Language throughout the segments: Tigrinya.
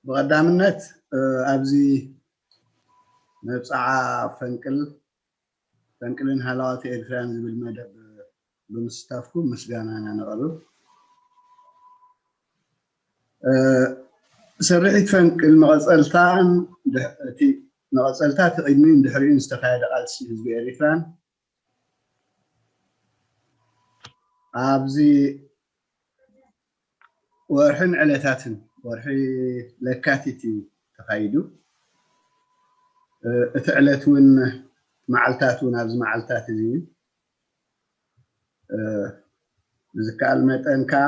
ብቐዳምነት ኣብዚ መብፅዓ ፈንቅል ፈንቅልን ሃለዋት ኤርትራን ዝብል መደብ ብምስታፍኩም ምስጋናና ነቐርብ። ስርሒት ፈንቅል መቐፀልታን እቲ መቐፀልታ እቲ ቅድሚን ድሕሪኡን ዝተኻየደ ቃልሲ ህዝቢ ኤርትራን ኣብዚ ወርሕን ዕለታትን ወርሒ ለካቲት እዩ ተኻይዱ። እቲ ዕለት እውን መዓልታት እውን ኣብዚ መዓልታት እዚ ብዝከኣል መጠን ከዓ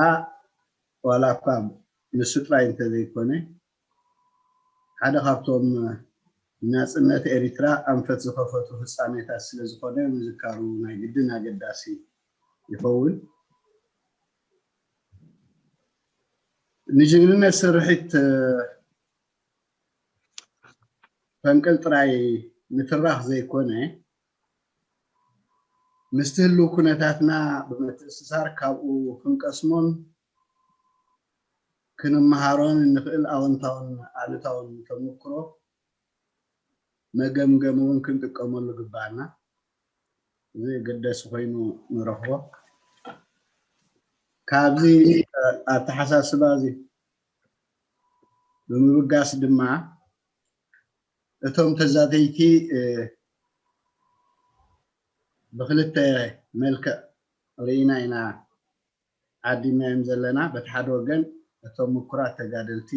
ዋላ እኳ ንሱ ጥራይ እንተዘይኮነ ሓደ ካብቶም ናፅነት ኤሪትራ ኣንፈት ዝኸፈቱ ፍፃሜታት ስለዝኾነ ምዝካሩ ናይ ግድን ኣገዳሲ ይኸውን። ንጅግንነት ስርሒት ፈንቅል ጥራይ ምትራኽ ዘይኮነ ምስቲ ህልው ኩነታትና ብምትእስሳር ካብኡ ክንቀስሞን ክንመሃሮን እንኽእል ኣወንታውን ኣሉታውን ተመክሮ መገምገሚ እውን ክንጥቀመሉ ግባኣና። እዚ ገደሲ ኮይኑ ንረኽቦ። ካብዚ ኣተሓሳስባ እዚ ብምብጋስ ድማ እቶም ተዛተይቲ ብክልተ መልክዕ ርኢና ኢና ዓዲምናዮም ዘለና። በቲ ሓደ ወገን እቶም ምኩራት ተጋደልቲ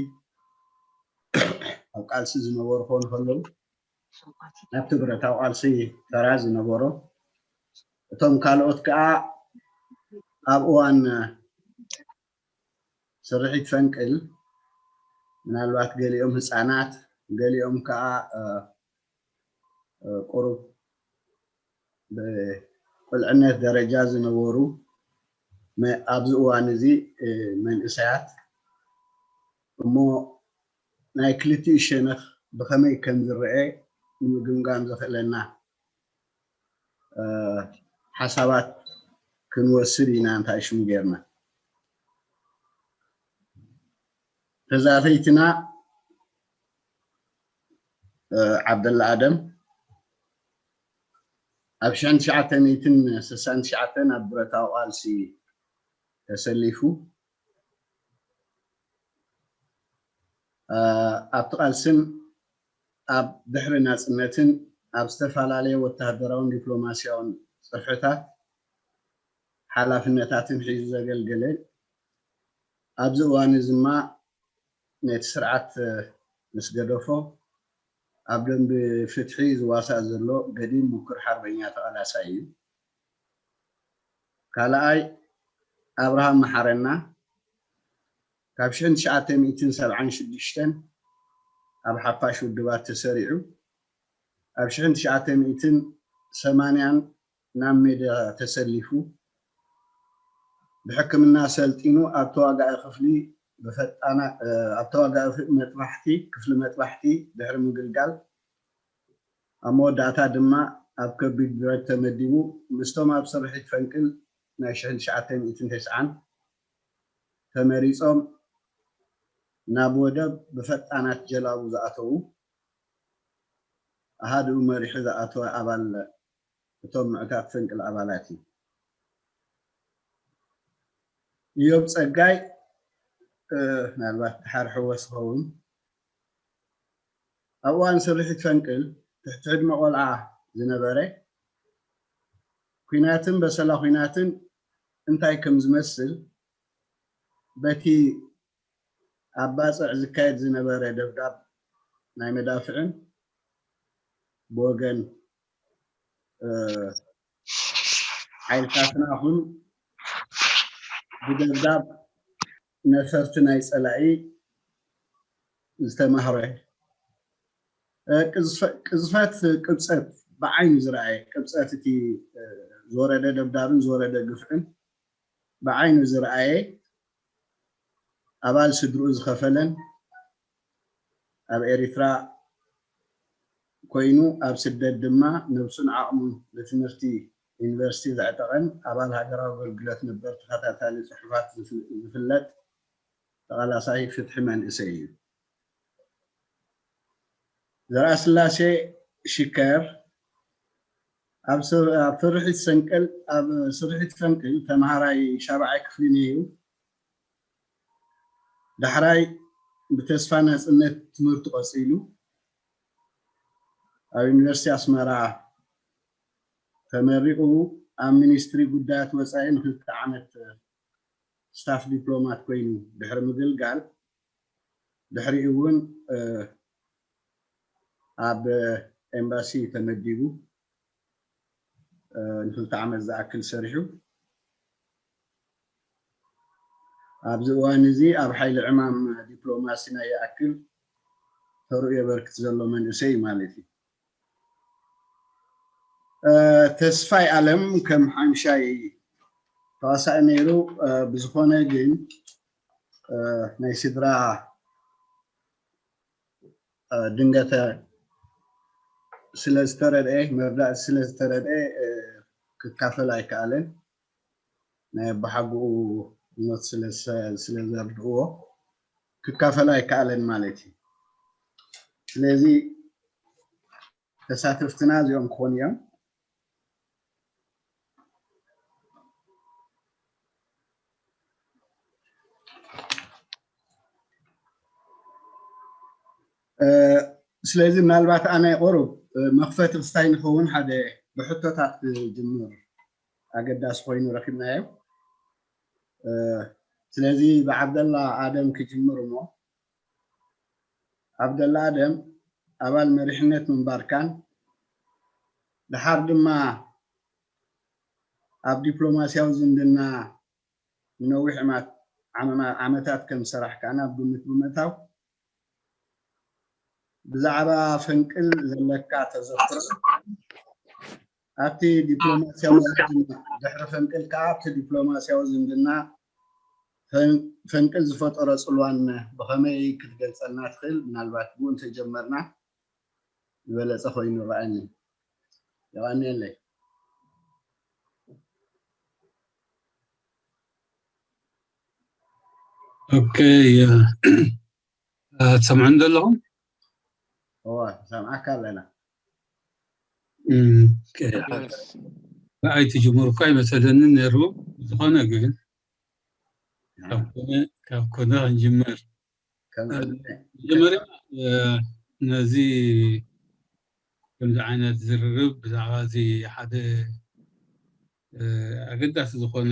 ኣብ ቃልሲ ዝነበሩ ክኾኑ ከለዉ ኣብቲ ብረታዊ ቃልሲ ተራ ዝነበሮ፣ እቶም ካልኦት ከዓ ኣብ እዋን ስርሒት ፈንቅል ምናልባት ገሊኦም ህፃናት ገሊኦም ከዓ ቁሩብ ብቁልዕነት ደረጃ ዝነበሩ ኣብዚ እዋን እዚ መንእሰያት እሞ ናይ ክልቲኡ ሸነኽ ብኸመይ ከም ዝረአ ንምግምጋም ዘኽእለና ሓሳባት ክንወስድ ኢና እንታይ ሽሙ ጌርና ተዛተይትና ዓብደላ ኣደም ኣብ ሽሕን ትሽዓተ ሚእትን ስሳን ትሽዓተን ኣብ ብረታዊ ቃልሲ ተሰሊፉ ኣብቲ ቃልስን ኣብ ድሕሪ ናፅነትን ኣብ ዝተፈላለየ ወታደራውን ዲፕሎማሲያውን ፅርሕታት ሓላፍነታትን ሒዙ ዘገልገለ ኣብዚ እዋን እዚ ድማ ነቲ ስርዓት ምስ ገደፎ ኣብ ደንቢ ፍትሒ ዝዋሳእ ዘሎ ገዲም ምኩር ሓርበኛ ተቓላሳይ እዩ። ካልኣይ ኣብርሃም መሓረና ካብ ሽሕን ትሽዓተ ሚእትን ሰብዓን ሽዱሽተን ኣብ ሓፋሽ ውድባት ተሰሪዑ ኣብ ሽሕን ትሽዓተ ሚእትን ሰማንያን ናብ ሜዳ ተሰሊፉ ብሕክምና ሰልጢኑ ኣብ ተዋጋኢ ክፍሊ ብፈጣና ኣብ ተዋጋኢ መጥባሕቲ ክፍሊ መጥባሕቲ ድሕሪ ምግልጋል ኣብ መወዳእታ ድማ ኣብ ከቢድ ብረት ተመዲቡ ምስቶም ኣብ ስርሒት ፈንቅል ናይ ሽሕን ትሽዓተ ሚእትን ተስዓን ተመሪጾም ናብ ወደብ ብፈጣናት ጀላቡ ዝኣተዉ ኣሃድኡ መሪሑ ዝኣተወ ኣባል እቶም ምዕታት ፈንቅል ኣባላት እዩ። ኢዮብ ጸጋይ ምናልባት ድሓር ሕወስ ኸውን ኣብ እዋን ስርሒት ፈንቅል ትሕቲ ዕድመ ቆልዓ ዝነበረ ኩናትን በሰላ ኩናትን እንታይ ከም ዝመስል በቲ ኣብ ባጽዕ ዝካየድ ዝነበረ ደብዳብ ናይ መዳፍዕን ብወገን ሓይልታትና ኹን ብደብዳብ ነፈርቲ ናይ ጸላኢ ዝተማህረ ቅዝፈት ቅብፀት ብዓይኑ ዝረኣየ ቅብፀት እቲ ዝወረደ ደብዳብን ዝወረደ ግፍዕን ብዓይኑ ዝረኣየ ኣባል ስድርኡ ዝኸፈለን ኣብ ኤሪትራ ኮይኑ ኣብ ስደት ድማ ነብሱን ዓቕሙን ንትምህርቲ ዩኒቨርሲቲ ዘዕጠቐን ኣባል ሃገራዊ ኣገልግሎት ነበር ተኸታታሊ ጽሑፋት ዝፍለጥ ተቓላሳይ ፍትሒ መንእሰይ እዩ። ዘርኣስላሴ ሽከር ኣብ ስ- ኣብ ስርሒት ሰንቀል ኣብ ስርሒት ፈንቅል ተምሃራይ ሻብዓይ ክፍሊ ነይሩ። ዳሕራይ ብተስፋ ናጽነት ትምህርቱ ቀጺሉ ኣብ ዩኒቨርሲቲ ኣስመራ ተመሪቑ ኣብ ሚኒስትሪ ጉዳያት ወጻኢ ንክልተ ዓመት ስታፍ ዲፕሎማት ኮይኑ ድሕሪ ምግልጋል ድሕሪኡ እውን ኣብ ኤምባሲ ተመዲቡ ንክልተ ዓመት ዝኣክል ሰሪሑ። ኣብዚ እዋን እዚ ኣብ ሓይሊ ዕማም ዲፕሎማሲ ናይ ይኣክል ተርኡ የበርክት ዘሎ መንእሰይ ማለት እዩ። ተስፋይ ኣለም ከም ሓምሻይ ተዋሳኢ ነይሩ። ብዝኾነ ግን ናይ ስድራ ድንገተ ስለ ዝተረድአ መርዳእቲ ስለ ዝተረድአ ክካፈል ኣይከኣለን። ናይ ኣባሓጎኡ ሞት ስለ ዘርድእዎ ክካፈል ኣይከኣለን ማለት እዩ። ስለዚ ተሳተፍትና እዚኦም ክኾኑ እዮም። ስለዚ ምናልባት ኣነ ቁሩብ መኽፈቲ ክስታይ ንኸውን ሓደ ብሕቶታት ክጅምር ኣገዳሲ ኮይኑ ረኪብናዮ። ስለዚ ብዓብደላ ኣደም ክጅምር እሞ፣ ዓብደላ ኣደም ኣባል መሪሕነት ምንባርካን ድሓር ድማ ኣብ ዲፕሎማስያዊ ዝምድና ንነዊሕ ዓመታት ከም ዝሰራሕካን ኣብ ግምት ብምእታው ብዛዕባ ፈንቅል ዘለካ ተዘክሮ ኣብቲ ዲፕሎማስያዊ ዝምድና ድሕሪ ፈንቅል ከዓ ኣብቲ ዲፕሎማስያዊ ዝምድና ፈንቅል ዝፈጠሮ ፅልዋን ብኸመይ ክትገልፀልና ትኽእል? ምናልባት ብኡ እንተጀመርና ዝበለፀ ኮይኑ ይረኣየኒ። የቐንየለይ። ኦኬ፣ ትሰምዑን ዘለኹም? እዋ ሰምዓካ ኣለና። ንኣይ ትጅምሩ እኳ ይመሰለኒ ነይሩ። ዝኾነ ግን ካብ ኮነ ክንጅምር። መጀመርያ ነዚ ከምዚ ዓይነት ዝርርብ ብዛዕባ እዚ ሓደ ኣገዳሲ ዝኾነ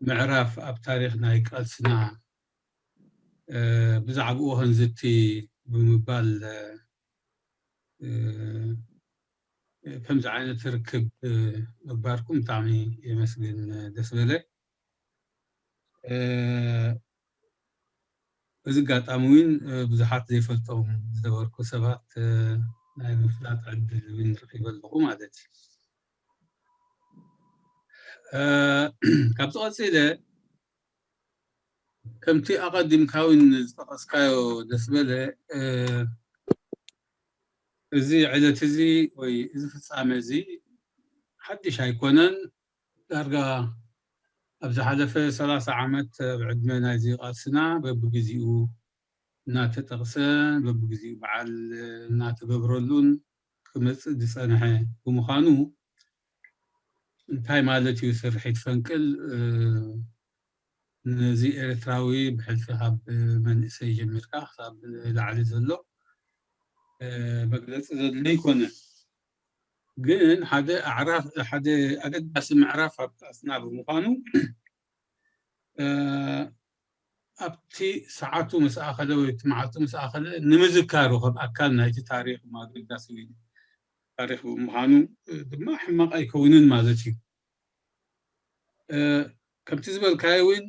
ምዕራፍ ኣብ ታሪኽ ናይ ቃልስና ብዛዕባኡ ክንዝቲ ብምባል ከምዚ ዓይነት ርክብ ምግባርኩም ብጣዕሚ የመስግን። ደስ በለ። እዚ ኣጋጣሚ እውን ብዙሓት ዘይፈልጦም ዝነበርኩ ሰባት ናይ ምፍላጥ ዕድል እውን ረኺበ ኣለኹ ማለት እዩ። ካብዚ ቀፂለ ከምቲ ኣቐዲምካ እውን ዝጠቐስካዮ ደስ በለ፣ እዚ ዕለት እዚ ወይ እዚ ፍፃመ እዚ ሓድሽ ኣይኮነን። ዳርጋ ኣብ ዝሓለፈ ሰላሳ ዓመት ኣብ ዕድመ ናይዚ ቃልስና በብግዜኡ እናተጠቕሰ በብግዜኡ በዓል እናተገብረሉን ክመፅእ ዝፀንሐ ብምዃኑ እንታይ ማለት እዩ ስርሒት ፈንቅል? ነዚ ኤርትራዊ ብሕልፊ ካብ መንእሰይ ጀሚርካ ክሳብ ላዕሊ ዘሎ መግለፂ ዘድልዮ ኣይኮነን። ግን ሓደ ኣዕራፍ ሓደ ኣገዳሲ ምዕራፍ ኣብ ቃልስና ብምዃኑ ኣብቲ ሰዓቱ ምስ ኣኸለ ወይ እቲ መዓልቱ ምስ ኣኸለ ንምዝካሩ ከም ኣካል ናይቲ ታሪኽ ኣገዳሲ ታሪኽ ብምዃኑ ድማ ሕማቕ ኣይከውንን ማለት እዩ። ከምቲ ዝበልካዮ እውን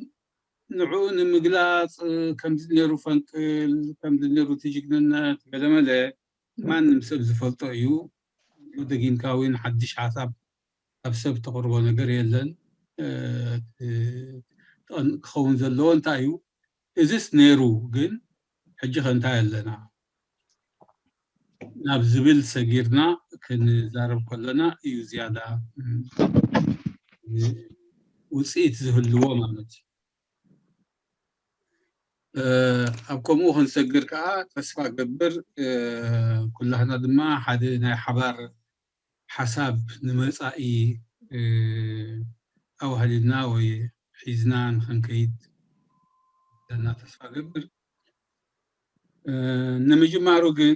ንዕኡ ንምግላፅ ከምዚ ነይሩ ፈንቅል ከምዚ ነይሩ እቲ ጅግንነት ገለመለ ማንም ሰብ ዝፈልጦ እዩ። ደጊምካ እውን ሓድሽ ሓሳብ ካብ ሰብ ተቕርቦ ነገር የለን። ክኸውን ዘለዎ እንታይ እዩ? እዝስ ነይሩ ግን ሕጂ ከ እንታይ ኣለና ናብ ዝብል ሰጊርና ክንዛረብ ከለና እዩ ዝያዳ ውፅኢት ዝህልዎ ማለት እዩ። ኣብ ከምኡ ክንሰግር ከዓ ተስፋ ገብር። ኩላህና ድማ ሓደ ናይ ሓባር ሓሳብ ንመፃኢ ኣዋህሊልና ወይ ሒዝና ንክንከይድ ዘለና ተስፋ ገብር። ንምጅማሩ ግን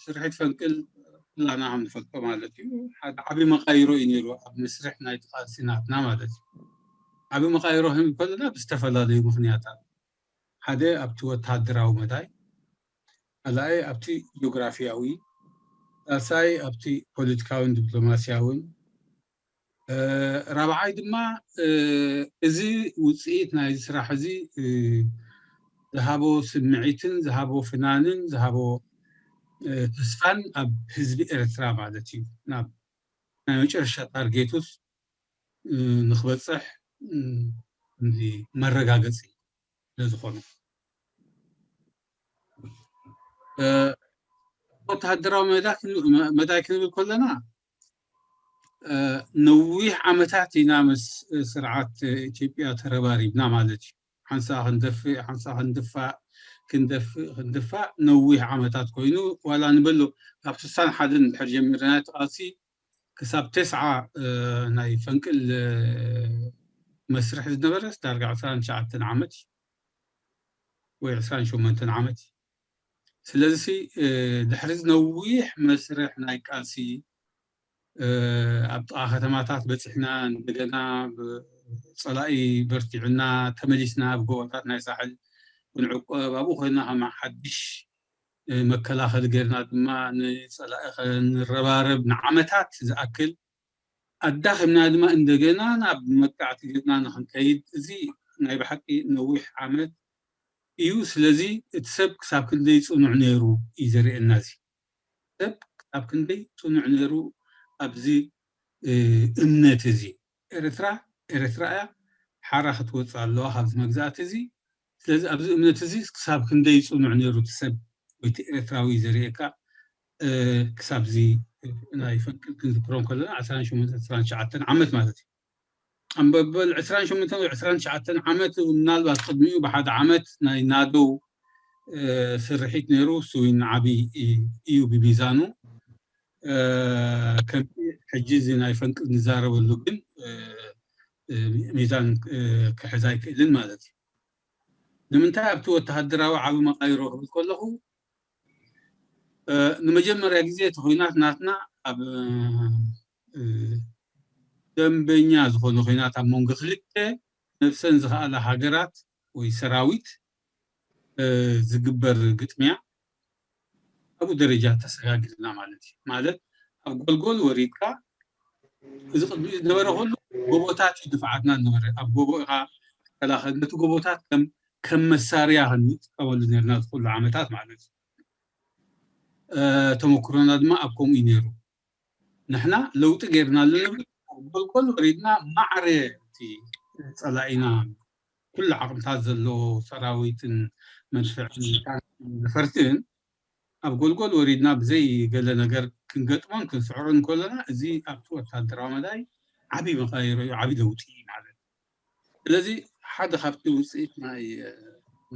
ስርሒት ፈንቅል ኩላና ከም ንፈልጦ ማለት እዩ፣ ሓደ ዓብዪ መቃይሮ እዩ ነይሩ ኣብ መስርሕ ናይ ቃልሲ ናትና ማለት እዩ። ዓብዪ መቃይሮ ከም ከለና ብዝተፈላለዩ ምክንያታት፣ ሓደ ኣብቲ ወተሃደራዊ መዳይ፣ ካልኣይ ኣብቲ ጂኦግራፊያዊ፣ ሳልሳይ ኣብቲ ፖለቲካዊን ዲፕሎማሲያዊን፣ ራብዓይ ድማ እዚ ውፅኢት ናይዚ ስራሕ እዚ ዝሃቦ ስምዒትን ዝሃቦ ፍናንን ዝሃቦ ተስፋን ኣብ ህዝቢ ኤርትራ ማለት እዩ፣ ናብ ናይ መጨረሻ ታርጌቱስ ንክበፅሕ መረጋገፂ ስለዝኾነ። ወተሃደራዊ መዳይ ክንብል ከለና ነዊሕ ዓመታት ኢና ምስ ስርዓት ኢትዮጵያ ተረባሪብና ማለት እዩ። ሓንሳ ክንደፍእ ሓንሳ ክንድፋእ ክንደፍእ ክንድፋእ ነዊሕ ዓመታት ኮይኑ፣ ዋላ ንበሎ ካብ ስሳን ሓደን እንድሕር ጀሚርና እቲ ቃልሲ ክሳብ ተስዓ ናይ ፈንቅል መስርሕ ዝነበረ ዳርጋ ዕስራን ትሽዓተን ዓመት ወይ ዕስራን ሸሞንተን ዓመት። ስለዚ ድሕሪ ነዊሕ መስርሕ ናይ ቃልሲ ኣብ ጥቓ ከተማታት በፂሕና፣ እንደገና ፀላኢ በርቲዑና ተመሊስና ኣብ ጎቦታት ናይ ሳሕል ክንዕቆብ፣ ኣብኡ ኮይና ከማ ሓድሽ መከላኸሊ ጌርና ድማ ንፀላኢ ከንረባረብ ንዓመታት ዝኣክል ኣዳኺምና ድማ እንደገና ናብ መጥቃዕቲ ጌርና ንክንከይድ፣ እዚ ናይ ብሓቂ ነዊሕ ዓመት እዩ። ስለዚ እቲ ሰብ ክሳብ ክንደይ ፅኑዕ ነይሩ እዩ ዘርእየና። እዚ ሰብ ክሳብ ክንደይ ፅኑዕ ነይሩ ኣብዚ እምነት እዚ። ኤርትራ ኤርትራ እያ፣ ሓራ ክትወፅእ ኣለዋ ካብዚ መግዛእቲ እዚ። ስለዚ ኣብዚ እምነት እዚ ክሳብ ክንደይ ፅኑዕ ነይሩ እቲ ሰብ ወይ እቲ ኤርትራዊ ዘርእየካ ክሳብ እዚ ናይ ፈንቅል ክንዝክሮም ከለና ዕስራን ሸሞንተን ዕስራን ትሽዓተን ዓመት ማለት እዩ። ኣንበበል ዕስራን ሸሞንተን ወይ ዕስራን ትሽዓተን ዓመት ምናልባት ቅድሚኡ ብሓደ ዓመት ናይ ናደው ስርሒት ነይሩ። እሱ እውን ዓብዪ እዩ ብሚዛኑ። ከም ሕጂ እዚ ናይ ፈንቅል ንዛረበሉ ግን ሚዛን ክሕዝ ኣይክእልን ማለት እዩ። ንምንታይ ኣብቲ ወተሃደራዊ ዓቢ መቃይሮ ክብል ከለኹ ንመጀመርያ ግዜ እቲ ኹናት ናትና ኣብ ደንበኛ ዝኾነ ኹናት ኣብ መንጎ ክልተ ነብሰን ዝኸኣላ ሃገራት ወይ ሰራዊት ዝግበር ግጥምያ ኣብኡ ደረጃ ተሰጋጊርና ማለት እዩ። ማለት ኣብ ጎልጎል ወሪድካ እዚ ቅድሚኡ ዝነበረ ኩሉ ጎቦታት እዩ ድፍዓትና ዝነበረ። ኣብ ጎቦ ኢኻ ትከላኸል፣ ነቲ ጎቦታት ከም ከም መሳርያ ክንጥቀመሉ ነርና ዝኩሉ ዓመታት ማለት እዩ። ተመክሮና ድማ ኣብ ከምኡ እዩ ነይሩ። ንሕና ለውጢ ጌርና ኣለና። ኣብ ጎልጎል ወሪድና ማዕረ እቲ ጸላኢና ኩሉ ዓቕምታት ዘለዎ ሰራዊትን መድፍዕን ነፈርትን ኣብ ጎልጎል ወሪድና ብዘይ ገለ ነገር ክንገጥሞን ክንስዕሮን ከለና፣ እዚ ኣብቲ ወታደራዊ መዳይ ዓቢ መቃይሮ እዩ፣ ዓቢ ለውጢ እዩ ማለት እዩ። ስለዚ ሓደ ካብቲ ውፅኢት ናይ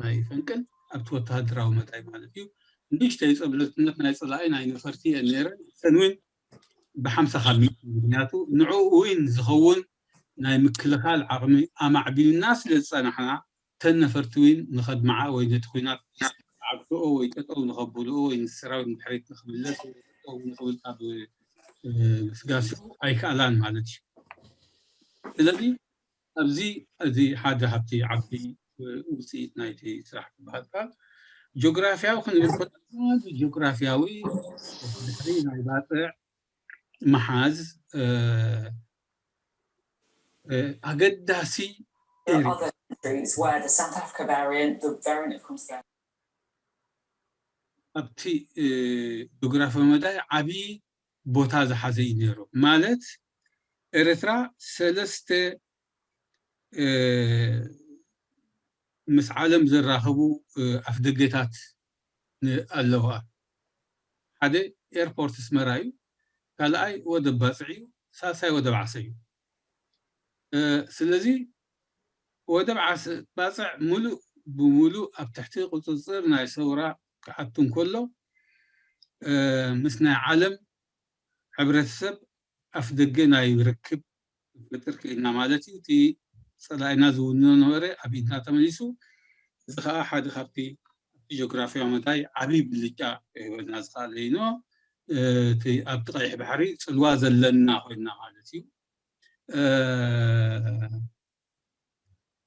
ናይ ፈንቅል ኣብቲ ወታደራዊ መዳይ ማለት እዩ፣ ንእሽተይ ፀብለልትነት ናይ ፀላኢ ናይ ነፈርቲ እየን ነይረን። እተን እውን ብሓምሳ ካብ ሚእቲ፣ ምክንያቱ ንዕኡ እውን ዝኸውን ናይ ምክልኻል ዓቕሚ ኣማዕቢልና ስለ ዝፀናሕና፣ እተን ነፈርቲ እውን ንኸድምዓ ወይ ነቲ ኲናት ዓግትኦ ወይ ጠጠው ንኸብልኦ ወይ ንሰራዊት ንድሕሪት ንኽምለስ ወይ ጠጠው ንኽብል ካብ ምስጋስ ኣይከኣላን ማለት እዩ። ስለዚ ኣብዚ እዚ ሓደ ካብቲ ዓቢ ውፅኢት ናይቲ ስራሕ ክበሃል ከኣ ጂኦግራፊያዊ ክንብል ከለና፣ ጂኦግራፊያዊ ድሕሪ ናይ ባፅዕ ምሓዝ ኣገዳሲ There are other countries where the South Africa variant, the variant of Amsterdam. ኣብቲ ጂኦግራፊያዊ መዳይ ዓቢ ቦታ ዝሓዘ እዩ ነይሩ። ማለት ኤርትራ ሰለስተ ምስ ዓለም ዘራኽቡ ኣፍደገታት ኣለዋ። ሓደ ኤርፖርት ኣስመራ እዩ፣ ካልኣይ ወደብ ባጽዕ እዩ፣ ሳልሳይ ወደብ ዓሰ እዩ። ስለዚ ወደብ ዓሰ ባጽዕ ሙሉእ ብምሉእ ኣብ ትሕቲ ቁፅፅር ናይ ሰውራ ክኣቱ እንከሎ፣ እ፣ ምስ ናይ ዓለም ሕብረተሰብ ኣፍ ደገ ናይ ርክብ ክንፈጥር ክኢልና ማለት እዩ። እቲ ፀላኢና ዝውንኖ ነበረ ኣብ ኢድና ተመሊሱ። እዚ ከዓ ሓደ ካብቲ ኣብቲ ጂኦግራፊያዊ መዳይ ዓብዪ ብልጫ ክህበና ዝኽኣለ እዩ። እ፣ እቲ ኣብቲ ቀይሕ ባሕሪ ፅልዋ ዘለና ኮይንና ማለት እዩ። እ፣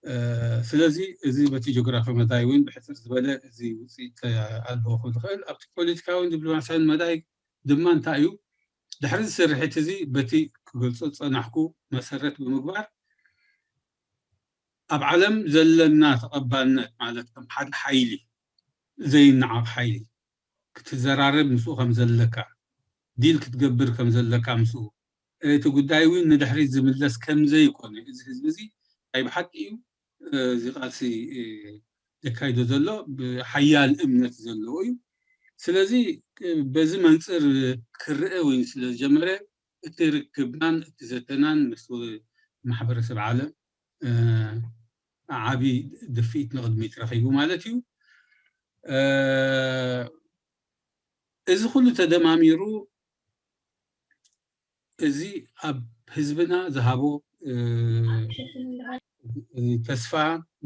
እ፣ ስለዚ እዚ በቲ ጂኦግራፊያዊ መዳይ እውን ብሕፅር ዝበለ እዚ ውፅኢት ኣለዎ ክብል ዝኽእል። ኣብቲ ፖለቲካዊን ዲፕሎማሲያዊን መዳይ ድማ እንታይ እዩ? ድሕሪ እዚ ስርሒት እዚ በቲ ክገልጾ ዝጸናሕኩ መሰረት ብምግባር ኣብ ዓለም ዘለና ተቐባልነት ማለት ከም ሓደ ሓይሊ፣ ዘይነዓቕ ሓይሊ፣ ክትዘራረብ ምስኡ ከም ዘለካ፣ ዲል ክትገብር ከም ዘለካ ምስኡ፣ እቲ ጉዳይ እውን ንድሕሪት ዝምለስ ከም ዘይኮነ፣ እዚ ህዝቢ እዚ ናይ ብሓቂ እዩ፣ እ፣ እዚ ቃልሲ፣ እ፣ ዘካይዶ ዘሎ ብሓያል እምነት ዘለዎ እዩ። ስለዚ፣ እ፣ በዚ መንፅር ክርአ ወይ ስለ ዝጀመረ፣ እቲ ርክብናን እቲ ዘተናን ምስ ማሕበረሰብ ዓለም፣ እ፣ ዓቢ ድፍኢት ንቕድሚት ረኺቡ ማለት እዩ። እ፣ እዚ ኩሉ ተደማሚሩ፣ እዚ ኣብ ህዝብና ዝሃቦ፣ እ፣ ተስፋ፣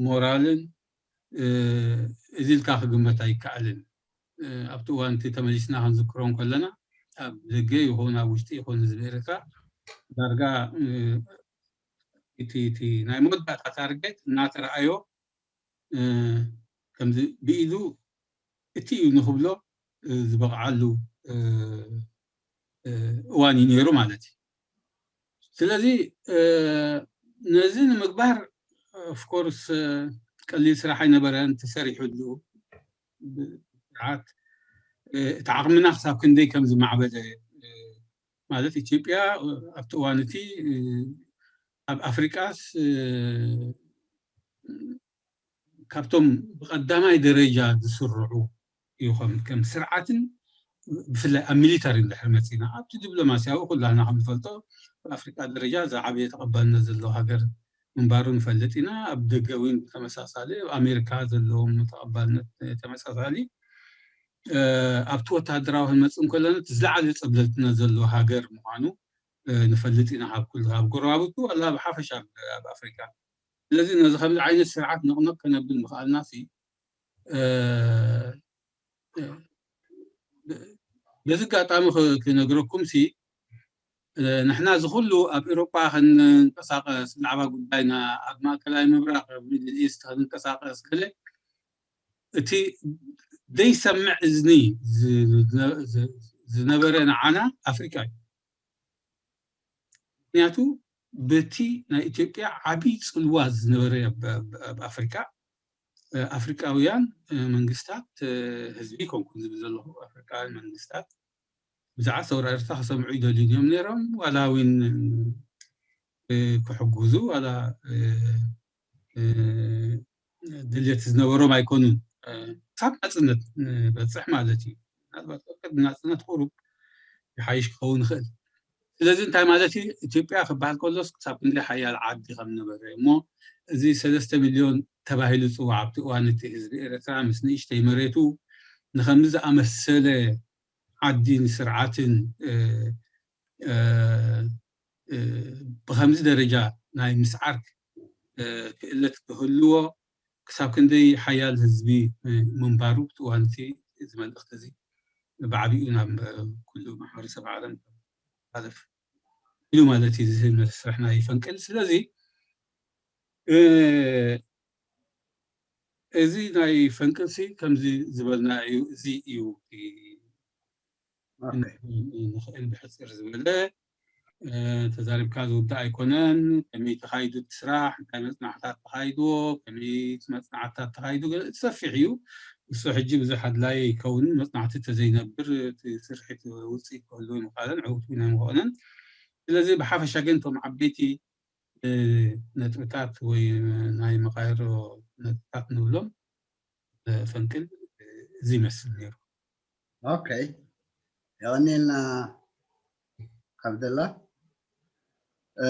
ሞራልን፣ እ፣ እዚ ኢልካ ክግመት ኣይከኣልን። እ፣ ኣብቲ እዋን እቲ ተመሊስና ክንዝክሮ እንከለና፣ ኣብ ደገ ይኹን ኣብ ውሽጢ ይኹን ህዝቢ ኤርትራ ዳርጋ፣ እ፣ እቲ፣ እቲ ናይ መወዳእታ ታርጌት እናተረኣዮ፣ እ፣ ከምዚ ብኢዱ እቲ እዩ ንኽብሎ፣ እ፣ ዝበቕዓሉ፣ እ፣ እ፣ እዋን እዩ ነይሩ ማለት እዩ። ስለዚ፣ እ፣ ነዚ ንምግባር ኦፍኮርስ፣ እ፣ ቀሊል ስራሕ ኣይነበረን፣ ተሰሪሑሉ ብስርዓት፣ እ፣ እቲ ዓቕምና ክሳብ ክንደይ ከም ዝማዕበለ፣ እ፣ ማለት ኢትዮጵያ፣ እ፣ ኣብቲ እዋን እቲ፣ እ፣ ኣብ ኣፍሪቃስ፣ እ፣ ካብቶም ብቐዳማይ ደረጃ ዝስርዑ እዩ። ከም፣ ከም ስርዓትን ብፍላይ ኣብ ሚሊታሪ እንድሕር መፂና፣ ኣብቲ ዲፕሎማሲያዊ ኩላህና ከም ንፈልጦ ብኣፍሪቃ ደረጃ ዝዓበየ ተቐባልነት ዘለዎ ሃገር ምንባሩ ንፈልጥ ኢና። ኣብ ደገ እውን ብተመሳሳሊ ኣብ ኣሜሪካ ዘለዎም ተቐባልነት ተመሳሳሊ፣ እ፣ ኣብቲ ወታደራዊ ክንመፅእ እንከለና እቲ ዝለዓለ ፀብለልትነት ዘለዎ ሃገር ምዃኑ፣ እ፣ ንፈልጥ ኢና። ካብ ኩሉ ኣብ ጎረባብቱ ዋላ ብሓፈሻ ኣብ፣ ኣብ ኣፍሪካ። ስለዚ ነዚ ከምዚ ዓይነት ስርዓት ነቕነቕ ከነብል ምኽኣልና ሲ፣ እ፣ እ፣ በዚ ኣጋጣሚ ክ-፣ ክነግረኩም ሲ፣ እ፣ ንሕና እዚ ኩሉ ኣብ ኤውሮጳ ክንንቀሳቐስ፣ ብዛዕባ ጉዳይና ኣብ ማእከላይ ምብራቕ፣ ኣብ ሚድል ኢስት ክንንቀሳቐስ ገለ፣ እቲ ዘይሰምዕ እዝኒ ዝ-፣ ዝ-፣ ዝነበረ ንዓና ኣፍሪቃ እዩ። ምክንያቱ በቲ ናይ ኢትዮጵያ ዓብዪ ጽልዋ ዝነበረ ኣብ፣ ኣብ፣ ኣብ ኣፍሪቃ፣ እ፣ ኣፍሪቃውያን፣ እ፣ መንግስታት፣ እ፣ ህዝቢ ኮንኩን ዝብል ዘለኹ ኣፍሪቃውያን መንግስታት ብዛዕባ ሰውራ ኤርትራ ክሰምዑ ይደልዩ እዮም ነይሮም። ዋላ እውን፣ እ፣ ክሕግዙ ዋላ፣ እ፣ እ፣ ድልየት ዝነበሮም ኣይኮኑን። እ፣ ክሳብ ናጽነት ንበጽሕ ማለት እዩ። ምናልባት ቅድሚ ናጽነት ቁሩብ ይሓይሽ ክኸውን ይኽእል። ስለዚ እንታይ ማለት እዩ? ኢትዮጵያ ክበሃል ከሎስ ክሳብ ክንደይ ሓያል ዓዲ ከም ነበረ እሞ፣ እዚ ሰለስተ ሚልዮን ተባሂሉ ዝጽዋዕ ኣብቲ እዋን እቲ ህዝቢ ኤርትራ ምስ ንእሽተይ መሬቱ ንኸምዚ ዝኣመሰለ ዓዲን ስርዓትን፣ እ፣ እ፣ እ፣ ብኸምዚ ደረጃ ናይ ምስዓር፣ እ፣ ክእለት ክህልዎ ክሳብ ክንደይ ሓያል ህዝቢ፣ እ፣ ምንባሩ ብቲ እዋን እቲ እዚ መልእኽቲ እዚ ብዓቢኡ ናብ፣ እ፣ ኩሉ ማሕበረሰብ ዓለም ሓለፍ ኢሉ ማለት እዩ። እዚ መስርሕ ናይ ፈንቅል። ስለዚ፣ እ፣ እዚ ናይ ፈንቅልሲ ከምዚ ዝበልና እዩ። እዚ እዩ እቲ ኦኬ። ንኽእል ብሕፅር ዝበለ፣ እ፣ ተዛሪብካ ዝውዳእ ኣይኮነን። ከመይ ተኻይዱ እቲ ስራሕ፣ እንታይ መፅናዕታት ተኻይድዎ፣ ከመይ መፅናዕታት ተኻይዱ፣ ገለ እቲ ሰፊሕ እዩ። እሱ ሕጂ ብዙሕ ኣድላዪ ኣይከውንን። መፅናዕቲ ተዘይነብር እቲ ስርሒት ውፅኢት ክህልዎ ይምኽኣለን፣ ዕውት እውን ኣይምኾነን። ስለዚ ብሓፈሻ ግን እቶም ዓበይቲ፣ እ፣ ነጥብታት ወይ ናይ መቓይሮ ነጥብታት ንብሎም፣ እ፣ ፈንቅል፣ እ፣ እዚ ይመስል ነይሩ። ኦኬ። የቐንየልና ዓብደላ። እ፣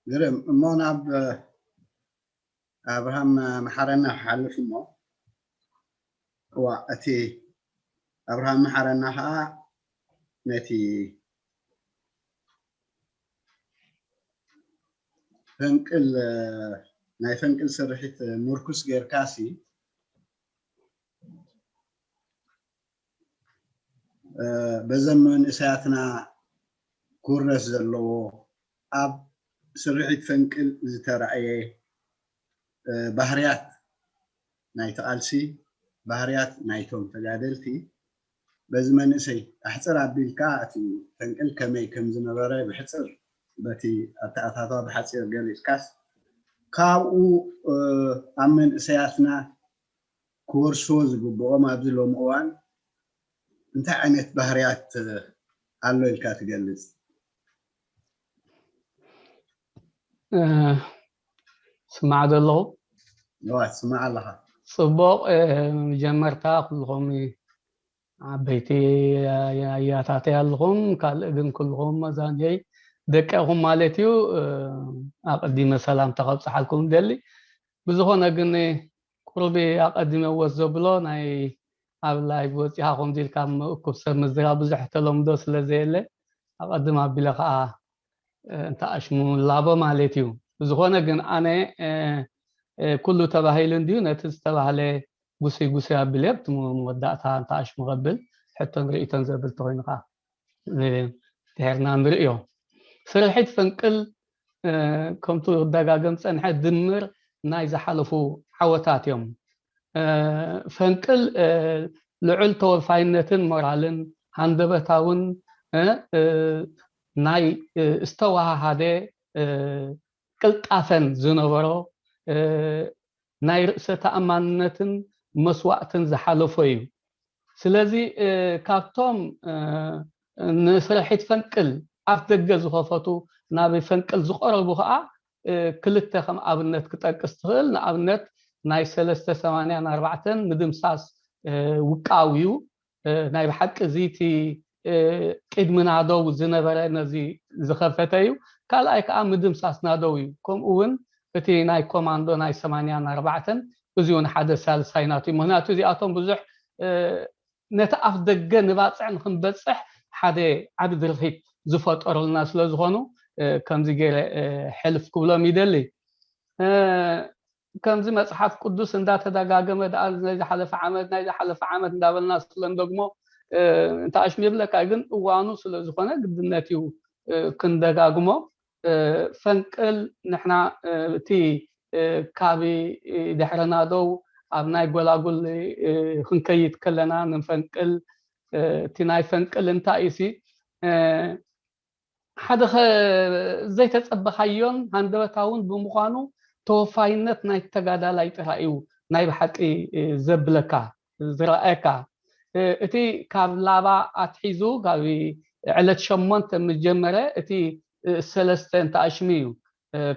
ግርም። እሞ ናብ፣ እ፣ ኣብርሃም መሓረና ክሓልፍ እሞ፣ እዋ፣ እቲ ኣብርሃም መሓረና ከዓ ነቲ ፈንቅል፣ ናይ ፈንቅል ስርሒት ምርኩስ ጌርካሲ፣ በዘም መንእሰያትና ክውረስ ዘለዎ፣ ኣብ ስርሒት ፈንቅል ዝተራእየ ባህርያት ናይቲ ቃልሲ፣ ባህርያት ናይቶም ተጋደልቲ፣ በዚ መንእሰይ ኣሕፅር ኣቢልካ እቲ ፈንቅል ከመይ ከም ዝነበረ ብሕፅር፣ በቲ ኣተኣታትዋ ብሓፂር ገሊፅካስ፣ ካብኡ ኣብ መንእሰያትና ክወርስዎ ዝግብኦም ኣብዚ ሎሚ እዋን እንታይ ዓይነት ባህርያት ኣሎ ኢልካ ትገልጽ? ስማዕ ዘለኹ። ስማዕ ኣለኻ። ጽቡቕ። መጀመርታ ኩልኹም ዓበይቲ ኣያታተይ ኣለኹም፣ ካልእ ግን ኩልኹም መዛንጀይ ደቀኹም ማለት እዩ። ኣቐዲመ ሰላምታ ከብጽሓልኩም ደሊ። ብዝኾነ ግን ቁሩብ ኣቐዲመዎ ዘብሎ ናይ ኣብ ላይቭ ወፂኻ ከምዚ ኢልካ እኩብ ሰብ ምዝራብ ብዙሕ ተለምዶ ስለ ዘየለ ኣቐድም ኣቢለ ከዓ እንተ ኣሽሙ ላቦ ማለት እዩ። ብዝኾነ ግን ኣነ ኩሉ ተባሂሉ እንድዩ፣ ነቲ ዝተባህለ ጉስይ ጉስይ ኣቢለ ኣብቲ መወዳእታ እንተ ኣሽሙ ከብል ሕቶን ርእይቶን ዘብል ተኮይኑ ከዓ ድሕርና ንርእዮ። ስርሒት ፈንቅል ከምቱ ክደጋገም ፀንሐ ድምር ናይ ዝሓለፉ ዓወታት እዮም። ፈንቅል ልዑል ተወፋይነትን ሞራልን ሃንደበታውን ናይ ዝተወሃሃደ ቅልጣፈን ዝነበሮ ናይ ርእሰ ተኣማንነትን መስዋእትን ዝሓለፎ እዩ። ስለዚ ካብቶም ንስርሒት ፈንቅል ኣፍ ደገ ዝኸፈቱ ናብ ፈንቅል ዝቐረቡ ከዓ ክልተ ከም ኣብነት ክጠቅስ ትኽእል። ንኣብነት ናይ ሰለስተ ሰማንያን ኣርባዕተን ምድምሳስ ውቃው እዩ። ናይ ብሓቂ እዚ እቲ ቅድሚ ናደው ዝነበረ ነዚ ዝኸፈተ እዩ። ካልኣይ ከዓ ምድምሳስ ናደው እዩ። ከምኡ እውን እቲ ናይ ኮማንዶ ናይ ሰማንያን ኣርባዕተን እዚ እውን ሓደ ሳልሳይ ናቱ እዩ። ምክንያቱ እዚኣቶም ብዙሕ ነቲ ኣፍ ደገ ንባፅዕ ንክንበፅሕ ሓደ ዓቢ ድርኺት ዝፈጠሩልና ስለዝኾኑ ከምዚ ገይረ ሕልፍ ክብሎም ይደሊ። ከምዚ መፅሓፍ ቅዱስ እንዳተደጋገመ ደኣ ናይ ዝሓለፈ ዓመት ናይ ዝሓለፈ ዓመት እንዳበልና ስለንደግሞ እንተ ኣሽሚብለካ ግን እዋኑ ስለዝኾነ ግድነት እዩ ክንደጋግሞ። ፈንቅል ንሕና እቲ ካብ ድሕርና ደው ኣብ ናይ ጎላጉል ክንከይድ ከለና ንፈንቅል እቲ ናይ ፈንቅል እንታይ እሲ ሓደ ዘይተፀበኻዮን ሃንደበታውን ብምዃኑ ተወፋይነት ናይ ተጋዳላይ ጥራይ እዩ ናይ ብሓቂ ዘብለካ ዝረኣየካ። እቲ ካብ ላባ ኣትሒዙ ካብ ዕለት ሸሞንተ ምስ ጀመረ እቲ ሰለስተ እንተኣሽሚ እዩ።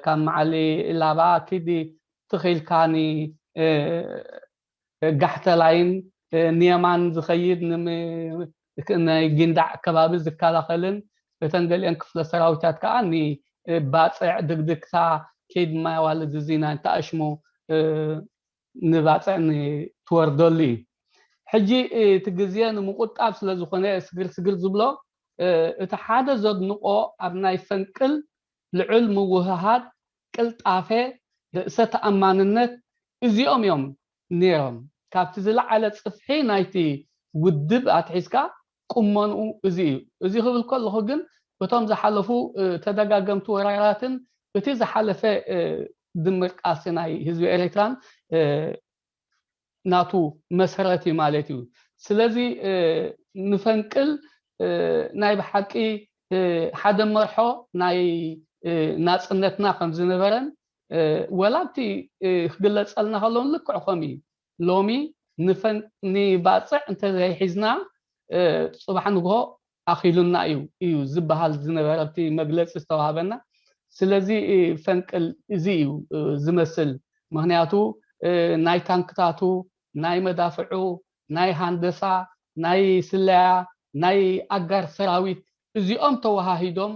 ካብ መዓሊ ላባ ኪዲ ትኽኢልካኒ ጋሕተላይን ንየማን ዝኸይድ ናይ ጊንዳዕ ከባቢ ዝከላኸልን እተን ገሊአን ክፍለ ሰራዊታት ከዓ ንባፅዕ ድግድግታ ኬድ ማይ ዋልድ እዚ ናይ ተኣሽሙ ንባፅዕ ትወርደሉ እዩ። ሕጂ እቲ ግዜ ንምቁጣብ ስለዝኾነ ስግር ስግር ዝብሎ እቲ ሓደ ዘድንቆ ኣብ ናይ ፈንቅል ልዑል ምውህሃድ፣ ቅልጣፈ፣ ርእሰ ተኣማንነት እዚኦም እዮም ነይሮም። ካብቲ ዝለዓለ ፅፍሒ ናይቲ ውድብ ኣትሒዝካ ቁመንኡ እዚ እዩ። እዚ ክብል ከለኹ ግን እቶም ዝሓለፉ ተደጋገምቲ ወራራትን እቲ ዝሓለፈ ድምር ቃልሲ ናይ ህዝቢ ኤርትራን ናቱ መሰረት እዩ ማለት እዩ። ስለዚ ንፈንቅል ናይ ብሓቂ ሓደ መርሖ ናይ ናፅነትና ከም ዝነበረን ወላ እቲ ክግለፀልና ከለውን ልክዕ ከም እዩ። ሎሚ ንባፅዕ እንተዘይሒዝና ፅባሕ ንግሆ ኣኺሉና እዩ እዩ ዝበሃል ዝነበረ ኣብቲ መግለፂ ዝተዋሃበና። ስለዚ ፈንቅል እዚ እዩ ዝመስል። ምክንያቱ ናይ ታንክታቱ፣ ናይ መዳፍዑ፣ ናይ ሃንደሳ፣ ናይ ስለያ፣ ናይ ኣጋር ሰራዊት እዚኦም ተወሃሂዶም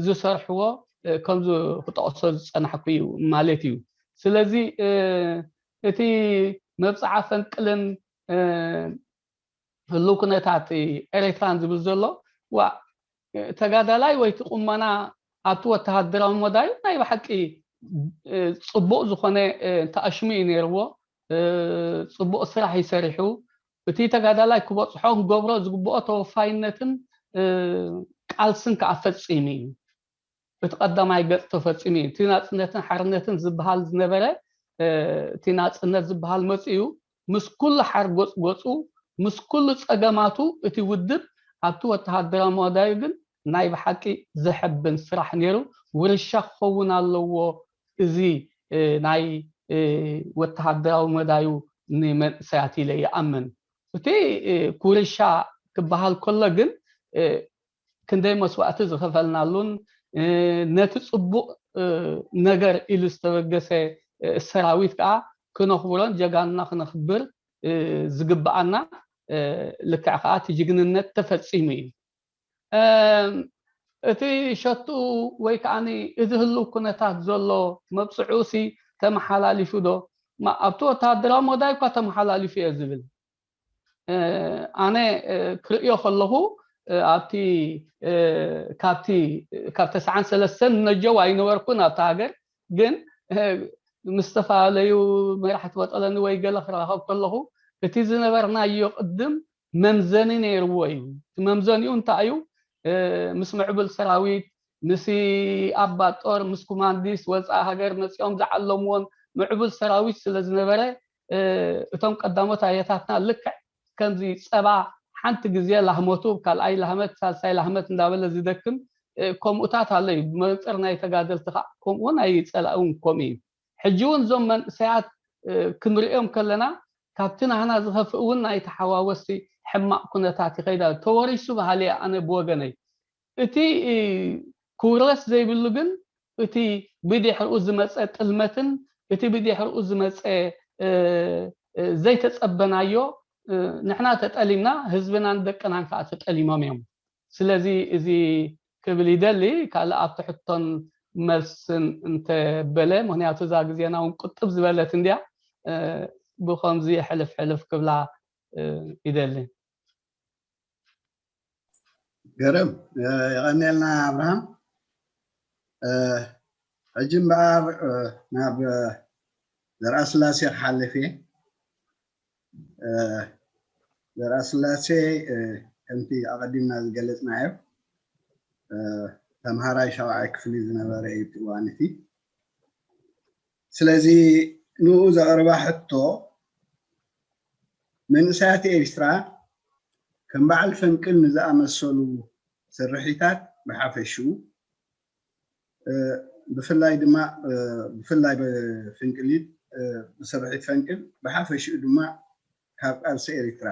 ዝሰርሕዎ ከምዚ ክጠቕሶ ዝፀናሕኩ እዩ ማለት እዩ። ስለዚ እቲ መብፅዓ ፈንቅልን ህልው ኩነታት ኤርትራን ዝብል ዘሎ ዋ ተጋዳላይ ወይ እቲ ቁመና ኣብቲ ወተሃደራዊ መዳዩ ናይ ብሓቂ ፅቡቕ ዝኾነ ተኣሽሙ እዩ ነይርዎ። ፅቡቕ ስራሕ ይሰሪሑ። እቲ ተጋዳላይ ክበፅሖ ክገብሮ ዝግብኦ ተወፋይነትን ቃልስን ከዓ ፈፂሙ እዩ። እቲ ቀዳማይ ገፅ ተፈፂሙ እዩ። እቲ ናፅነትን ሓርነትን ዝበሃል ዝነበረ እቲ ናፅነት ዝበሃል መፅኡ ምስ ኩሉ ሓርጎፅ ጎፁ ምስ ኩሉ ፀገማቱ እቲ ውድብ ኣብቲ ወተሃደራዊ መዳዩ ግን ናይ ብሓቂ ዘሐብን ስራሕ ነይሩ። ውርሻ ክኸውን ኣለዎ እዚ ናይ ወተሃደራዊ መዳዩ ንመንእሰያት ኢለ ይኣምን። እቲ ኩርሻ ክበሃል ከሎ ግን ክንደይ መስዋእቲ ዝኸፈልናሉን ነቲ ፅቡቕ ነገር ኢሉ ዝተበገሰ ሰራዊት ከዓ ክነኽብሮን ጀጋኑና ክነኽብር ዝግብኣና ልክዕ ከዓ እቲ ጅግንነት ተፈፂሙ እዩ። እቲ ሸትኡ ወይ ከዓ እዚ ህልው ኩነታት ዘሎ መብፅዕኡ ሲ ተመሓላሊፉ ዶ? ኣብቲ ወተሃደራዊ መዳይ እኳ ተመሓላሊፉ እየ ዝብል። ኣነ ክርእዮ ከለኹ ኣብቲ ካብቲ ካብ ተስዓን ሰለስተን ነጀው ኣይነበርኩን ኣብቲ ሃገር። ግን ምስ ዝተፈላለዩ መራሕቲ ወጠለኒ ወይ ገለ ክራኸብ ከለኹ እቲ ዝነበርናዮ ቅድም መምዘኒ ነይርዎ እዩ። እቲ መምዘኒኡ እንታይ እዩ? ምስ ምዕቡል ሰራዊት፣ ምስ ኣባ ጦር፣ ምስ ኩማንዲስ ወፃኢ ሃገር መፂኦም ዝዓለምዎን ምዕቡል ሰራዊት ስለ ዝነበረ እቶም ቀዳሞት ኣየታትና ልክዕ ከምዚ ፀባ ሓንቲ ግዜ ላህመቱ ካልኣይ ላህመት ሳልሳይ ላህመት እንዳበለ ዝደክም ከምኡታት ኣሎ እዩ። ብመንፅር ናይ ተጋደልቲ ከዓ ከምኡ ናይ ፀላኢ እውን ከምኡ እዩ። ሕጂ እውን እዞም መንእሰያት ክንሪኦም ከለና ካብቲ ናህና ዝኸፍእ እውን ናይ ተሓዋወስቲ ሕማቕ ኩነታት ይኸይዳ ተወሪሱ በሃሊ እየ ኣነ ብወገነይ። እቲ ክውረስ ዘይብሉ ግን እቲ ብድሕርኡ ዝመፀ ጥልመትን እቲ ብድሕርኡ ዝመፀ ዘይተፀበናዮ ንሕና ተጠሊምና ህዝብናን ደቅናን ከዓ ተጠሊሞም እዮም። ስለዚ እዚ ክብል ይደሊ ካልእ ኣብቲ ሕቶን መልስን እንተበለ ምክንያቱ እዛ ግዜና እውን ቁጥብ ዝበለት እንድያ። ብከምዚ ሕልፍ ሕልፍ ክብላ ይደሊ። ገርም የቐንየልና ኣብርሃም። ሕጂ እምበኣር ናብ ዘርኣ ስላሴ ክሓልፍ እየ። ዘርኣ ስላሴ ከምቲ ኣቐዲምና ዝገለፅናዮ ተምሃራይ ሻውዓይ ክፍሊ ዝነበረ እዩ እቲ እዋን እቲ። ስለዚ ንኡ ዘቕርባ ሕቶ መንእሰያት ኤርትራ ከም በዓል ፈንቅል ንዝኣመሰሉ ስርሒታት ብሓፈሽኡ ብፍላይ ድማ ብፍላይ ብፍንቅሊት ብስርሒት ፈንቅል ብሓፈሽኡ ድማ ካብ ቃልሲ ኤርትራ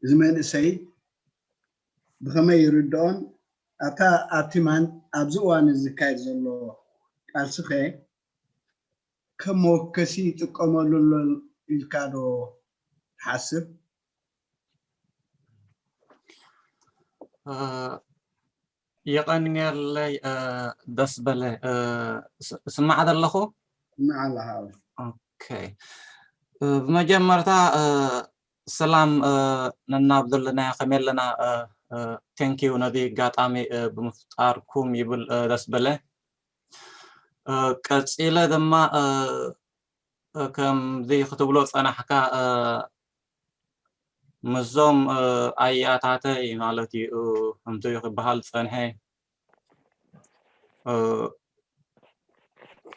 እዚ መንእሰይ ብኸመይ ይርድኦን ኣብታ ኣብቲ ማን ኣብዚ እዋን እዚ ዝካየድ ዘሎ ቃልሲ ከ ከም መወከሲ ይጥቀመሉ ኣሎ ኢልካ ዶ ትሓስብ? የቐንየለይ ደስ በለ። ስማዕ ዘለኹ ስማዕ ኣለኻ። ኦኬ፣ ብመጀመርታ ሰላም ነናብ ዘለናዮ ከመይ ኣለና? ቴንኪዩ ነዚ ኣጋጣሚ ብምፍጣርኩም ይብል ደስ በለ። ቀፂለ ድማ ከምዚ ክትብሎ ፀናሕካ ምስዞም ኣያታተይ ማለት እዩ ከምቲ ክበሃል ዝፀንሐ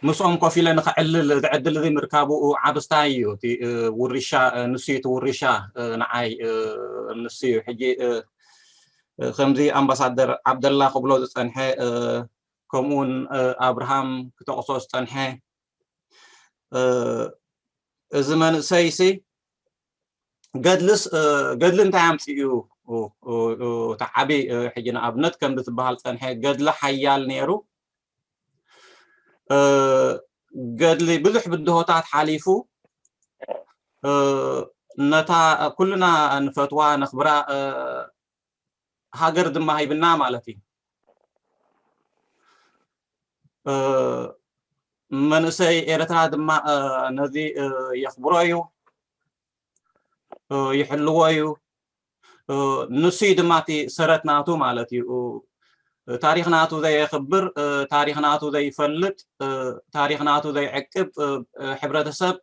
ምስኦም ኮፍ ኢለ ንክዕልል እዚ ዕድል እዚ ምርካቡ ዓብስታይ እዩ። እቲ ውርሻ ንሱ እቲ ውርሻ ንዓይ ንሱ እዩ። ሕጂ ከምዚ ኣምባሳደር ዓብደላ ክብሎ ዝፀንሐ ከምኡውን ኣብርሃም ክጠቕሶ ዝፀንሐ እዚ መንእሰይ ሲ ገድልስ ገድሊ እንታይ ኣምፅኡ? እቲ ዓብዪ ሕጂ ንኣብነት ከም ዝትበሃል ፀንሐ ገድሊ ሓያል ነይሩ። ገድሊ ብዙሕ ብድሆታት ሓሊፉ ነታ ኩልና ንፈትዋ ነኽብራ ሃገር ድማ ሂብና ማለት እዩ። መንእሰይ ኤርትራ ድማ ነዚ የኽብሮ እዩ፣ ይሕልዎ እዩ። ንሱ እዩ ድማ እቲ ሰረት ናቱ ማለት እዩ። ታሪኽ ናቱ ዘየኽብር፣ ታሪኽ ናቱ ዘይፈልጥ፣ ታሪኽ ናቱ ዘይዕቅብ ሕብረተሰብ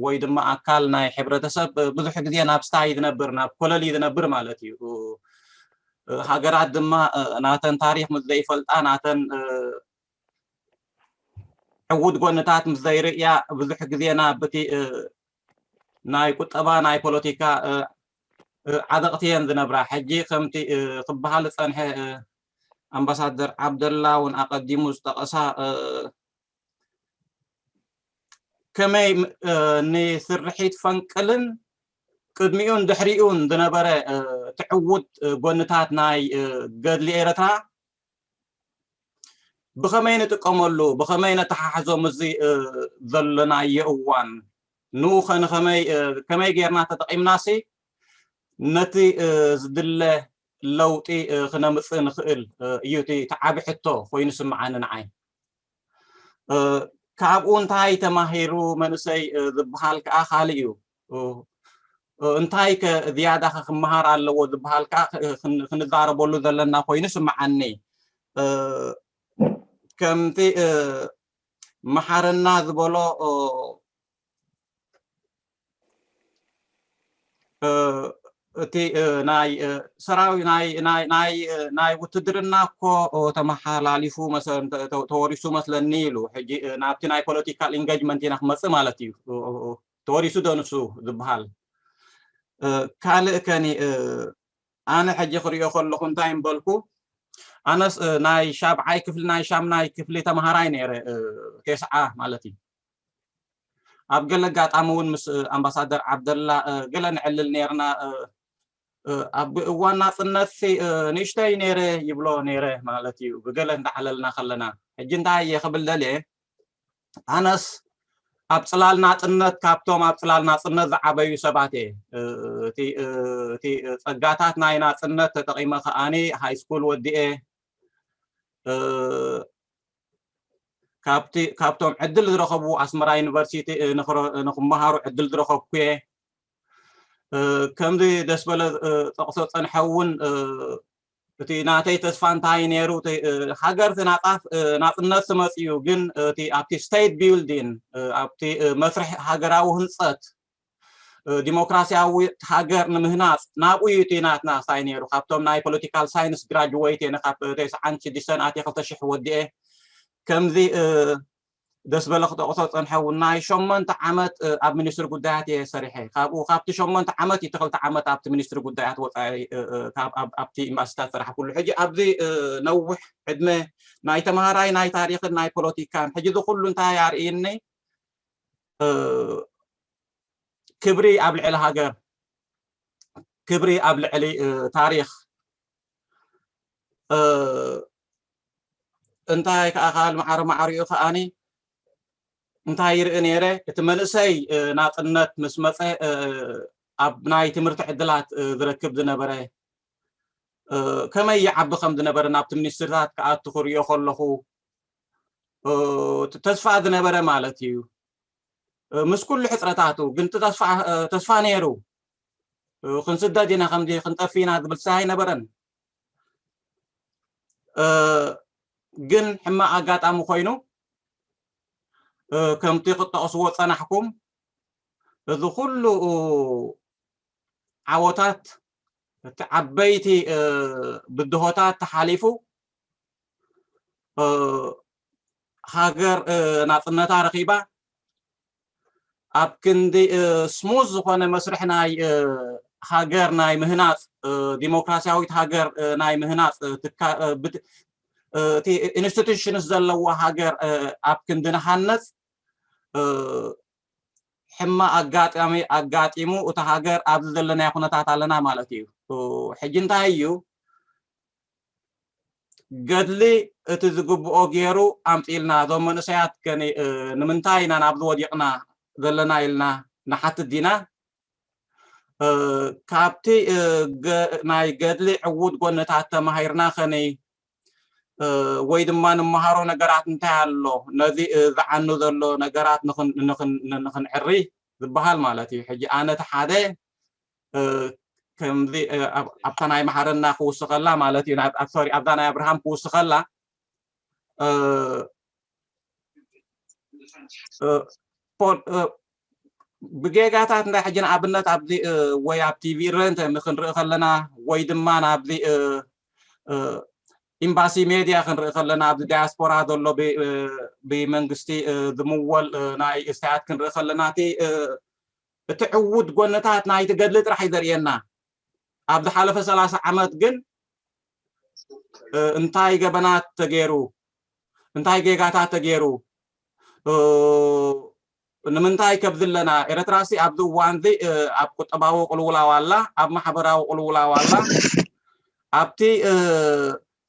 ወይ ድማ ኣካል ናይ ሕብረተሰብ ብዙሕ ግዜ ናብ ስታይ ዝነብር፣ ናብ ኮለል እዩ ዝነብር ማለት እዩ። ሃገራት ድማ ናተን ታሪኽ ምስ ዘይፈልጣ፣ ናተን ዕዉት ጎንታት ምስ ዘይርእያ፣ ብዙሕ ግዜ ናብ እቲ ናይ ቁጠባ፣ ናይ ፖለቲካ ዓዘቕቲ እየን ዝነብራ። ሕጂ ከምቲ ክበሃል ዝጸንሐ ኣምባሳደር ዓብደላ እውን ኣቐዲሙ ዝጠቐሳ፣ ከመይ ንስርሒት ፈንቅልን ቅድሚኡን ድሕሪኡን ዝነበረ ትዕውት ጎንታት ናይ ገድሊ ኤርትራ ብኸመይ ንጥቀመሉ፣ ብኸመይ ነተሓሕዞ ምስዚ ዘለናዮ እዋን፣ ንኡ ከ ንኸመይ፣ ከመይ ጌርና ተጠቒምናሲ ነቲ ዝድለ ለውጢ ክነምጽእ ንኽእል እዩ እቲ ዓቢ ሕቶ ኮይኑ ስምዓኒ ንዓይ። ካብኡ እንታይ ተማሂሩ መንእሰይ ዝበሃል ከኣ ካልእ እዩ። እንታይ ከ ዝያዳ ከ ክመሃር ኣለዎ ዝበሃል ከኣ ክንዛረበሉ ዘለና ኮይኑ ስምዓኒ። ከምቲ መሓረና ዝበሎ እቲ ናይ ሰራዊ ናይ ውትድርና እኮ ተመሓላሊፉ ተወሪሱ መስለኒ ኢሉ። ሕጂ ናብቲ ናይ ፖለቲካል ኢንጌጅመንት ኢና ክመፅእ ማለት እዩ። ተወሪሱ ዶ ንሱ ዝበሃል ካልእ ከኒ ኣነ ሕጂ ክሪኦ ከለኹ እንታይ እምበልኩ፣ ኣነስ ናይ ሻብዓይ ክፍሊ ናይ ሻምናይ ክፍሊ ተምሃራይ ነይረ፣ ቴስዓ ማለት እዩ። ኣብ ገለ ኣጋጣሚ እውን ምስ ኣምባሳደር ዓብደላ ገለ ንዕልል ነርና። ኣብ እዋን ናፅነት ንእሽተይ ነይረ ይብሎ ነይረ ማለት እዩ፣ ብገለ እንዳዓለልና ከለና። ሕጂ እንታይ እየ ክብል ደልየ፣ ኣነስ ኣብ ፅላል ናፅነት፣ ካብቶም ኣብ ፅላል ናፅነት ዝዓበዩ ሰባት እየ። እቲ ጸጋታት ናይ ናፅነት ተጠቒመ ከኣኒ ሃይ ስኩል ወዲኤ፣ ካብቶም ዕድል ዝረኸቡ ኣስመራ ዩኒቨርሲቲ ንክመሃሩ ዕድል ዝረኸብኩ እየ። ከምዚ ደስ በለ ጠቕሶ ፀንሐ እውን እቲ ናተይ ተስፋ እንታይ ነይሩ፣ ሃገር ናፃፍ ናፅነት ትመፅእ እዩ፣ ግን እቲ ኣብቲ ስቴት ቢልዲን፣ ኣብቲ መስርሕ ሃገራዊ ህንፀት፣ ዲሞክራሲያዊ ሃገር ንምህናፅ ናብኡ እዩ እቲ ናትና ስታይ ነይሩ። ካብቶም ናይ ፖለቲካል ሳይንስ ግራጅዌት እየ፣ ካብ ተስዓን ሽዱሽተን ኣትየ ክልተ ሽሕ ወዲኤ። ከምዚ ደስ በለ ክጠቕሶ ፀንሐ እውን ናይ ሸሞንተ ዓመት ኣብ ሚኒስትሪ ጉዳያት እየ ሰሪሐ። ካብኡ ካብቲ ሸሞንተ ዓመት እቲ ክልተ ዓመት ኣብቲ ሚኒስትሪ ጉዳያት ወፃኢ ኣብቲ ኤምባሲታት ሰራሕ ኩሉ። ሕጂ ኣብዚ ነዊሕ ዕድመ ናይ ተምሃራይ ናይ ታሪክን ናይ ፖለቲካን ሕጂ እዚ ኩሉ እንታይ ኣርእየኒ? ክብሪ ኣብ ልዕሊ ሃገር፣ ክብሪ ኣብ ልዕሊ ታሪክ። እንታይ ከዓ ካል ማዕረ ማዕሪኡ ከዓኒ እንታይ ይርኢ ነይረ፣ እቲ መንእሰይ ናፅነት ምስ መፀ ኣብ ናይ ትምህርቲ ዕድላት ዝረክብ ዝነበረ ከመይ ይዓቢ ከም ዝነበረ ናብቲ ሚኒስትርታት ክኣቱ ክሪኦ ከለኹ ተስፋ ዝነበረ ማለት እዩ። ምስ ኩሉ ሕፅረታቱ ግን ተስፋ ነይሩ። ክንስደድ ኢና፣ ከምዚ ክንጠፍ ኢና ዝብል ስታይ ኣይነበረን። ግን ሕማቕ ኣጋጣሚ ኮይኑ ከምቲ ክጠቕስዎ ፀናሕኩም እዚ ኩሉ ዓወታት፣ እቲ ዓበይቲ ብድሆታት ተሓሊፉ ሃገር ናፅነታ ረኺባ ኣብ ክንዲ ስሙዝ ዝኾነ መስርሕ ናይ ሃገር ናይ ምህናፅ፣ ዲሞክራሲያዊት ሃገር ናይ ምህናፅ፣ እቲ ኢንስቲቱሽንስ ዘለዎ ሃገር ኣብ ክንዲ ንሃነፅ ሕማቕ ኣጋጣሚ ኣጋጢሙ እታ ሃገር ኣብዚ ዘለናዮ ኩነታት ኣለና ማለት እዩ። ሕጂ እንታይ እዩ ገድሊ እቲ ዝግብኦ ገይሩ ኣምፂልና እዞም መንእሰያት ከ ንምንታይ ኢና ናብዚ ወዲቕና ዘለና ኢልና ንሓትት ዲና? ካብቲ ናይ ገድሊ ዕዉት ጎነታት ተማሂርና ከ ወይ ድማ ንመሃሮ ነገራት እንታይ ኣሎ፣ ነዚ ዝዓኑ ዘሎ ነገራት ንኽንዕሪ ዝበሃል ማለት እዩ። ሕጂ ኣነ እቲ ሓደ ከምዚ ኣብታ ናይ መሓረና ክውስኸላ ማለት እዩ፣ ኣብዛ ናይ ኣብርሃም ክውስኸላ ብጌጋታት እንታይ ሕጂ ንኣብነት ኣብዚ ወይ ኣብ ቲቪ ረንተ ክንርኢ ከለና ወይ ድማ ናብዚ ኤምባሲ ሜድያ ክንርኢ ከለና ኣብዚ ዳያስፖራ ዘሎ ብመንግስቲ ዝምወል ናይ እስተያት ክንርኢ ከለና እቲ እቲ ዕዉት ጎነታት ናይቲ ገድሊ ጥራሕ እዩ ዘርእየና። ኣብ ዝሓለፈ ሰላሳ ዓመት ግን እንታይ ገበናት ተገይሩ፣ እንታይ ጌጋታት ተገይሩ፣ ንምንታይ ከብዚ ኣለና? ኤረትራሲ ኣብዚ እዋንዚ ኣብ ቁጠባዊ ቅልውላው ኣላ፣ ኣብ ማሕበራዊ ቅልውላው ኣላ፣ ኣብቲ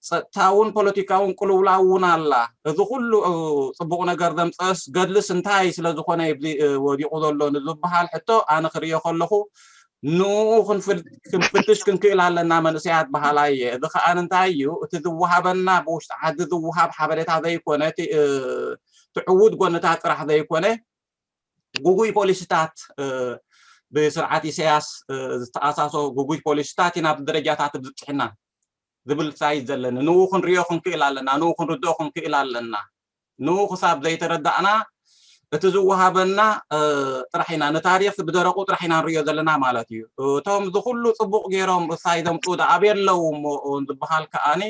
ጸጥታውን ፖለቲካውን ቅልውላው እውን ኣላ። እዚ ኩሉ ጽቡቕ ነገር ዘምጸስ ገድልስ እንታይ ስለ ዝኾነ እዩ ወዲቑ ዘሎ ንዝበሃል ሕቶ ኣነ ክርእዮ ከለኹ ንኡ ክንፍትሽ ክንክእል ኣለና መንእሰያት በሃላይ እየ። እዚ ከኣ እንታይ እዩ እቲ ዝወሃበና ብውሽጢ ዓዲ ዝወሃብ ሓበሬታ ዘይኮነ እቲ ትዕውት ጎነታት ጥራሕ ዘይኮነ ጉጉይ ፖሊሲታት ብስርዓት ኢሳያስ ዝተኣሳሶ ጉጉይ ፖሊሲታት ኢና ብደረጃታት ብዝብፅሕና ዝብል ሳይዝ ዘለኒ ንኡ ክንሪኦ ክንክእል ኣለና፣ ንኡ ክንርድኦ ክንክእል ኣለና። ንኡ ክሳብ ዘይተረዳእና እቲ ዝወሃበና ጥራሕ ኢና ንታሪክ ብደረቁ ጥራሕ ኢና ንሪኦ ዘለና ማለት እዩ። እቶም ዝኩሉ ፅቡቅ ገይሮም ሳይ ዘምፅኡ ደኣ ኣበይ ኣለዉ እሞ ዝበሃል ከኣኒ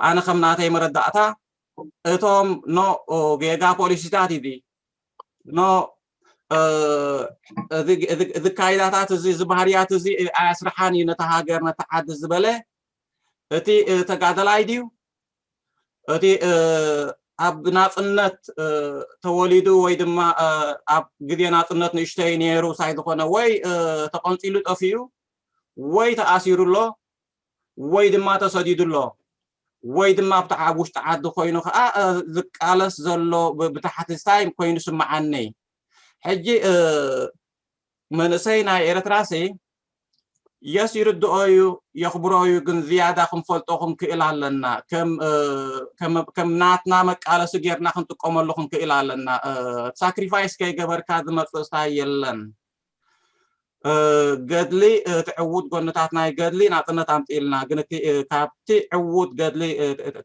ኣነ ከም ናተይ መረዳእታ እቶም ኖ ጌጋ ፖሊሲታት እዚ ኖ እዚ ካይዳታት እዚ እዚ ባህርያት እዚ ኣያስርሓን እዩ ነታ ሃገር ነታ ዓዲ ዝበለ እቲ ተጋደላይ ድዩ እቲ ኣብ ናፅነት ተወሊዱ ወይ ድማ ኣብ ግዜ ናፅነት ንእሽተይ ነይሩ ሳይ ዝኾነ ወይ ተቐንፂሉ ጠፊኡ ወይ ተኣሲሩ ኣሎ ወይ ድማ ተሰዲዱ ኣሎ ወይ ድማ ኣብቲ ኣብ ውሽጢ ዓዲ ኮይኑ ከዓ ዝቃለስ ዘሎ ብታሕቲ ስታይ ኮይኑ ስምዓኒ። ሕጂ መንእሰይ ናይ ኤርትራሲ የስ ይርድኦ እዩ የኽብሮ እዩ፣ ግን ዝያዳ ክንፈልጦ ክንክእል ኣለና። ከም ናትና መቃለሲ ጌርና ክንጥቀመሉ ክንክእል ኣለና። ሳክሪፋይስ ከይገበርካ ዝመፅእ ስታይ የለን። ገድሊ እቲ ዕዉት ጎንታት ናይ ገድሊ ናፅነት ኣምፅእልና፣ ግን እቲ ካብቲ ዕዉት ገድሊ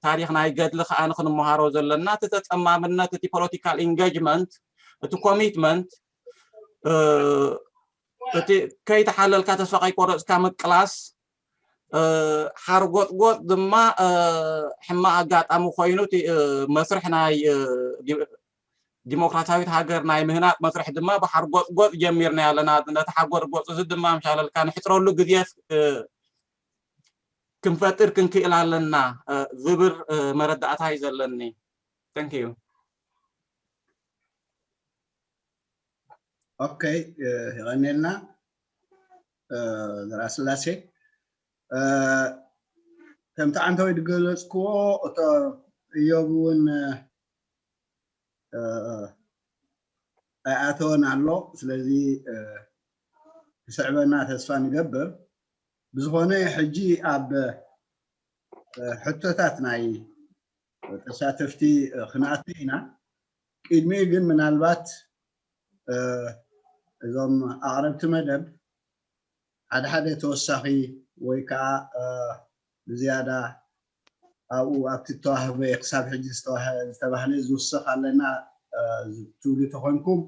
ታሪክ ናይ ገድሊ ከዓ ንክንመሃሮ ዘለና እቲ ተፀማምነት እቲ ፖለቲካል ኢንጌጅመንት እቲ ኮሚትመንት እቲ ከይተሓለልካ ተስፋ ከይቆረፅካ ምቅላስ ሓርጎጥጎጥ ድማ ሕማቅ ኣጋጣሚ ኮይኑ እቲ መስርሕ ናይ ዲሞክራሲያዊት ሃገር ናይ ምህናፅ መስርሕ ድማ ብሓርጎፅጎፅ ጀሚርና ኣለና። ነቲ ሓርጎፅጎፅ እዚ ድማ ምሻለልካ ንሕፅረሉ ግዜ ክንፈጥር ክንክእል ኣለና ዝብል መረዳእታ እዩ ዘለኒ። Thank you። ኦኬ፣ የቐኔልና ዘርኣስላሴ። ከምቲ ዓንተወይ ዝገለፅክዎ እቶ እዮብ እውን ኣይኣተወን ኣሎ። ስለዚ ክስዕበና ተስፋ ንገብር። ብዝኾነ ሕጂ ኣብ ሕቶታት ናይ ተሳተፍቲ ክንኣቱ ኢና። ቅድሚኡ ግን ምናልባት እዞም ኣቕረብቲ መደብ ሓደ ሓደ ተወሳኺ ወይ ከዓ ብዝያዳ ኣብኡ ኣብቲ ዝተዋህበ ክሳብ ሕጂ ዝተባህለ ዝውስኽ ኣለና ትብሉ ተኾንኩም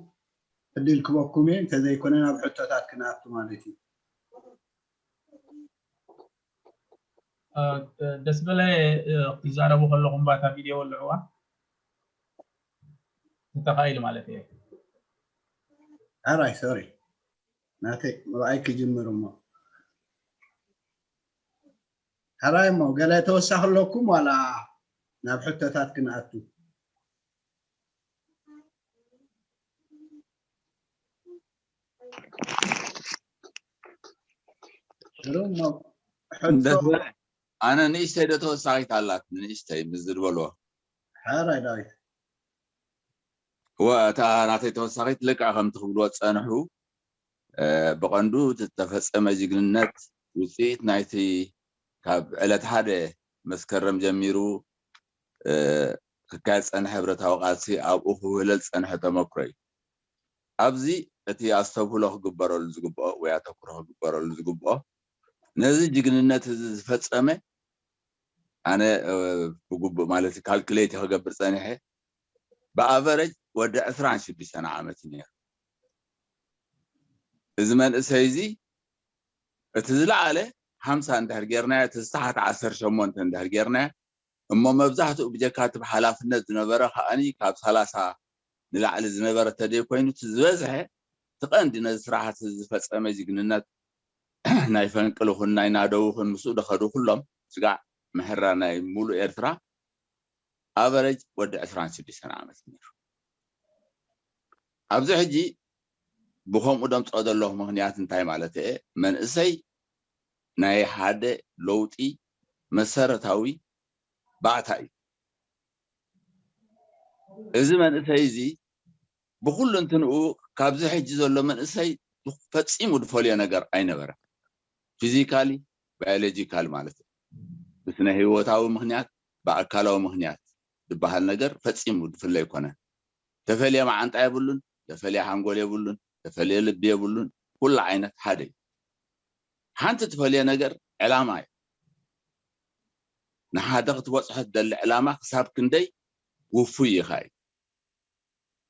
ዕድል ክበኩም እየ። እንተዘይኮነ ናብ ሕቶታት ክንኣቱ ማለት እዩ። ደስ በለ ክትዛረቡ ከለኹም ባታ ቪድዮ ወልዕዋ እንተኻኢሉ ማለት እየ። ሕራይ ሶሪ ናተይ ምርኣይ ክጅምር እሞ ሕራይ እሞ ገለ ተወሳኺ ኣለኩም ዋላ ናብ ሕቶታት ክንኣቱ? ኣነ ንእሽተይ ዶ ተወሳኺት ኣላት ንእሽተይ ምስ ዝበልዎ ሕራይ ዳዊት እወ እታ ናተይ ተወሳኺት ልክዕ ከምቲ ክብልዎ ዝፀንሑ ብቐንዱ ዝተፈፀመ ጅግንነት ውፅኢት ናይቲ ካብ ዕለት ሓደ መስከረም ጀሚሩ ክካየድ ዝፀንሐ ህብረታዊ ቃልሲ ኣብኡ ክውህለል ዝፀንሐ ተመክሮ እዩ። ኣብዚ እቲ ኣስተብህሎ ክግበረሉ ዝግብኦ ወይ ኣተኩሮ ክግበረሉ ዝግብኦ፣ ነዚ ጅግንነት እዚ ዝፈፀመ፣ ኣነ ብግቡእ ማለት ካልኩሌት ክገብር ፀኒሐ፣ ብኣቨረጅ ወዲ ዕስራን ሽዱሽተን ዓመት እዩ ነይሩ። እዚ መንእሰይ እዚ እቲ ዝለዓለ ሓምሳ እንድሕር ጌርናዮ፣ እቲ ዝተሓተ ዓሰርተ ሸሞንተ እንድሕር ጌርናዮ፣ እሞ መብዛሕትኡ ብጀካ እቲ ብሓላፍነት ዝነበረ ከዓኒ ካብ ሰላሳ ንላዕሊ ዝነበረ ተደይ ኮይኑ፣ እቲ ዝበዝሐ እቲ ቀንዲ ነዚ ስራሓት ዝፈፀመ ጅግንነት ናይ ፈንቅል ይኹን ናይ ናደው ይኹን ምስኡ ደኸዱ ኩሎም ስጋዕ ምሕራ ናይ ሙሉእ ኤርትራ ኣቨረጅ ወዲ ዕስራን ሽዱሽተን ዓመት ነይሩ። ኣብዚ ሕጂ ብኸምኡ ደምፅኦ ዘለኹ ምኽንያት እንታይ ማለት እየ? መንእሰይ ናይ ሓደ ለውጢ መሰረታዊ ባእታ እዩ። እዚ መንእሰይ እዚ ብኩሉ እንትንኡ ካብዚ ሕጂ ዘሎ መንእሰይ ፈፂሙ ዝፈልዮ ነገር ኣይነበረን። ፊዚካሊ፣ ባዮሎጂካል ማለት እዩ። ብስነ ህይወታዊ ምኽንያት፣ ብኣካላዊ ምኽንያት ዝበሃል ነገር ፈፂሙ ዝፍለ ኣይኮነን። ተፈልየ መዓንጣ የብሉን፣ ተፈልየ ሓንጎል የብሉን፣ ተፈልየ ልቢ የብሉን። ኩሉ ዓይነት ሓደ እዩ። ሓንቲ ትፈልየ ነገር ዕላማ እዩ። ንሓደ ክትበፅሖ ትደሊ ዕላማ ክሳብ ክንደይ ውፉይ ኢኻ እዩ።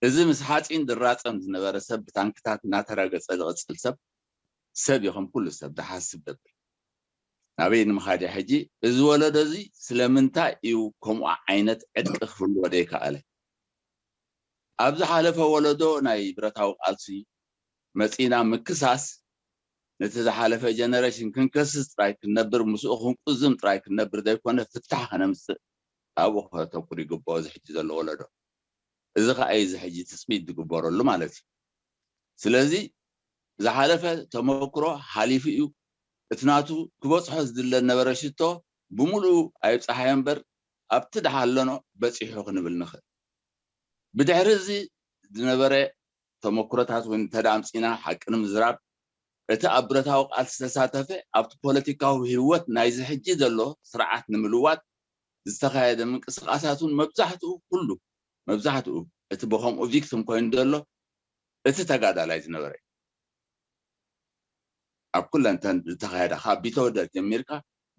እዚ ምስ ሓፂን ዝራፀም ዝነበረ ሰብ ብታንክታት እናተረገፀ ዝቕፅል ሰብ፣ ሰብ እዩ ከም ኩሉ ሰብ ዝሓስብ ደብል። ናበይ ንምኻድ እየ ሕጂ? እዚ ወለዶ እዚ ስለምንታይ እዩ ከምኡ ዓይነት ዕጥቂ ክህልዎ ዘይከኣለ? ኣብ ዝሓለፈ ወለዶ ናይ ብረታዊ ቃልሲ መፂና ምክሳስ፣ ነቲ ዝሓለፈ ጀነሬሽን ክንከስስ ጥራይ ክንነብር፣ ምስኡ ክንቁዝም ጥራይ ክንነብር ዘይኮነ፣ ፍታሕ ከነምፅእ ኣብኡ ከተኩር ይግብኦ እዚ ሕጂ ዘሎ ወለዶ። እዚ ከዓ እዩ እዚ ሕጂ ትፅቢት ዝግበረሉ ማለት እዩ። ስለዚ ዝሓለፈ ተመክሮ ሓሊፉ እዩ። እቲ ናቱ ክበፅሖ ዝድለ ነበረ ሽቶ ብምሉኡ ኣይብፅሓዮ እምበር፣ ኣብቲ ደሓለኖ በፂሑ ክንብል ንኽእል። ብድሕሪ እዚ ዝነበረ ተመክሮታት እውን እንተ ኣምፂና ሓቂ ንምዝራብ፣ እቲ ኣብ ብረታዊ ቃልሲ ዝተሳተፈ ኣብቲ ፖለቲካዊ ህይወት ናይዚ ሕጂ ዘሎ ስርዓት ንምልዋጥ ዝተኻየደ ምንቅስቃሳት እውን መብዛሕትኡ ኩሉ፣ መብዛሕትኡ እቲ ብኸምኡ ቪክቲም ኮይኑ ዘሎ እቲ ተጋዳላይ ዝነበረ እዩ። ኣብ ኩለን እተን ዝተኻየዳ፣ ካብ ቢተወደድ ጀሚርካ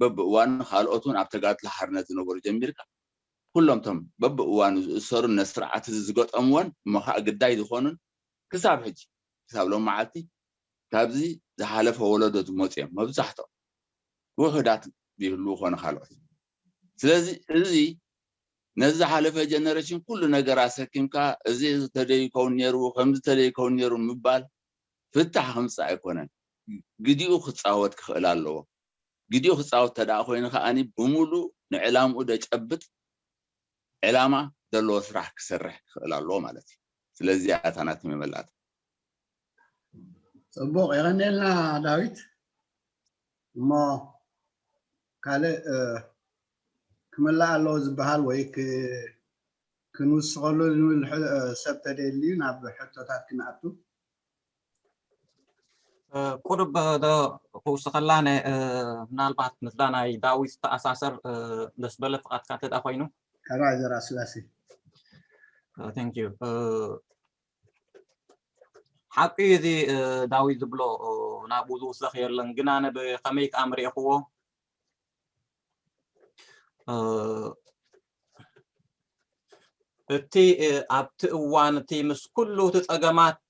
በብእዋኑ ካልኦት እውን ኣብ ተጋድሎ ሓርነት ዝነበሩ ጀሚርካ፣ ኩሎም እቶም በብእዋኑ ዝእሰሩ ነቲ ስርዓት እዚ ዝገጠምዎን እሞ ከዓ ግዳይ ዝኾኑን ክሳብ ሕጂ፣ ክሳብ ሎም መዓልቲ ካብዚ ዝሓለፈ ወለዶ ዝመፁ እዮም መብዛሕትኦም። ውሑዳት ይህልዉ ኮነ ካልኦት። ስለዚ እዚ ነዚ ዝሓለፈ ጀነሬሽን ኩሉ ነገር ኣሰኪምካ፣ እዚ ተደይከውን ነይሩ፣ ከምዚ ተደይከውን ነይሩ ምባል ፍታሕ ከምፅእ ኣይኮነን። ግዲኡ ክፃወት ክኽእል ኣለዎ። ግዲኡ ክፃወት ተደኣ ኮይኑ ከዓኒ ብምሉእ ንዕላምኡ ደጨብጥ ዕላማ ዘለዎ ስራሕ ክሰርሕ ክኽእል ኣለዎ ማለት እዩ። ስለዚ ኣታ ናቲ መመላእታ። ፅቡቕ የቐኔልና ዳዊት። እሞ ካልእ ክምላእ ኣለዎ ዝበሃል ወይ ክንውስኸሉ ንብል ሰብ ተደልዩ ናብ ሕቶታት ክንኣቱ። ቁርብ ዶ ክውስኸላ፣ ምናልባት ምስዳ ናይ ዳዊት ዝተኣሳሰር ደስ በለ ፍቓድካ እንተ ኮይኑ። ሕራይ ዘራ ስላሴ። Thank you። ሓቂ እዚ ዳዊት ዝብሎ ናብኡ ዝውሰኽ የለን፣ ግን ኣነ ብኸመይ ከኣ ምርኢኽዎ እቲ ኣብቲ እዋን እቲ ምስ ኩሉ እቲ ጸገማት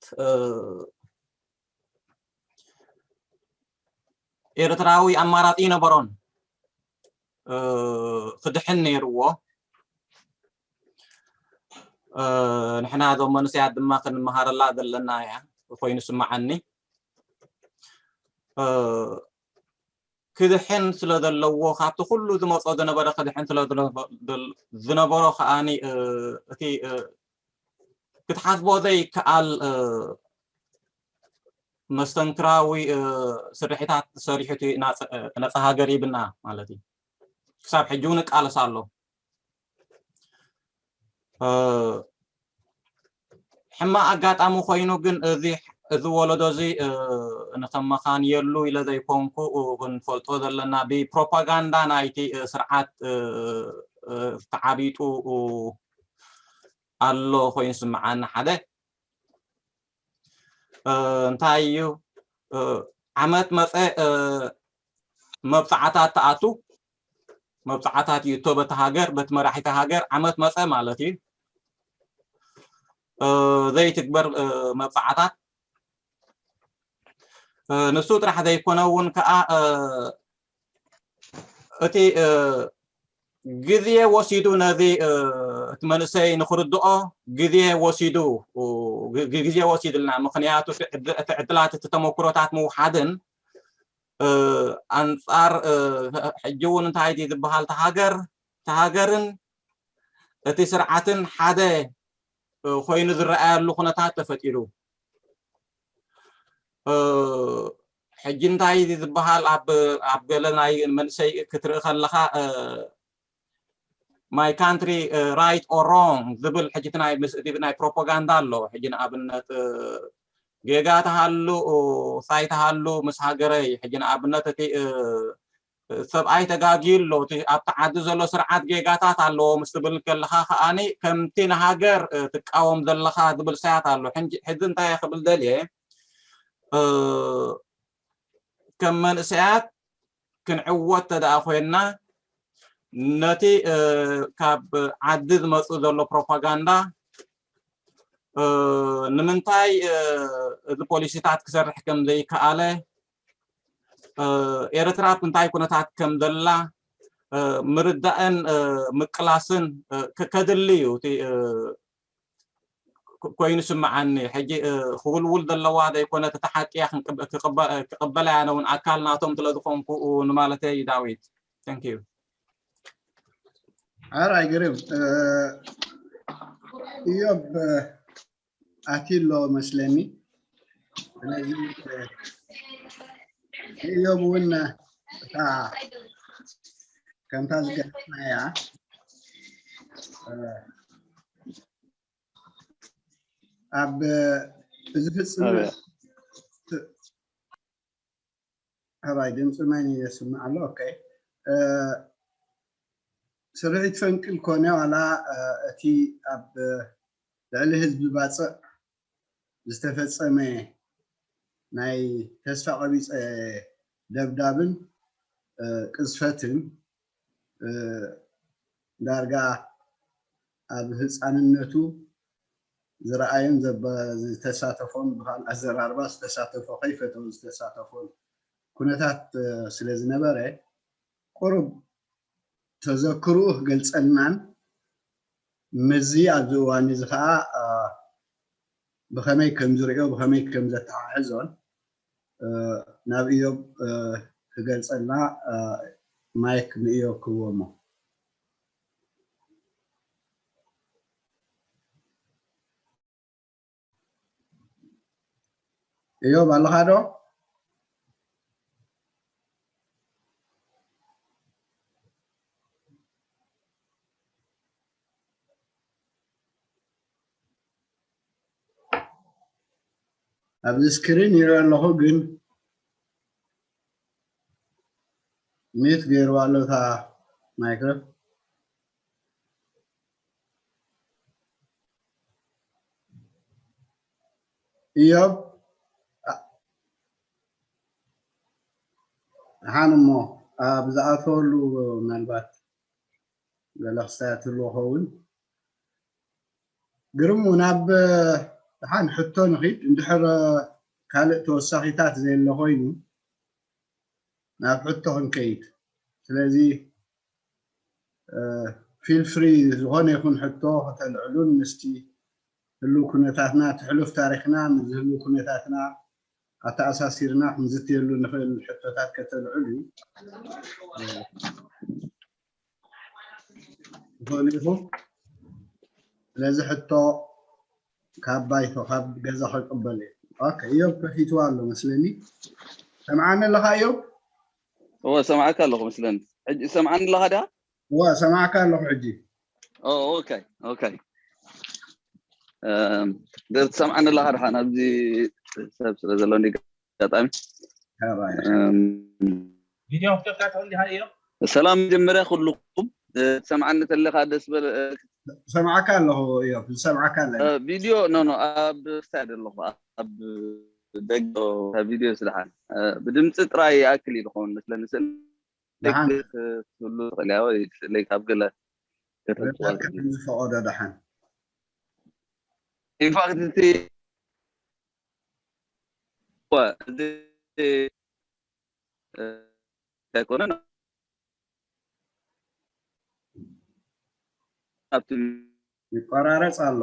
ኤርትራዊ ኣማራጺ ነበሮን ክድሕን ነይርዎ። ንሕና እዞም መንእሰያት ድማ ክንመሃረላ ዘለና እያ ኮይኑ ስምዓኒ። ክድሕን ስለ ዘለዎ ካብቲ ኩሉ ዝመጾ ዝነበረ ክድሕን ስለ ዝነበሮ ከዓኒ እቲ ክትሓስቦ ዘይከኣል መስተንክራዊ ስርሒታት ሰሪሑ እቲ ነፃ ሃገር ይብና ማለት እዩ። ክሳብ ሕጂ እውን እቃለስ ኣሎ። ሕማቕ ኣጋጣሚ ኮይኑ ግን እዚ እዚ ወለዶ እዚ ንኸመኻንየሉ ኢለ ዘይኮንኩ ክንፈልጦ ዘለና ብፕሮፓጋንዳ ናይቲ ስርዓት ተዓቢጡ ኣሎ ኮይኑ ስምዓኒ። ሓደ እንታይ እዩ ዓመት መፀ መብፃዕታት ተኣቱ መብፃዕታት ይእቶ በቲ ሃገር በቲ መራሒቲ ሃገር ዓመት መፀ ማለት እዩ ዘይትግበር መብፃዕታት ንሱ ጥራሕ ዘይኮነ እውን ከዓ እቲ ግዜ ወሲዱ ነዚ እቲ መንእሰይ ንክርድኦ ግዜ ወሲዱ ግዜ ወሲድልና ምክንያቱ እቲ ዕድላት እቲ ተመክሮታት ምውሓድን ኣንፃር ሕጂ እውን እንታይ ዝበሃል ተሃገር ተሃገርን እቲ ስርዓትን ሓደ ኮይኑ ዝረኣየሉ ኩነታት ተፈጢሩ ሕጂ እንታይ ዝበሃል ኣብ ገለ ናይ መንእሰይ ክትርኢ ከለካ my country right or wrong ዝብል ሕጂ ናይ ፕሮፓጋንዳ ኣሎ ሕጂ ንኣብነት ጌጋ ተሃሉ ሳይ ተሃሉ ምስ ሃገረይ ሕጂ ንኣብነት እቲ ሰብኣይ ተጋግዩ ኣሎ ኣብቲ ዓዲ ዘሎ ስርዓት ጌጋታት ኣለዎ ምስ ትብል ከለካ ከዓኒ ከምቲ ንሃገር ትቃወም ዘለካ ዝብል ሳያት ኣሎ ሕጂ እንታይ ክብል ደልየ ከም መንእሰያት ክንዕወት ተደኣ ኮይንና ነቲ ካብ ዓዲ ዝመፅእ ዘሎ ፕሮፓጋንዳ ንምንታይ እዚ ፖሊሲታት ክሰርሕ ከም ዘይከኣለ ኤርትራ እንታይ ኩነታት ከም ዘላ ምርዳእን ምቅላስን ከድሊ እዩ እቲ ኮይኑ ስምዓኒ ሕጂ ክውልውል ዘለዋ ዘይኮነት እቲ ሓቂ እያ ክቅበላ እያ ነውን ኣካል ናቶም ስለ ዝኾንኩ ንማለተይ ዳዊት thank you ኣራይ ግርም እዮብ ኣትዩ ኣሎ መስለኒ ስለዚ እዮብ እውን እታ ከምታ ዝገለፅናያ ኣብ እዚ ፍፅም ሕራይ ድምፂ መን ይስማዕ ኣሎ ኦኬ ስርሒት ፈንቅል ኮነ ዋላ እቲ ኣብ ልዕሊ ህዝቢ ባፅዕ ዝተፈፀመ ናይ ተስፋ ቀቢፀ ደብዳብን ቅዝፈትን ዳርጋ ኣብ ህፃንነቱ ዝረኣዮን ዝተሳተፎን ብካል ኣዘራርባ ዝተሳተፎ ከይፈተው ዝተሳተፎን ኩነታት ስለ ዝነበረ ቁሩብ ተዘክርኡ ክገልፀልናን ምስዚ ኣብዚ እዋን እዚ ከዓ ብኸመይ ከም ዝሪኦ ብኸመይ ከም ዘተሓሕዞን ናብ እዮብ ክገልፀልና ማይክ ንእዮብ ክህቦ እሞ እዮብ ኣለኻ ዶ ኣብዚ ስክሪን ይርኢ ኣለኹ ግን ሚት ገይርዋ ኣሎ እታ ማይክሮ እዮብ ሓን እሞ ኣብ ዝኣተወሉ ምናልባት ገለ ክስታያት ህልዎ ኸውን ግርሙ ናብ ሓን ሕቶ ንኺድ እንድሕር ካልእ ተወሳኺታት ዘየለ ኮይኑ ናብ ሕቶ ክንከይድ ስለዚ feel free ዝኾነ ይኹን ሕቶ ከተልዕሉን ምስቲ ህልው ኩነታትና ትሕሉፍ ታሪክና ምስ ዝህልው ኩነታትና ኣተኣሳሲርና ክንዝትየሉ ንኽእል ሕቶታት ከተልዕሉ ትኽእሉ ኢኹም ስለዚ ሕቶ ካብ ባይቶ ካብ ገዛ ክቅበል እዩ እዮብ ከፊትዋ ኣሎ መስለኒ ሰምዓኒ ኣለካ እዮብ እወ ሰምዓካ ኣለኹ መስለኒ ሕጂ ሰምዓኒ ኣለካ ድያ እወ ሰማዕካ ኣለኹ ሕጂ okay okay እም፣ ዶ ትሰምዓኒ ኣለኻ ደሓን? ኣብዚ ሰብ ስለ ዘሎ እንዲ ኣጋጣሚ። እም፣ ቪድዮ ክትከፍታ ትኽእል ዲኻ? እዮ። ሰላም መጀመርያ ኩልኩም፣ እ፣ ትሰምዓኒ ተለኻ ደስ በለ፣ እ፣ ሰምዓካ ኣለኹ። እዮ፣ ዝሰምዓካ ኣለኒ። እ፣ ቪድዮ፣ ኖ፣ ኖ፣ ኣብ ሳይድ ኣለኹ፣ ኣብ ደገ ቪድዮ ስለ ደሓን። እ፣ ብድምፂ ጥራይ ይኣክል እዩ ዝኸውን መስለኒ። ስእሊ ደሓን። ክትህሉ ትኽእል እያ ወይ ስእሊ ካብ ገለ ከተምፅዋ ርዳካ ከም ዝፈቐዶ ደሓን። ኢንፋክት እቲ እዚ ኣይኮነን ኣብቲ ይቆራረፅ ኣሎ።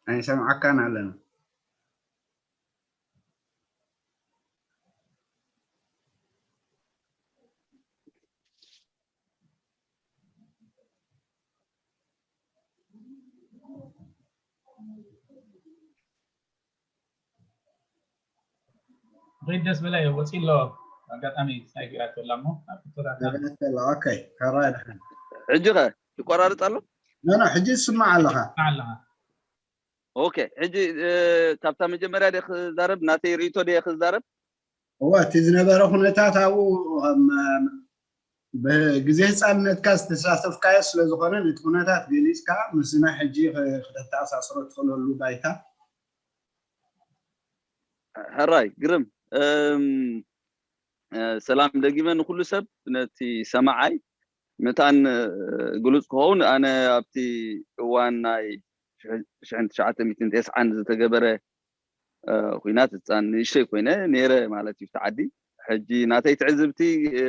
ኣይሰምዓካን ኣለና። ሬድ ደስ በላይ ወፂ ኣሎ። ኣጋጣሚ ሳይት ይኣቱ ኣላ እሞ ኣብ ቁፅራት ተበላሽተ ኣሎ። ኦኬ፣ ካራ ድሓን። ሕጂ ኸ ይቆራርፅ ኣሎ? ኖ፣ ኖ፣ ሕጂ ትስማዕ ኣለኻ። ኣለኻ። ኦኬ፣ ሕጂ፣ እ፣ ካብታ መጀመርያ ድየ ክዛረብ? ናተይ ርእይቶ ድየ ክዛረብ? እወ፣ እቲ ዝነበረ ኩነታት ኣብኡ፣ እም፣ ብግዜ ህፃንነትካ ዝተሳተፍካዮ ስለ ዝኾነ፣ ነቲ ኩነታት ገሊፅካ፣ ምስና ሕጂ ክ-፣ ክተተኣሳስሮ ትኽእለሉ ባይታ። ሕራይ፣ ግርም። እም፣ እ፣ ሰላም ደጊመ ንኩሉ ሰብ፣ ነቲ ሰማዓይ። መታን፣ እ፣ ግሉጽ ክኸውን፣ ኣነ ኣብቲ እዋን ናይ ሽሕ-፣ ሽሕን ትሽዓተ ሚእትን ተስዓን ዝተገበረ፣ እ፣ ኹናት ህጻን ንእሽተይ ኮይነ ነይረ ማለት እዩ፣ ኣብቲ ዓዲ። ሕጂ ናተይ ትዕዝብቲ፣ እ፣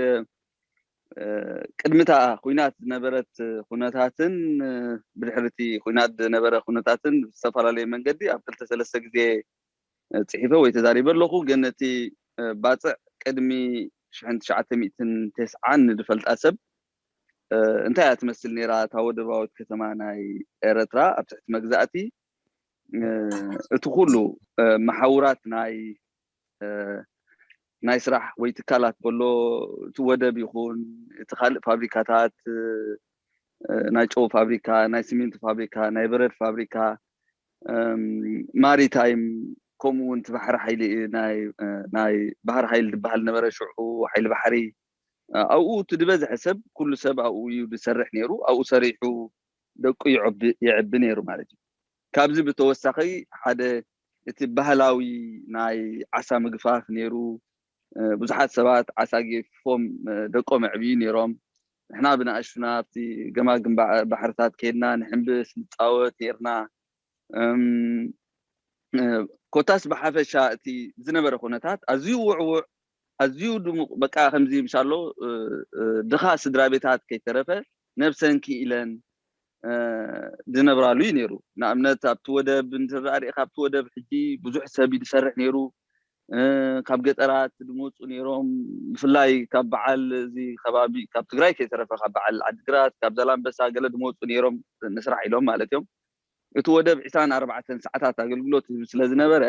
እ፣ ቅድሚ እታ ኹናት ዝነበረት ኩነታትን፣ እ፣ ብድሕሪ እቲ ኹናት ዝነበረ ኩነታትን ብዝተፈላለየ መንገዲ ኣብ ክልተ ሰለስተ ግዜ፣ እ፣ ጽሒፈ ወይ ተዛሪበ ኣለኹ። ግን እቲ፣ እ፣ ባጽዕ ቅድሚ ሽሕን ትሽዓተ ሚእትን ተስዓን ንዝፈልጣ ሰብ፣ እ፣ እንታይ እያ ትመስል ነይራ እታ ወደባዊት ከተማ ናይ ኤረትራ ኣብ ትሕቲ መግዛእቲ፣ እ፣ እቲ ኩሉ፣ እ፣ መሓውራት ናይ፣ እ፣ ናይ ስራሕ ወይ ትካላት በሎ፣ እቲ ወደብ ይኹን፣ እቲ ካልእ ፋብሪካታት፣ እ፣ እ፣ ናይ ጨው ፋብሪካ፣ ናይ ሲሚንቶ ፋብሪካ፣ ናይ በረድ ፋብሪካ፣ እም፣ ማሪታይም፣ ከምኡ እውን እቲ ባሕሪ ሓይሊ፣ ናይ፣ እ፣ ናይ ባህር ሓይሊ ዝበሃል ነበረ ሽዑ፣ ሓይሊ ባሕሪ። እ፣ ኣብኡ እቲ ዝበዝሐ ሰብ፣ ኩሉ ሰብ ኣብኡ እዩ ዝሰርሕ ነይሩ። ኣብኡ ሰሪሑ ደቁ ይዕቢ-፣ የዕቢ ነይሩ ማለት እዩ። ካብዚ ብተወሳኺ ሓደ እቲ ባህላዊ ናይ ዓሳ ምግፋፍ ነይሩ። እ፣ ብዙሓት ሰባት ዓሳ ገፊፎም፣ እ፣ ደቆም የዕብዩ ነይሮም። ንሕና ብንኣሽቱና ኣብቲ ገማግም ባ-፣ ባሕርታት ከይድና ንሕንብስ፣ ንጻወት ነይርና። እም፣ እ፣ ኮታስ ብሓፈሻ እቲ ዝነበረ ኩነታት ኣዝዩ ውዕዉዕ፣ ኣዝዩ ድሙቕ፣ በቃ ከምዚ ምሻሎ፣ እ፣ እ፣ ድኻ ስድራ ቤታት ከይተረፈ ነብሰን ክኢለን፣ እ፣ ዝነብራሉ እዩ ነይሩ። ንኣብነት ኣብቲ ወደብ እንትረኣ ርኢኻ፣ ኣብቲ ወደብ ሕጂ ብዙሕ ሰብ እዩ ዝሰርሕ ነይሩ። እ፣ ካብ ገጠራት ዝመፁ ነይሮም፣ ብፍላይ ካብ በዓል እዚ ከባቢ፣ ካብ ትግራይ ከይተረፈ፣ ካብ በዓል ዓድግራት፣ ካብ ዛላምበሳ ገለ ዝመፁ ነይሮም፣ ንስራሕ ኢሎም ማለት እዮም። እቲ ወደብ ዒስራን ኣርባዕተን ሰዓታት ኣገልግሎት ይህብ ስለ ዝነበረ፣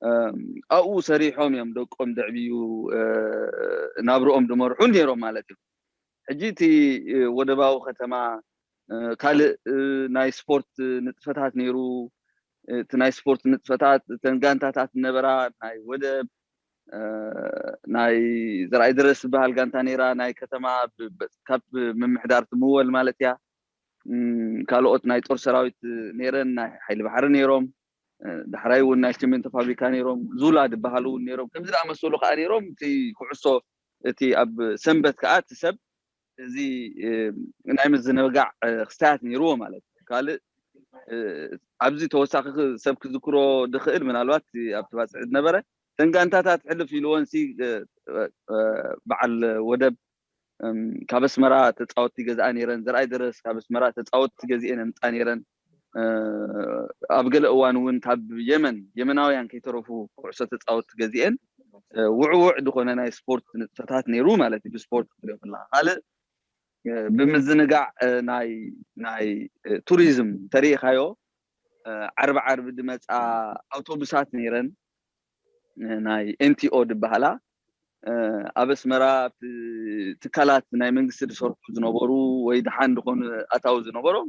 እም፣ ኣብኡ ሰሪሖም እዮም ደቆም ዘዕብዩ፣ እ፣ ናብርኦም ዝመርሑ ነይሮም ማለት እዩ። ሕጂ እቲ፣ እ፣ ወደባዊ ከተማ፣ እ፣ ካልእ፣ እ፣ ናይ ስፖርት ንጥፈታት ነይሩ። እቲ ናይ ስፖርት ንጥፈታት፣ እተን ጋንታታት ዝነበራ ናይ ወደብ፣ እ፣ ናይ ዘርኣይ ደረስ ዝበሃል ጋንታ ነይራ፣ ናይ ከተማ ብ-፣ ብ-፣ ካብ ምምሕዳር ትምወል ማለት እያ። እም፣ ካልኦት ናይ ጦር ሰራዊት ነይረን፣ ናይ ሓይሊ ባሕሪ ነይሮም፣ እ፣ ዳሕራይ እውን ናይ ሲሚንቶ ፋብሪካ ነይሮም፣ ዙላ ዝበሃሉ እውን ነይሮም። ከምዚ ዝኣመሰሉ ከዓ ነይሮም። እቲ ኩዕሶ፣ እቲ ኣብ ሰንበት ከዓ እቲ ሰብ እዚ፣ እ፣ ናይ ምዝንጋዕ፣ እ፣ ክስታያት ነይርዎ ማለት እዩ። ካልእ፣ እ፣ ኣብዚ ተወሳኺ ክ-፣ ሰብ ክዝክሮ ዝኽእል ምናልባት እቲ ኣብቲ ባፅዒ ዝነበረ እተን ጋንታታት ሕልፍ ኢልዎን ሲ፣ እ፣ እ፣ እ፣ በዓል ወደብ፣ እም፣ ካብ ኣስመራ ተፃወትቲ ገዝኣ ነይረን። ዘርኣይ ደረስ ካብ ኣስመራ ተፃወትቲ ገዚኤን ኣምፃ ነይረን። እ፣ ኣብ ገለ እዋን እውን ካብ የመን፣ የመናውያን ከይተረፉ ኩዕሶ ተፃወትቲ ገዚኤን፣ እ፣ ውዕውዕ ዝኾነ ናይ ስፖርት ንጥፈታት ነይሩ ማለት እዩ። ብስፖርት ክትሪኦ ከለኻ ካልእ፣ እ፣ ብምዝንጋዕ፣ እ፣ ናይ፣ ናይ፣ እ፣ ቱሪዝም ተሪኢኻዮ፣ እ፣ ዓርቢ ዓርቢ ዝመፃ ኣውቶቡሳት ነይረን፣ እ፣ ናይ ኤን ቲ ኦ ዝበሃላ፣ እ፣ ኣብ ኣስመራ ኣብቲ ትካላት ናይ መንግስቲ ዝሰርሑ ዝነበሩ ወይ ደሓን ዝኾኑ ኣታዊ ዝነበሮም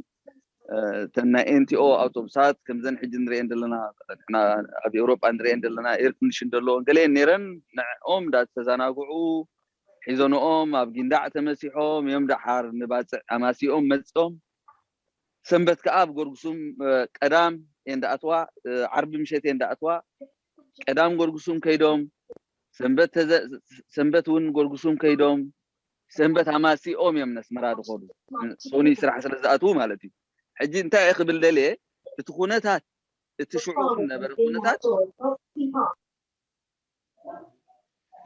እተን ናይ ኤንቲኦ ኣውቶቡሳት ከምዘን ሕጂ ንሪኤን ዘለና፣ ንሕና ኣብ ኤውሮጳ ንሪኤን ዘለና ኤር ኮንዲሽን ዘለዎን ገለየን ነይረን። ንዕኦም እንዳተዘናግዑ ሒዞንኦም ኣብ ጊንዳዕ ተመሲሖም እዮም ደሓር ንባፅዕ ኣማሲኦም መፂኦም። ሰንበት ከዓ ኣብ ጎርጉሱም ቀዳም እየን ደኣትዋ፣ ዓርቢ ምሸት እየን ደኣትዋ። ቀዳም ጎርጉሱም ከይዶም ሰንበት እውን ጎርጉሱም ከይዶም ሰንበት ኣማሲኦም እዮም ነስመራ ዝኸዱ። ሶኒ ስራሕ ስለ ዝኣትዉ ማለት እዩ። ሕጂ እንታይ እየ ክብል ደልየ፣ እቲ ኩነታት እቲ ሽዑ ዝነበረ ኩነታት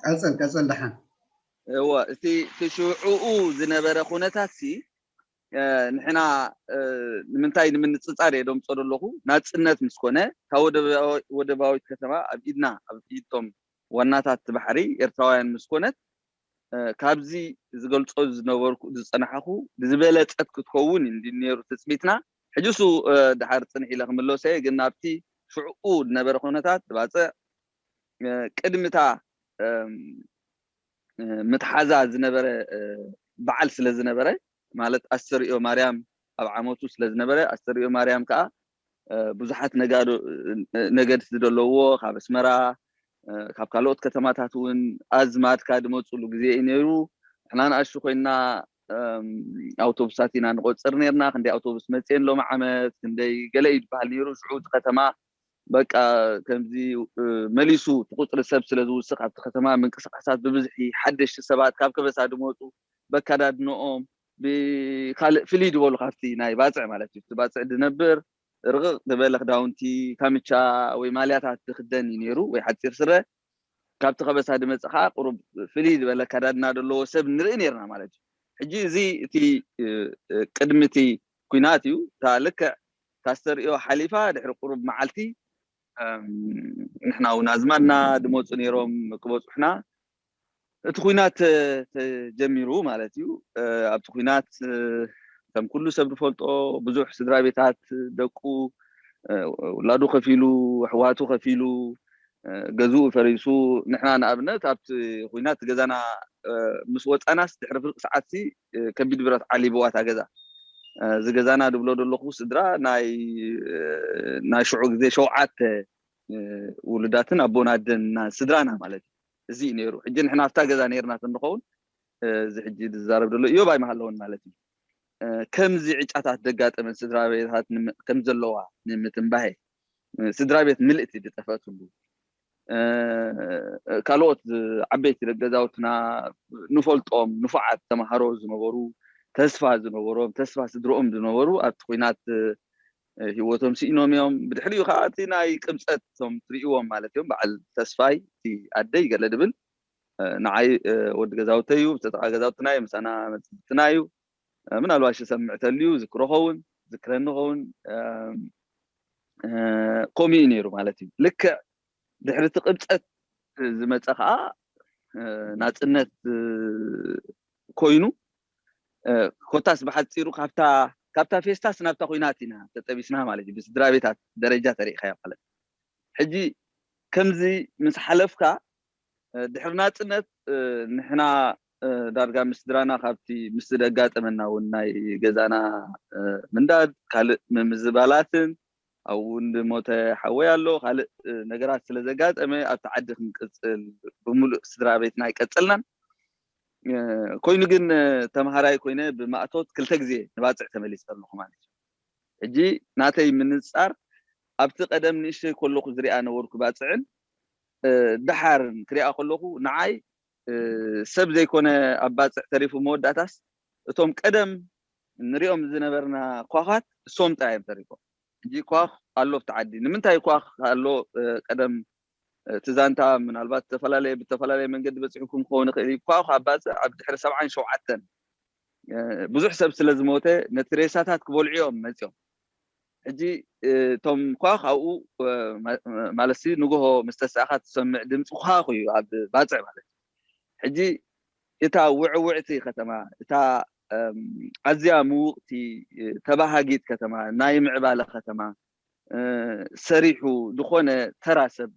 ቀፅል ቀፅል ደሓን እወ እቲ እቲ ሽዑኡ ዝነበረ ኩነታት ሲ ንሕና ንምንታይ ንምንፅፃር እየ ደምፆ ዘለኹ። ናፅነት ምስ ኮነ ካብ ወደባዊት ከተማ ኣብ ኢድና ኣብ ኢድቶም ዋናታት ባሕሪ ኤርትራውያን ምስ ኮነት ካብዚ ዝገልፆ ዝነበርኩ ዝፀናሕኩ ዝበለፀት ክትከውን እንዲ ነይሩ ትፅቢትና። ሕጂ እሱ ድሓር ፅንሕ ኢለ ክምለሶ እየ፣ ግን ናብቲ ሽዕኡ ዝነበረ ኩነታት ባፅዕ ቅድምታ ምትሓዛ ዝነበረ በዓል ስለ ዝነበረ ማለት ኣስተርእዮ ማርያም ኣብ ዓመቱ ስለ ዝነበረ ኣስተርእዮ ማርያም ከዓ ብዙሓት ነገድቲ ዘለውዎ ካብ ኣስመራ ካብ ካልኦት ከተማታት እውን ኣዝማድካ ዝመፅሉ ግዜ እዩ ነይሩ። ንሕና ንኣሽቱ ኮይና ኣውቶቡሳት ኢና ንቆፅር ነርና። ክንደይ ኣውቶቡስ መፅየን ሎም ዓመት ክንደይ ገለ እዩ ዝበሃል ነይሩ። ሽዑ እቲ ከተማ በቃ ከምዚ መሊሱ እቲ ቁፅሪ ሰብ ስለ ዝውስኽ ኣብቲ ከተማ ምንቅስቃሳት ብብዝሒ ሓደሽቲ ሰባት ካብ ከበሳ ዝመፁ በካዳድንኦም ብካልእ ፍልይ ዝበሉ ካብቲ ናይ ባፅዕ ማለት እዩ። እቲ ባፅዕ ዝነብር ርቕቕ ዝበለ ክዳውንቲ ካምቻ ወይ ማልያታት ዝኽደን እዩ ነይሩ ወይ ሓፂር ስረ። ካብቲ ከበሳ ዝመፅእ ከዓ ቁሩብ ፍልይ ዝበለ ኣካዳድና ዘለዎ ሰብ ንርኢ ነርና ማለት እዩ። ሕጂ እዚ እቲ ቅድሚ እቲ ኩናት እዩ። እታ ልክዕ ታስተርእዮ ሓሊፋ ድሕሪ ቁሩብ መዓልቲ ንሕና እውን ኣዝማድና ዝመፁ ነይሮም ክበፅሑና እቲ ኩናት ተጀሚሩ ማለት እዩ። ኣብቲ ኩናት ከም ኩሉ ሰብ ዝፈልጦ ብዙሕ ስድራ ቤታት ደቁ ውላዱ ከፊሉ ኣሕዋቱ ከፊሉ ገዝኡ ፈሪሱ ንሕና ንኣብነት ኣብቲ ኩናት ገዛና ምስ ወፃናስ ድሕሪ ፍርቂ ሰዓትሲ ከቢድ ብረት ዓሊብዋ እታ ገዛ። እዚ ገዛና ዝብሎ ዘለኹ ስድራ ናይ ናይ ሽዑ ግዜ ሸውዓተ ውሉዳትን ኣቦን ኣደን ስድራና ማለት እዩ። እዚ እዩ ነይሩ። ሕጂ ንሕና ኣብታ ገዛ ነይርና እንኸውን እዚ ሕጂ ዝዛረብ ዘሎ እዮብ ኣይምሃለውን ማለት እዩ። ከምዚ ዕጫታት ደጋጠመን ስድራ ቤታት ከም ዘለዋ ንምትንባሄ ስድራ ቤት ምልእቲ ዝጠፈእትሉ ካልኦት ዓበይቲ ገዛውትና ንፈልጦም ንፉዓት ተምሃሮ ዝነበሩ ተስፋ ዝነበሮም ተስፋ ስድርኦም ዝነበሩ ኣብቲ ኩናት ህይወቶም ስኢኖም እዮም። ብድሕሪኡ ከዓ እቲ ናይ ቅብፀት እቶም ትርእይዎም ማለት እዮም። በዓል ተስፋይ እቲ ኣደይ ገለ ድብል ንዓይ ወዲ ገዛውተይ እዩ፣ ብተጠቃ ገዛውትና እዩ፣ ምሳና መፅትና እዩ። ምናልባት ዝሰምዕ ተልዩ ዝክሮ ኸውን ዝክረኒ ኸውን ከምኡ እዩ ነይሩ ማለት እዩ። ልክዕ ድሕሪ እቲ ቅብፀት ዝመፀ ከዓ ናፅነት ኮይኑ ኮታስ ብሓፂሩ ካብታ ካብታ ፌስታስ ናብታ ኩናት ኢና ተጠቢስና ማለት እዩ። ብስድራ ቤታት ደረጃ ተሪኢኻዮ ማለት ሕጂ ከምዚ ምስ ሓለፍካ ድሕሪ ናፅነት ንሕና ዳርጋ ምስ ስድራና ካብቲ ምስ ዘጋጠመና እውን ናይ ገዛና ምንዳድ ካልእ ምምዝባላትን ኣብኡ እውን ዝሞተ ሓወይ ኣሎ ካልእ ነገራት ስለ ዘጋጠመ ኣብቲ ዓዲ ክንቅፅል ብምሉእ ስድራ ቤትና ኣይቀፀልናን። ኮይኑ ግን ተምሃራይ ኮይነ ብማእቶት ክልተ ግዜ ንባፅዕ ተመሊሰ ኣለኹ ማለት እዩ። ሕጂ ናተይ ምንፃር ኣብቲ ቀደም ንእሽተይ ከለኹ ዝሪኣ ነበርኩ ባፅዕን ደሓርን ክሪኣ ከለኹ ንዓይ ሰብ ዘይኮነ ኣብ ባፅዕ ተሪፉ መወዳእታስ እቶም ቀደም ንሪኦም ዝነበርና ኳኻት እሶም ጥራይ እዮም ተሪፎም። ሕጂ ኳኽ ኣሎ ኣብቲ ዓዲ ንምንታይ ኳኽ ኣሎ ቀደም እቲ ዛንታ ምናልባት ዝተፈላለየ ብዝተፈላለየ መንገዲ በፂሑኩም ክኸውን ይኽእል እዩ። ኳኽ ኣብ ባፅዕ ኣብ ድሕሪ ሰብዓን ሸውዓተን ብዙሕ ሰብ ስለ ዝሞተ ነቲ ሬሳታት ክበልዑ እዮም መፂኦም። ሕጂ እቶም ኳኽ ኣብኡ ማለት ንግሆ ምስ ተሳእኻ ትሰምዕ ድምፂ ኳኽ እዩ ኣብ ባፅዕ ማለት እዩ። ሕጂ እታ ውዕውዕቲ ከተማ እታ ኣዝያ ምውቕቲ ተባሃጊት ከተማ ናይ ምዕባለ ከተማ ሰሪሑ ዝኾነ ተራ ሰብ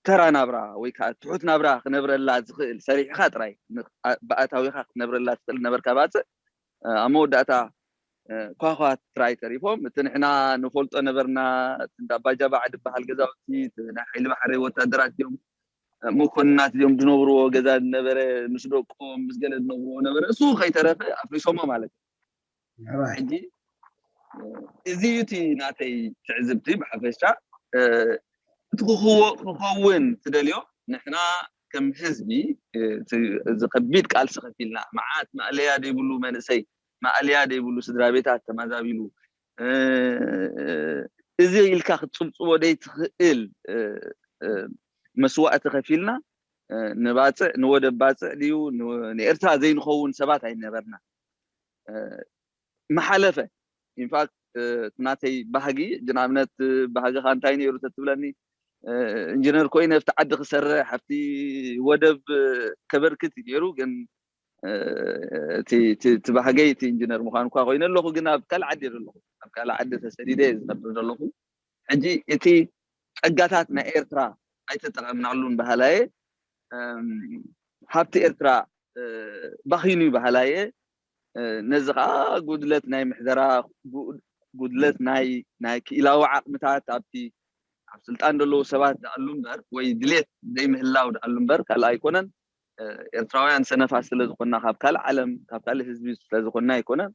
ተራ ናብራ ወይ ከዓ ትሑት ናብራ ክነብረላ ዝኽእል ሰሪሕኻ ጥራይ ብኣታዊኻ ክትነብረላ ትኽእል ነበርካ ባፅዕ ኣብ መወዳእታ ኳኳ ትራይ ተሪፎም፣ እቲ ንሕና ንፈልጦ ነበርና፣ እቲ እንዳ ኣባጃባዕ ዝበሃል ገዛውቲ፣ እቲ ናይ ሓይሊ ባሕሪ ወታደራት እዮም፣ መኮንናት እዮም ዝነብርዎ ገዛ ዝነበረ፣ ምስ ደቆም ምስ ገለ ዝነብርዎ ነበረ፣ እሱ ከይተረፈ ኣፍሪሶሞ ማለት እዩ። ሕጂ እዚ እዩ እቲ ናተይ ትዕዝብቲ ብሓፈሻ። እቲ ክኸውን ትደልዮ፣ ንሕና ከም ህዝቢ እዚ ከቢድ ቃልሲ ከፊልና፣ መዓት ማእለያ ዘይብሉ መንእሰይ፣ ማእለያ ዘይብሉ ስድራ ቤታት ተማዛቢሉ፣ እዚ ኢልካ ክትፅብፅቦ ዘይትኽእል መስዋእቲ ከፊልና፣ ንባፅዕ፣ ንወደብ ባፅዕ ድዩ ንኤርትራ ዘይንኸውን ሰባት ኣይነበርና። መሓለፈ ኢንፋክት ናተይ ባህጊ፣ ንኣብነት ባህግኻ እንታይ ነይሩ ተትብለኒ፣ ኢንጂነር ኮይነ ኣብቲ ዓዲ ክሰርሕ ኣብቲ ወደብ ከበርክት እዩ ነይሩ። ግን እቲ ባህገይ እቲ ኢንጂነር ምዃን እኳ ኮይነ ኣለኹ፣ ግን ኣብ ካልእ ዓዲ እየ ዘለኹ። ኣብ ካልእ ዓዲ ተሰዲደ እየ ዝነብር ዘለኹ። ሕጂ እቲ ጸጋታት ናይ ኤርትራ ኣይተጠቐምናሉን በሃላየ፣ ሃብቲ ኤርትራ ባኺኑ በሃላየ። ነዚ ከዓ ጉድለት ናይ ምሕደራ፣ ጉድለት ናይ ናይ ክኢላዊ ዓቕምታት ኣብቲ ኣብ ስልጣን ዘለዉ ሰባት ደኣሉ እምበር፣ ወይ ድሌት ዘይምህላው ደኣሉ እምበር ካልእ ኣይኮነን። ኤርትራውያን ሰነፋት ስለ ዝኾንና፣ ካብ ካልእ ዓለም፣ ካብ ካልእ ህዝቢ ስለ ዝኾንና ኣይኮነን።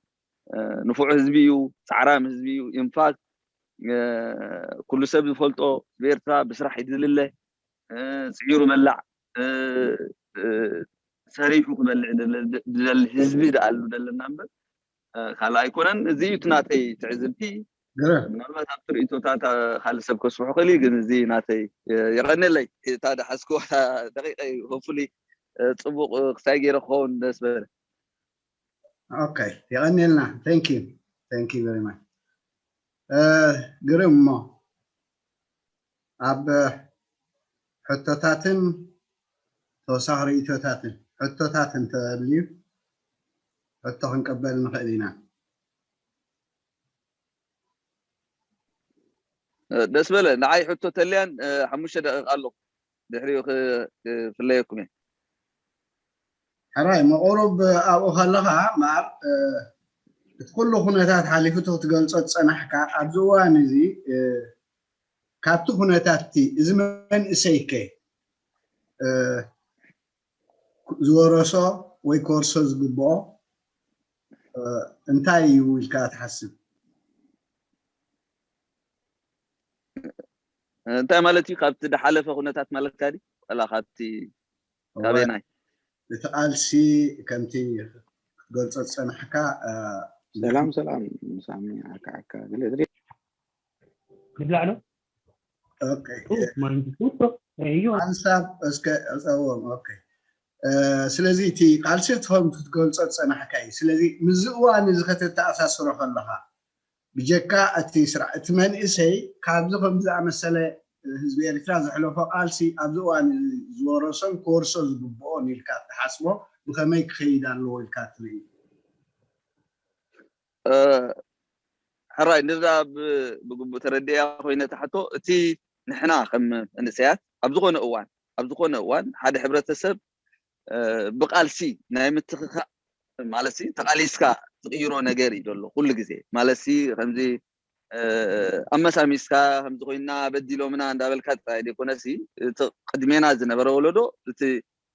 ንፉዕ ህዝቢ እዩ፣ ጻዕራም ህዝቢ እዩ። ኢንፋክት ኩሉ ሰብ ዝፈልጦ ህዝቢ ኤርትራ ብስራሕ እዩ ዝልለ፣ ጽዒሩ በላዕ፣ ሰሪሑ ክበልዕ ዝደሊ ህዝቢ ደኣሉ ዘለና እምበር ካልእ ኣይኮነን። እዚ እዩ እቲ ናተይ ትዕዝብቲ። ምናልባት ኣብቲ ርእይቶታት ካልእ ሰብ ከስፍሑ ክእል እዩ፣ ግን እዚ ናተይ። የቐንየለይ እታ ደሓዝክዋ ደቂቀ እዩ። ሆፕፉሊ ጽቡቕ ክሳይ ገይረ ክኸውን ደስ በለ። ኦኬ፣ የቐንየልና። Thank you, thank you very much። ግርም እሞ ኣብ ሕቶታትን ተወሳኺ ርእይቶታትን፣ ሕቶታት እንተልዩ ሕቶ ክንቀበል ንኽእል ኢና። ደስ በለ። ንዓይ ሕቶ ተልያን ሓሙሽተ ደቂቕ ኣለኹ፣ ድሕሪኡ ክፍለየኩም እየ። ሕራይ፣ መቑሩብ ኣብኡ ከለኻ እምበኣር እቲ ኩሉ ኩነታት ሓሊፉ እቲ ክትገልጾ ዝጸናሕካ ኣብዚ እዋን እዚ ካብቲ ኩነታት እቲ እዚ መንእሰይ ከ ዝወረሶ ወይ ክወርሶ ዝግብኦ እንታይ እዩ ኢልካ ትሓስብ? እንታይ ማለት እዩ? ካብቲ ዝሓለፈ ኩነታት ማለትካ ድዩ? ዋላ ካብቲ ካበየናይ? እቲ ቃልሲ ከምቲ ክትገልጾ ዝጸናሕካ። ሰላም ሰላም ሳሚ፣ ዓካ ዓካ። ንብላዕ ዶ? ሓንሳብ እስከ ዕጸዎም። ኦኬ፣ ስለዚ እቲ ቃልሲ እቲ ከም ክትገልጾ ዝጸናሕካ እዩ። ስለዚ ምስዚ እዋን እዚ ከተተኣሳስሮ ከለኻ ብጀካ እቲ ስራሕ እቲ መንእሰይ ካብዚ ከምዚ ዝኣመሰለ ህዝቢ ኤርትራ ዘሕለፎ ቃልሲ ኣብዚ እዋን እዚ ዝወረሶን ክወርሶ ዝግብኦን ኢልካ እትሓስቦ ብኸመይ ክኸይድ ኣለዎ ኢልካ ትርኢ? ሕራይ፣ ንዛ ብግቡእ ተረዲእያ ኮይነ እታ ሕቶ፣ እቲ ንሕና ከም መንእሰያት ኣብ ዝኾነ እዋን ኣብ ዝኾነ እዋን ሓደ ሕብረተሰብ ብቃልሲ ናይ ምትኽኻእ ማለት ሲ ተቃሊስካ ትቕይሮ ነገር እዩ ዘሎ ኩሉ ግዜ ማለት ሲ ከምዚ ኣመሳሚስካ ከምዚ ኮይና በዲሎምና እንዳበልካ ጥራይ ዘይኮነ ሲ እቲ ቅድሜና ዝነበረ ወለዶ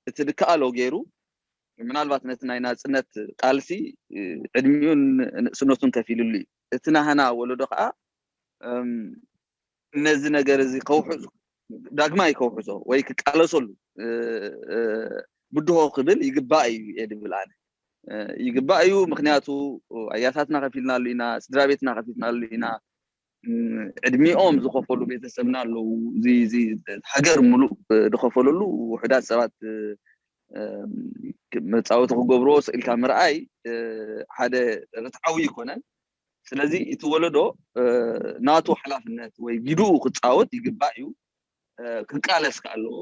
እቲ ድከኣሎ ገይሩ ምናልባት ነቲ ናይ ናፅነት ቃልሲ ዕድሚኡን ንእስነቱን ከፊልሉ እዩ። እቲ ናህና ወለዶ ከዓ ነዚ ነገር እዚ ከውሕዞ ዳግማይ ከውሕዞ ወይ ክቃለሰሉ ብድሆ ክብል ይግባእ እዩ እየ ድብል ኣነ። ይግባእ እዩ፣ ምክንያቱ ኣያታትና ከፊልናሉ ኢና፣ ስድራ ቤትና ከፊልናሉ ኢና፣ ዕድሚኦም ዝኸፈሉ ቤተሰብና ኣለዉ። እዚ ሃገር ሙሉእ ዝኸፈለሉ ውሑዳት ሰባት መፃወቲ ክገብርዎ ስኢልካ ምርኣይ ሓደ ርትዓዊ ኣይኮነን። ስለዚ እቲ ወለዶ ናቱ ሓላፍነት ወይ ግድኡ ክፃወት ይግባእ እዩ። ክቃለስ ከ ኣለዎ።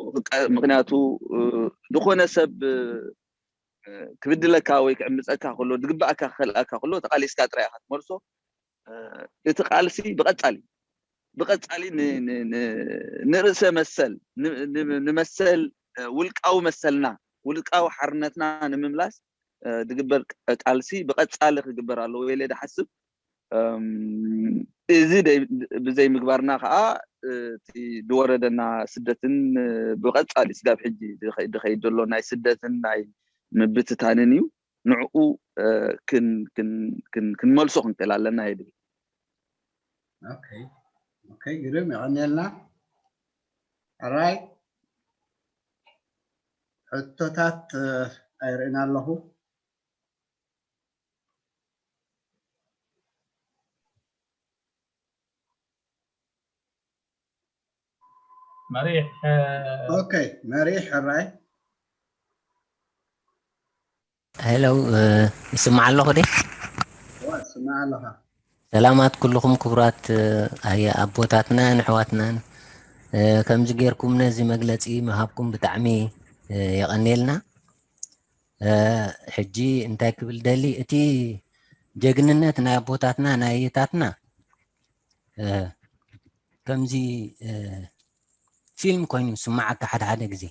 ምክንያቱ ዝኾነ ሰብ ክብድለካ ወይ ክዕምፀካ ከሎ፣ ዝግባኣካ ክኸልኣካ ከሎ ተቃሊስካ ጥራይ ኢኻ ትመልሶ። እቲ ቃልሲ ብቐፃሊ ብቐፃሊ ንርእሰ መሰል ንመሰል ውልቃዊ መሰልና ውልቃዊ ሓርነትና ንምምላስ ዝግበር ቃልሲ ብቐፃሊ ክግበር ኣለዎ ኢለ ድሓስብ። እም፣ እዚ ደይ-፣ ብዘይምግባርና ከዓ እቲ ዝወረደና ስደትን ብቐጻሊ ስጋብ ሕጂ ዝኸ-፣ ዝኸይድ ዘሎ ናይ ስደትን ናይ ምብትታንን እዩ። ንዕኡ፣ እ፣ ክን-፣ ክን-፣ ክን-፣ ክንመልሶ ክንክእል ኣለና ይብል። ኦኬ፣ ኦኬ፣ ግርም፣ የቐንየልና። ሕራይ፣ ሕቶታት፣ እ፣ ኣይርእን ኣለኹ። መሪሕ፣ እ፣ ኦኬ፣ መሪሕ፣ ሕራይ። ሄሎ፣ እ፣ ይስማዕ ኣለኹ ደ? እዋ፣ ትስማዕ ኣለኻ። ሰላማት ኩልኹም ክቡራት፣ እ፣ ኣየ ኣቦታትናን ኣሕዋትናን፣ እ፣ ከምዚ ጌርኩም ነዚ መግለጺ ምሃብኩም ብጣዕሚ፣ እ፣ የቐንየልና። እ፣ ሕጂ እንታይ ክብል ደሊ፣ እቲ ጀግንነት ናይ ኣቦታትና ናይ ኣየታትና፣ እ፣ ከምዚ፣ እ፣ ፊልም ኮይኑ ይስማዓካ ሓደ ሓደ ግዜ።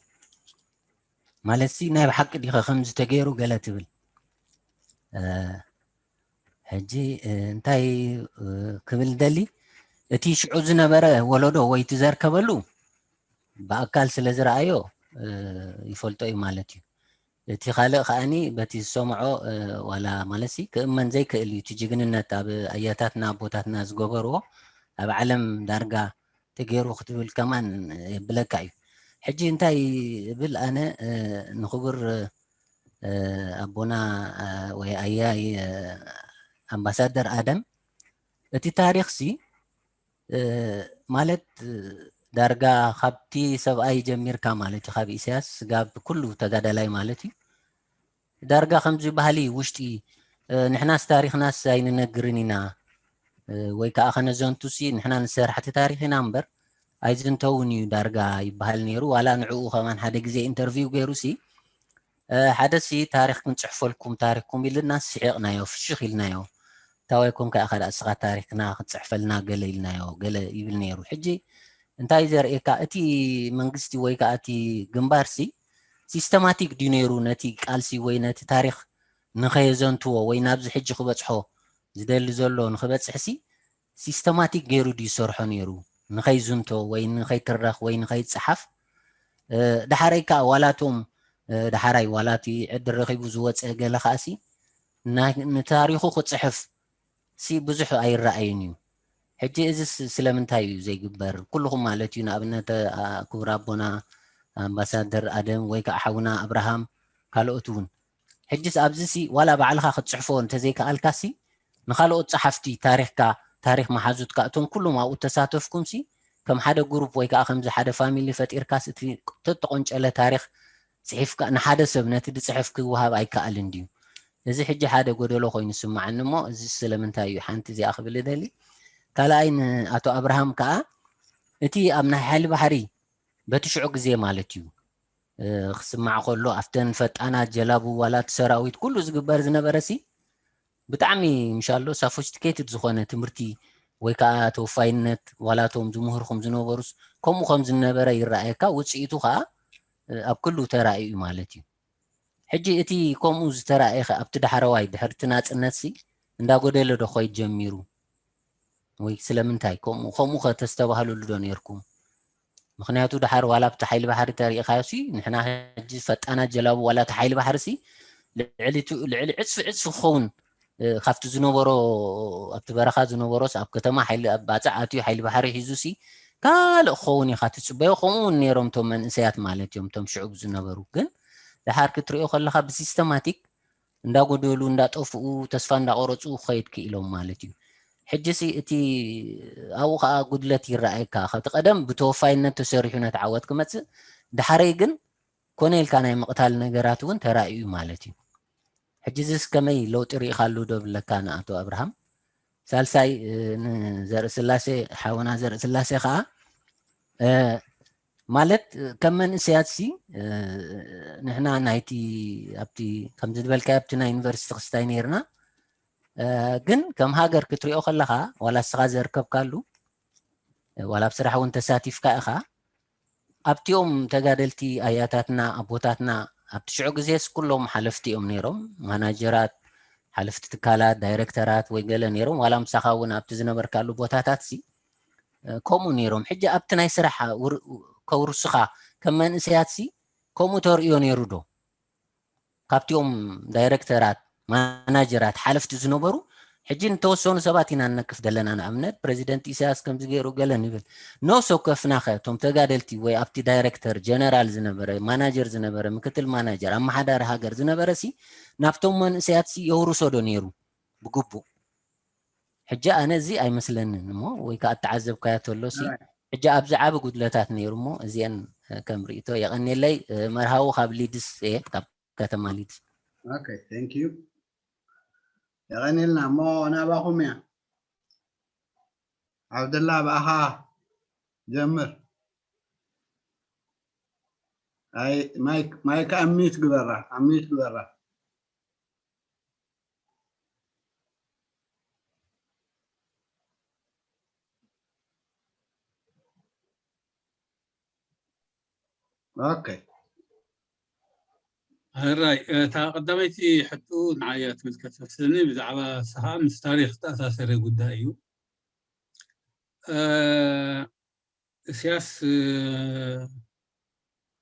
ማለት ሲ ናይ ብሓቂ ዲኸ ከምዚ ተገይሩ ገለ ትብል። እ፣ ሕጂ፣ እ፣ እንታይ፣ እ፣ ክብል ደሊ፣ እቲ ሽዑ ዝነበረ ወለዶ ወይ እቲ ዘርከበሉ ብኣካል ስለ ዝረኣዮ፣ እ፣ ይፈልጦ እዩ ማለት እዩ። እቲ ካልእ ከኣኒ በቲ ዝሰምዖ፣ እ፣ ዋላ ማለት ሲ ክእመን ዘይክእል እዩ። እቲ ጅግንነት ኣብ ኣያታትና ኣቦታትና ዝገበርዎ ኣብ ዓለም ዳርጋ ተገይሩ ክትብል ከማን የብለካ እዩ። ሕጂ እንታይ እብል ኣነ፣ እ፣ ንክቡር፣ እ፣ ኣቦና፣ እ፣ ወይ ኣያይ፣ እ፣ ኣምባሳደር ኣደም፣ እቲ ታሪኽ ሲ፣ እ፣ ማለት፣ እ፣ ዳርጋ ካብቲ ሰብኣይ ጀሚርካ ማለት እዩ፣ ካብ ኢሳያስ ስጋብ ኩሉ ተጋዳላይ ማለት እዩ። ዳርጋ ከምዚ ባህሊ ውሽጢ፣ እ፣ ንሕናስ ታሪኽናስ ኣይንነግርን ኢና፣ እ፣ ወይ ከዓ ከነዘንቱ ሲ ንሕና ንሰርሕቲ ታሪኽ ኢና እምበር ኣይዝንተውን እዩ ዳርጋ ይበሃል ነይሩ። ዋላ ንዕኡ ከማን ሓደ ግዜ ኢንተርቪው ገይሩ ሲ፣ እ፣ ሓደ ሲ ታሪኽ ክንጽሕፈልኩም ታሪኽኩም ኢልና ስሒቕናዮ፣ ፍሽኽ ኢልናዮ። ታዋይ ኮንካ ኢኻ ደኣ እስኻ ታሪኽና ክትጽሕፈልና ገለ ኢልናዮ፣ ገለ ይብል ነይሩ። ሕጂ እንታይ ዘርእየካ፣ እቲ መንግስቲ ወይ ከዓ እቲ ግንባር ሲ ሲስተማቲክ ድዩ ነይሩ ነቲ ቃልሲ ወይ ነቲ ታሪኽ ንኸየዘንትዎ ወይ ናብዚ ሕጂ ክበጽሖ ዝደሊ ዘሎ ንኽበጽሕ ሲ ሲስተማቲክ ገይሩ ድዩ ዝሰርሖ ነይሩ ንኸይዝንቶ ወይ ንኸይትረኽ ወይ ንኸይጸሓፍ? እ፣ ዳሕረይ ከዓ ዋላቶም፣ እ፣ ዳሕራይ ዋላ እቲ ዕድል ረኺቡ ዝወፀ ገለ ከዓ ሲ ና-፣ ንታሪኹ ክጽሕፍ ሲ ብዙሕ ኣይረኣይን እዩ። ሕጂ እዚ ስ-፣ ስለምንታይ እዩ ዘይግበር? ኩልኹም ማለት እዩ፣ ንኣብነት፣ ኣ፣ ክቡር ኣቦና ኣምባሳደር ኣደም ወይ ከዓ ሓውና ኣብርሃም፣ ካልኦት እውን። ሕጂስ ኣብዚ ሲ ዋላ ባዕልኻ ክትጽሕፎ እንተዘይከኣልካ ሲ ንኻልኦት ጸሓፍቲ ታሪኽካ፣ ታሪኽ መሓዙትካ፣ እቶም ኩሎም ኣብኡ ተሳተፍኩም ሲ ከም ሓደ ግሩፕ ወይ ከዓ ከምዚ ሓደ ፋሚሊ ፈጢርካስ እቲ ተተቆንጨለ ታሪኽ ጽሒፍካ ንሓደ ሰብ ነቲ ድጽሕፍ ክወሃብ ኣይከኣልን ድዩ? እዚ ሕጂ ሓደ ጎደሎ ኮይኑ ይስምዓኒ እሞ፣ እዚ ስለምንታይ እዩ ሓንቲ እዚኣ ክብል እደሊ። ካልኣይ ንኣቶ ኣብርሃም ከኣ፣ እቲ ኣብ ናይ ሓይሊ ባሕሪ በቲ ሽዑ ግዜ ማለት እዩ፣ እ፣ ክስማዕ ከሎ ኣብተን ፈጣናት ጀላቡ ዋላ እቲ ሰራዊት ኩሉ ዝግበር ዝነበረ ሲ ብጣዕሚ ምሻሎ ሳፎስቲኬትድ ዝኾነ ትምህርቲ ወይ ከዓ ተወፋይነት ዋላ እቶም ዝምህርኹም ዝነበሩስ ከምኡ ከም ዝነበረ ይረኣየካ። ውፅኢቱ ከዓ፣ እ፣ ኣብ ኩሉ ተራእዩ እዩ ማለት እዩ። ሕጂ እቲ ከምኡ ዝተራእየ ኸ ኣብቲ ዳሕረዋይ ድሕርቲ ናፅነት ሲ እንዳጎደለ ዶ ኾይድ ጀሚሩ? ወይ ስለምንታይ ከምኡ፣ ከምኡ ኸ ተስተባህልሉ ዶ ነይርኩም? ምኽንያቱ ደሓር ዋላ ኣብቲ ሓይሊ ባሕሪ ተሪኢኻዮ ሲ ንሕና ሕጂ ፈጣናት ጀላቡ ዋላ እቲ ሓይሊ ባሕሪ ሲ ልዕሊ ቱ-፣ ልዕሊ ዕፅፊ ዕፅፊ ክኸውን፣ እ፣ ካብቲ ዝነበሮ ኣብቲ በረኻ ዝነበሮስ ኣብ ከተማ ሓይሊ ኣብ ባፅዕ ኣትዩ ሓይሊ ባሕሪ ሒዙ ሲ ካልእ ክኸውን ኢኻ ትፅበዮ። ከምኡ እውን ነይሮም እቶም መንእሰያት ማለት እዮም እቶም ሽዑ ዝነበሩ። ግን ደሓር ክትሪኦ ከለኻ ብሲስተማቲክ እንዳጎደሉ እንዳጠፍኡ ተስፋ እንዳቆረፁ ክኸይድ ክኢሎም ማለት እዩ። ሕጂ ሲ እቲ ኣብኡ ከዓ ጉድለት ይረኣየካ። ካብቲ ቀደም ብተወፋይነት ተሰሪሑ ነቲ ዓወት ክመፅእ፣ ዳሕረይ ግን ኮነ ኢልካ ናይ ምቕታል ነገራት እውን ተራእዩ ማለት እዩ። ሕጂ እዚስ ከመይ ለውጢ ርኢኻሉ ዶ ብለካ ንኣቶ ኣብርሃም? ሳልሳይ፣ እ፣ ንዘርኢ ስላሴ፣ ሓውና ዘርኢ ስላሴ ከዓ፣ እ፣ ማለት ከም መንእሰያት ሲ፣ እ፣ ንሕና ናይቲ ኣብቲ ከምዚ ዝበልካዮ ኣብቲ ናይ ዩኒቨርሲቲ ክስታይ ነይርና፣ እ፣ ግን ከም ሃገር ክትሪኦ ከለኻ ዋላ እስኻ ዘርከብካሉ፣ እ፣ ዋላ ኣብ ስራሕ እውን ተሳቲፍካ ኢኻ፣ ኣብቲኦም ተጋደልቲ ኣያታትና ኣቦታትና ኣብቲ ሽዑ ግዜስ ኩሎም ሓለፍቲ እዮም ነይሮም፣ ማናጀራት፣ ሓለፍቲ ትካላት፣ ዳይረክተራት ወይ ገለ ነይሮም፣ ዋላ ምሳኻ እውን ኣብቲ ዝነበርካሉ ቦታታት ሲ ከምኡ ነይሮም። ሕጂ ኣብቲ ናይ ስራሕ ከውርሱኻ ከም መንእሰያት ሲ ከምኡ ተርእዮ ነይሩ ዶ? ካብቲኦም ዳይረክተራት፣ ማናጀራት፣ ሓለፍቲ ዝነበሩ ሕጂ ንተወሰኑ ሰባት ኢና ንነቅፍ ዘለና። ንኣብነት ፕሬዚደንት ኢሳያስ ከምዚ ገይሩ ገለ ንብል። ኖስ ወከፍናኸ እቶም ተጋደልቲ ወይ ኣብቲ ዳይረክተር ጀነራል ዝነበረ፣ ማናጀር ዝነበረ፣ ምክትል ማናጀር፣ ኣመሓዳሪ ሃገር ዝነበረ ሲ ናብቶም መንእሰያት ሲ የውርሶ ዶ ነይሩ ብግቡእ? ሕጂ ኣነ እዚ ኣይመስለንን እሞ ወይ ከዓ ኣተዓዘብካዮ ተሎ ሲ ሕጂ ኣብዚ ዓቢ ጉድለታት ነይሩ እሞ እዚአን ከም ርእይቶ የቐንየለይ። መርሃዊ ካብ ሊድስ እየ፣ ካብ ከተማ ሊድስ። ኦኬ፣ thank you። የቐንየልና እሞ ናባኹም እያ። ዓብደላ ብኣኻ ጀምር። ኣይ ማይክ ማይክ ኣሚት ግበራ ኣሚት ግበራ። ኦኬ ሕራይ እታ ቀዳመይቲ ሕቶ ንዓያ ትምልከት መስለኒ። ብዛዕባ ንስኻ ምስ ታሪኽ ዝተኣሳሰረ ጉዳይ እዩ። እስያስ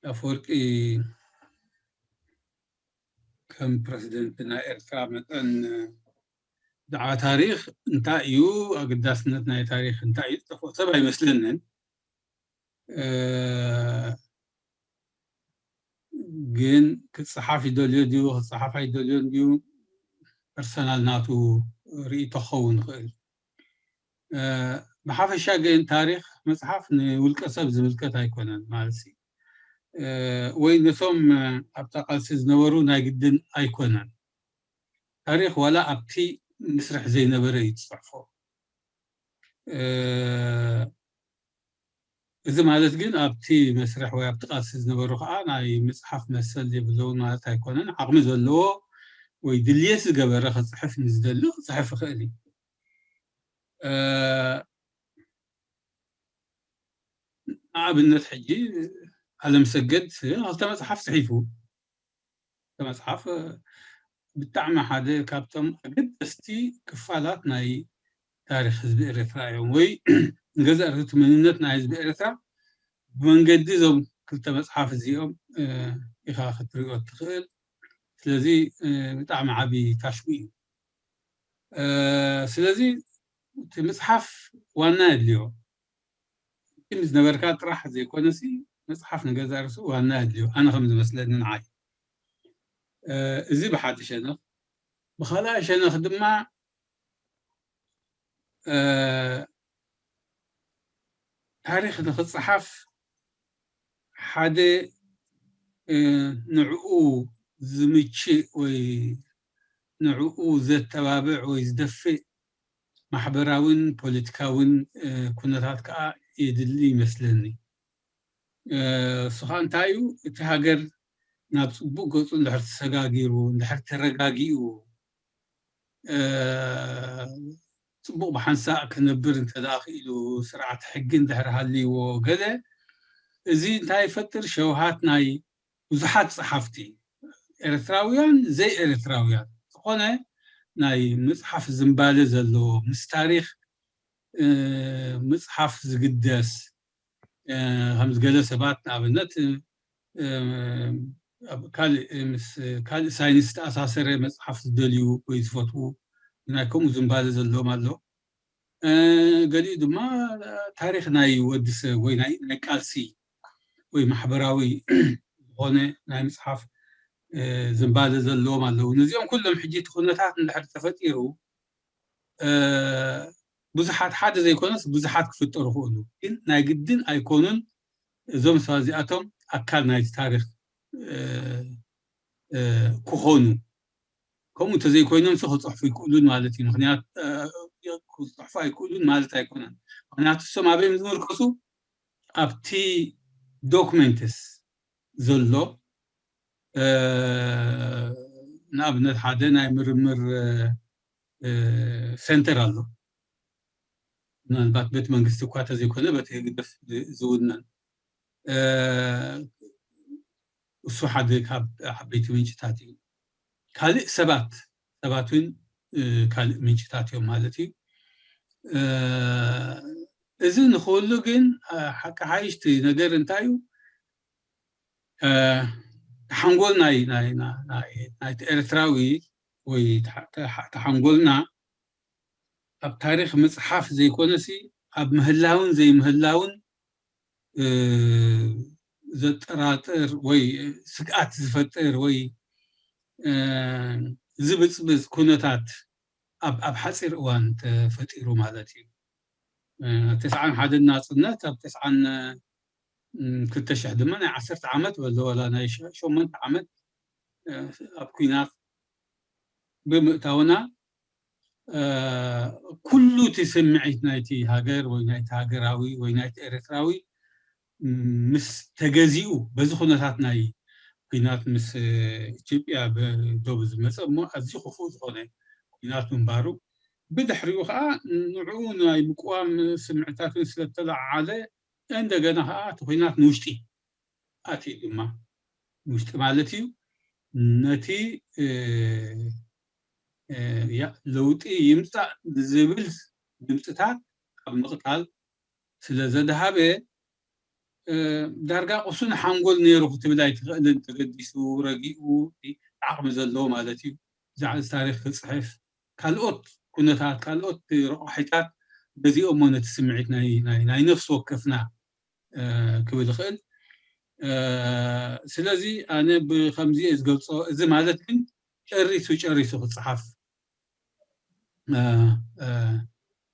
ኣፈወርቂ ከም ፕረሲደንት ናይ ኤርትራ መጠን ብዛዕባ ታሪኽ እንታይ እዩ፣ ኣገዳስነት ናይ ታሪኽ እንታይ እዩ ዝጠፍኦ ሰብ ኣይመስለንን። ግን ክፀሓፍ ይደልዮ ድዩ ክፀሓፍ ኣይደልዮን ድዩ ፐርሰናል ናቱ ርእይቶ ክኸውን ይኽእል። ብሓፈሻ ግን ታሪኽ መፅሓፍ ንውልቀ ሰብ ዝምልከት ኣይኮነን ማለት ወይ ነቶም ኣብታ ቃልሲ ዝነበሩ ናይ ግድን ኣይኮነን። ታሪኽ ዋላ ኣብቲ ምስርሕ ዘይነበረ እዩ ዝፅሕፎ። እዚ ማለት ግን ኣብቲ መስርሕ ወይ ኣብቲ ቃልሲ ዝነበሩ ከዓ ናይ ምፅሓፍ መሰል የብለውን ማለት ኣይኮነን። ዓቕሚ ዘለዎ ወይ ድልየት ዝገበረ ክፅሕፍ ንዝደሊ ክፅሕፍ ይኽእል እዩ። ንኣብነት ሕጂ ኣለምሰገድ ክልተ መፅሓፍ ፅሒፉ። መፅሓፍ ብጣዕሚ ሓደ ካብቶም ኣገደስቲ ክፋላት ናይ ታሪክ ህዝቢ ኤርትራ እዮም። ወይ ንገዛእ ርእሱ መንነት ናይ ህዝቢ ኤርትራ ብመንገዲ እዞም ክልተ መፅሓፍ እዚኦም ኢካ ክትሪኦ እትክእል። ስለዚ ብጣዕሚ ዓብዪ ታሽሙ እዩ። ስለዚ እቲ ምፅሓፍ ዋና የድልዮ። ምስ ነበርካ ጥራሕ ዘይኮነሲ መፅሓፍ ንገዛእ ርእሱ ዋና የድልዮ። ኣነ ከም ዝመስለኒ ንዓይ እዚ ብሓደ ሸነኽ። ብኻልኣይ ሸነኽ ድማ ታሪኽ ንኽፀሓፍ ሓደ ንዕኡ ዝምችእ ወይ ንዕኡ ዘተባብዕ ወይ ዝደፍእ ማሕበራዊን ፖለቲካዊን ኩነታት ከዓ የድሊ ይመስለኒ። እሱ ከዓ እንታይ እዩ? እቲ ሃገር ናብ ፅቡቅ ገፁ እንድሕር ተሰጋጊሩ፣ እንድሕር ተረጋጊኡ፣ ፅቡቅ ብሓንሳእ ክነብር እንተደኣ ክኢሉ፣ ስርዓት ሕጊ እንድሕር ሃልይዎ፣ ገለ እዚ እንታይ ይፈጥር? ሸውሃት ናይ ብዙሓት ፀሓፍቲ ኤርትራውያን ዘይኤርትራውያን ዝኾነ ናይ ምፅሓፍ ዝንባለ ዘለዎ ምስ ታሪክ ምፅሓፍ ዝግደስ ከምዚ ገለ ሰባት ንኣብነት ካልእ ምስ ካልእ ሳይንስ ዝተኣሳሰረ መፅሓፍ ዝደልዩ ወይ ዝፈትዉ ናይ ከምኡ ዝንባለ ዘለዎም ኣሎ። ገሊኡ ድማ ታሪክ ናይ ወዲ ሰብ ወይ ናይ ቃልሲ ወይ ማሕበራዊ ዝኾነ ናይ ምፅሓፍ ዝንባለ ዘለዎም ኣለዉ። ነዚኦም ኩሎም ሕጂ እቲ ኩነታት እንድሕር ተፈጢሩ ብዙሓት ሓደ ዘይኮነስ ብዙሓት ክፍጠሩ ክእሉ ግን ናይ ግድን ኣይኮኑን። እዞም ሰባት እዚኣቶም ኣካል ናይቲ ታሪክ ክኾኑ ከምኡ እንተዘይኮይኖም ሲ ክፅሕፉ ይክእሉን ማለት እዩ። ምክንያት ክፅሕፉ ኣይክእሉን ማለት ኣይኮነን። ምክንያቱ እሶም ኣበይ ዝምርከሱ ኣብቲ ዶክመንትስ ዘሎ ንኣብነት ሓደ ናይ ምርምር ሰንተር ኣሎ። ምናልባት ቤት መንግስቲ እኳ ተዘይኮነ በቲ ህግደፍ ዝውነን እሱ ሓደ ካብ ዓበይቲ ምንጭታት እዩ። ካልእ ሰባት ሰባት እውን ካልእ ምንጭታት እዮም ማለት እዩ። እዚ ንክህሉ ግን ሓቂ ሓይሽቲ ነገር እንታይ እዩ? ተሓንጎል ናይ ናይቲ ኤርትራዊ ወይ ተሓንጎልና ኣብ ታሪክ ምፅሓፍ ዘይኮነሲ ኣብ ምህላውን ዘይምህላውን ዘጠራጥር ወይ ስግኣት ዝፈጥር ወይ ዝብፅብፅ ኩነታት ኣብ ሓፂር እዋን ተፈጢሩ ማለት እዩ። ተስዓን ሓደን ናፅነት ኣብ ተስዓን ክልተ ሽሕ ድማ ናይ ዓሰርተ ዓመት በለ ዋላ ናይ ሸሞንተ ዓመት ኣብ ኩናት ብምእታውና ኩሉ እቲ ስምዒት ናይቲ ሃገር ወይ ናይቲ ሃገራዊ ወይ ናይቲ ኤርትራዊ ምስ ተገዚኡ በዚ ኩነታት ናይ ኩናት ምስ ኢትዮጵያ ብዶብ ዝመፀ እሞ ኣዝዩ ክፉእ ዝኾነ ኩናት ምንባሩ ብድሕሪኡ ከዓ ንዕኡ ናይ ምቅዋም ስምዕታትን ስለተለዓዓለ እንደገና ከዓ እቲ ኩናት ንውሽጢ ኣትዩ ድማ ንውሽጢ ማለት እዩ ነቲ ለውጢ ይምፃእ ዝብል ድምፅታት ካብ ምቕታል ስለ ዘድሃበ ዳርጋ ቁሱን ሓንጎል ነይሩ ክትብል ኣይትኽእልን። ተገዲሱ ረጊኡ ዓቕሚ ዘለዎ ማለት እዩ ብዛዕባ ታሪክ ክፅሕፍ ካልኦት ኩነታት ካልኦት ረቋሒታት ገዚኦሞ ነቲ ስምዒት ናይ ነፍሲ ወከፍና ክብል ይኽእል። ስለዚ ኣነ ብከምዚ እየ ዝገልፆ። እዚ ማለት ግን ጨሪሱ ጨሪሱ ክፅሓፍ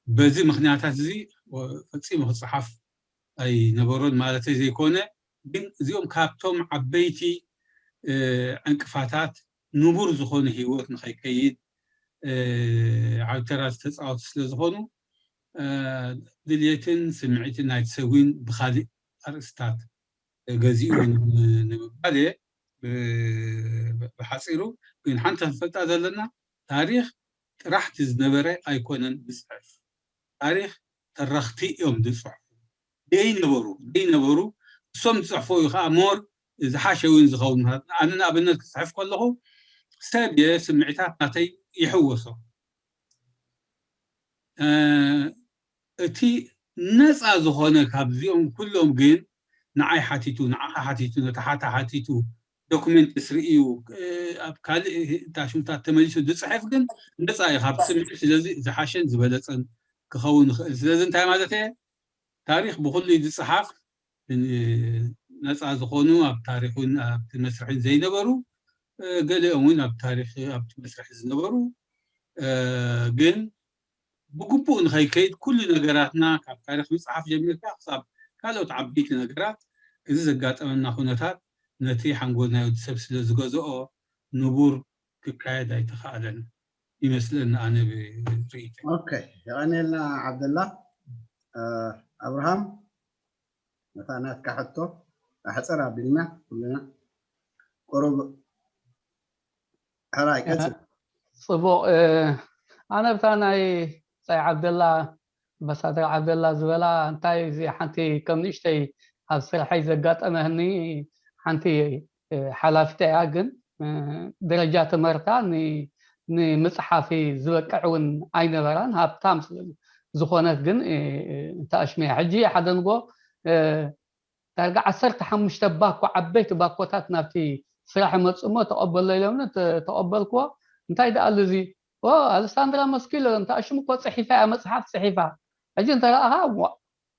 በዚ ምክንያታት እዚ ፈፂሙ ክፅሓፍ ኣይነበሮን ማለተይ ዘይኮነ፣ ግን እዚኦም ካብቶም ዓበይቲ ዕንቅፋታት ንቡር ዝኾነ ህይወት ንኸይከይድ ዓብተራ ዝተፃወቱ ስለ ዝኾኑ ድልየትን ስምዒትን ናይቲ ሰብ እውን ብካሊእ ኣርእስታት ገዚኡ ንምባል እየ። ብሓፂሩ ግን ሓንቲ ክንፈልጣ ዘለና ታሪክ ጥራሕቲ ዝነበረ ኣይኮነን ዝፅሕፍ። ታሪክ ተረክቲ እዮም ዝፅሕፉ። ደይነበሩ ደይነበሩ እሶም ዝፅሕፎ እዩ ከዓ ሞር ዝሓሸ እውን ዝኸውን። ኣነ ንኣብነት ክፅሕፍ ከለኹ ሰብ እየ፣ ስምዒታት ናተይ ይሕወሶ። እቲ ነፃ ዝኾነ ካብዚኦም ኩሎም ግን ንዓይ ሓቲቱ፣ ንዓኻ ሓቲቱ፣ ነቲ ሓታ ሓቲቱ፣ ዶክመንትስ ርእዩ ኣብ ካልእ ታሽሙታት ተመሊሱ ዝፅሕፍ ግን ነፃ እዩ ካብ ስምዒት። ስለዚ ዝሓሸን ዝበለፀን ክኸውን ይኽእል። ስለዚ እንታይ ማለት እየ? ታሪክ ብኩሉ እዩ ዝፅሓፍ። ነፃ ዝኾኑ ኣብ ታሪክን ኣብቲ መስርሕን ዘይነበሩ፣ ገሊኦም እውን ኣብ ታሪክ ኣብቲ መስርሒ ዝነበሩ ግን ብግቡእ ንኸይከይድ ኩሉ ነገራትና ካብ ታሪክ ምፅሓፍ ጀሚርካ ክሳብ ካልኦት ዓበይቲ ነገራት እዚ ዘጋጠመና ኩነታት ነቲ ሓንጎል ናይ ወዲ ሰብ ስለ ዝገዝኦ ንቡር ክካየድ ኣይተኻእለን ይመስለኒ ኣነ ብርእይተይ። ኦኬ፣ የቐንየልና ዓብደላ። ኣብርሃም ነታ ናትካ ሕቶ ኣሕፅር ኣቢልና ኩልና ቁሩብ ሕራይ ቀፅል። ፅቡቕ። ኣነ ብታ ናይ ፀይ ዓብደላ ኣምባሳደር ዓብደላ ዝበላ እንታይ እዚ ሓንቲ ከም ንእሽተይ ኣብ ስርሐይ ዘጋጠመኒ ሓንቲ ሓላፊት እያ፣ ግን ደረጃ ትምህርታ ንምፅሓፊ ዝበቅዕ እውን ኣይነበራን። ሃብታም ዝኾነት ግን እንተኣሽመያ ሕጂ ሓደ ንጎ ዳርጋ ዓሰርተ ሓሙሽተ ባኮ ዓበይቲ ባኮታት ናብቲ ስራሕ መፅሞ ተቐበሎ ኢሎምኒ። ተቐበልክዎ። እንታይ ደኣሉ እዚ ኣለሳንድራ መስኪሎ እንተኣሽሙ እኮ ፅሒፋ እያ፣ መፅሓፍ ፅሒፋ። ሕጂ እንተረኣኻ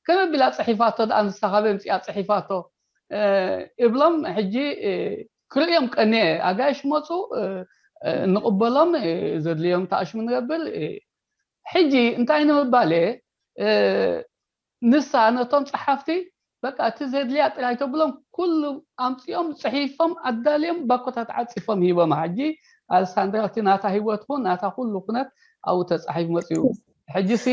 ከመይ ቢላ ፅሒፋቶ ደኣ ንሳ ካበይ ኣምፂኣ ፅሒፋቶ እብሎም። ሕጂ ክርእዮም ቀንየ። ኣጋይሽ መፁ፣ ንቕበሎም፣ ዘድልዮም ተኣሽሙ ንገብር። ሕጂ እንታይ ንምባል እየ፣ ንሳ ነቶም ፀሓፍቲ በቃ እቲ ዘድልያ ጥራይ ተብሎም ኩሉ ኣምፂኦም ፅሒፎም ኣዳልዮም ባኮታት ዓፂፎም ሂቦማ። ሕጂ ኣለሳንድራ እቲ ናታ ሂወት ኹን ናታ ኩሉ ኩነት ኣብኡ ተፃሒፉ መፅኡ። ሕጂ ሲ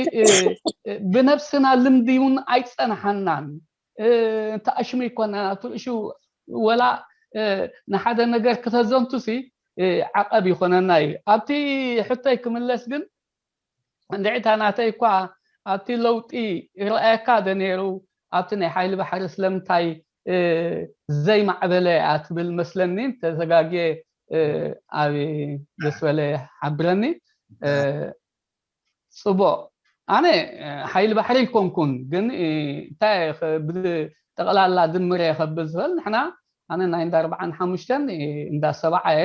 ብነብስና ልምዲ እውን ኣይፀናሓናን። ተኣሽሙ ይኮና ትርእሹ ወላ ንሓደ ነገር ክተዘንቱ ሲ ዓቐብ ይኮነና እዩ። ኣብቲ ሕቶይ ክምለስ ግን እንድዒታ ናተይ እኳ ኣብቲ ለውጢ ይረኣየካ ዶ ነይሩ ኣብቲ ናይ ሓይሊ ባሕሪ ስለምንታይ ዘይማዕበለ እያ ትብል መስለኒ። ተዘጋግየ ኣብ ደስ በለ ሓብረኒ። ጽቡቕ። ኣነ ሓይሊ ባሕሪ ኣይኮንኩን፣ ግን እንታይ ጠቕላላ ድምር ከብል ዝኽእል፣ ንሕና ኣነ ናይ እንዳ ኣርባዓን ሓሙሽተን እንዳ ሰባዓ እየ፣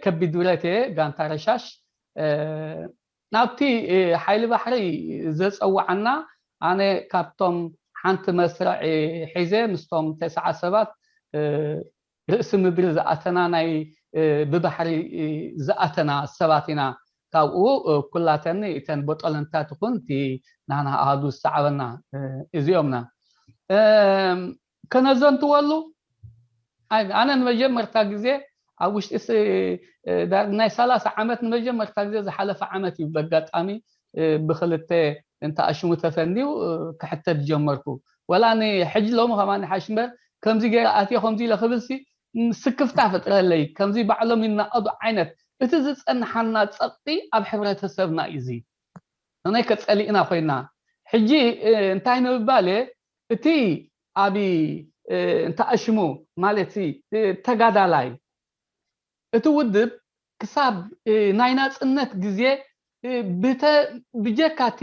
ከቢድ ብረት እየ፣ ጋንታ ረሻሽ። ናብቲ ሓይሊ ባሕሪ ዘፀዋዓና፣ ኣነ ካብቶም ሓንቲ መስርዕ ሒዘ ምስቶም ተስዓ ሰባት ርእሲ ምድሪ ዝኣተና፣ ናይ ብባሕሪ ዝኣተና ሰባት ኢና። ካብኡ ኩላተን እተን ቦጦለንታት ይኹን እቲ ናና ኣሃዱ ዝሰዓበና እዚኦምና። ከነዘንትወሉ ኣነ ንመጀመርታ ግዜ ኣብ ውሽጢ ዳር ናይ ሰላሳ ዓመት ንመጀመርታ ግዜ ዝሓለፈ ዓመት እዩ፣ በጋጣሚ ብክልተ እንተ ኣሽሙ ተፈንዩ ክሕተት ጀመርኩ። ወላ ንሕጂ ሎሚ ከማን ሓሽ እምበር፣ ከምዚ ገይረ ኣትየ ከምዚ ኢለ ክብልሲ ስክፍታ ፈጥረለይ። ከምዚ ባዕሎም ይናቐዱ ዓይነት፣ እቲ ዝጸንሓና ጸቕጢ ኣብ ሕብረተሰብና እዩ። እዚ ነናይ ከጸሊእና ኮይና። ሕጂ እንታይ ንምባል እየ፣ እቲ ኣብ እንተ ኣሽሙ ማለት ተጋዳላይ፣ እቲ ውድብ ክሳብ ናይ ናጽነት ግዜ ብጀካ እቲ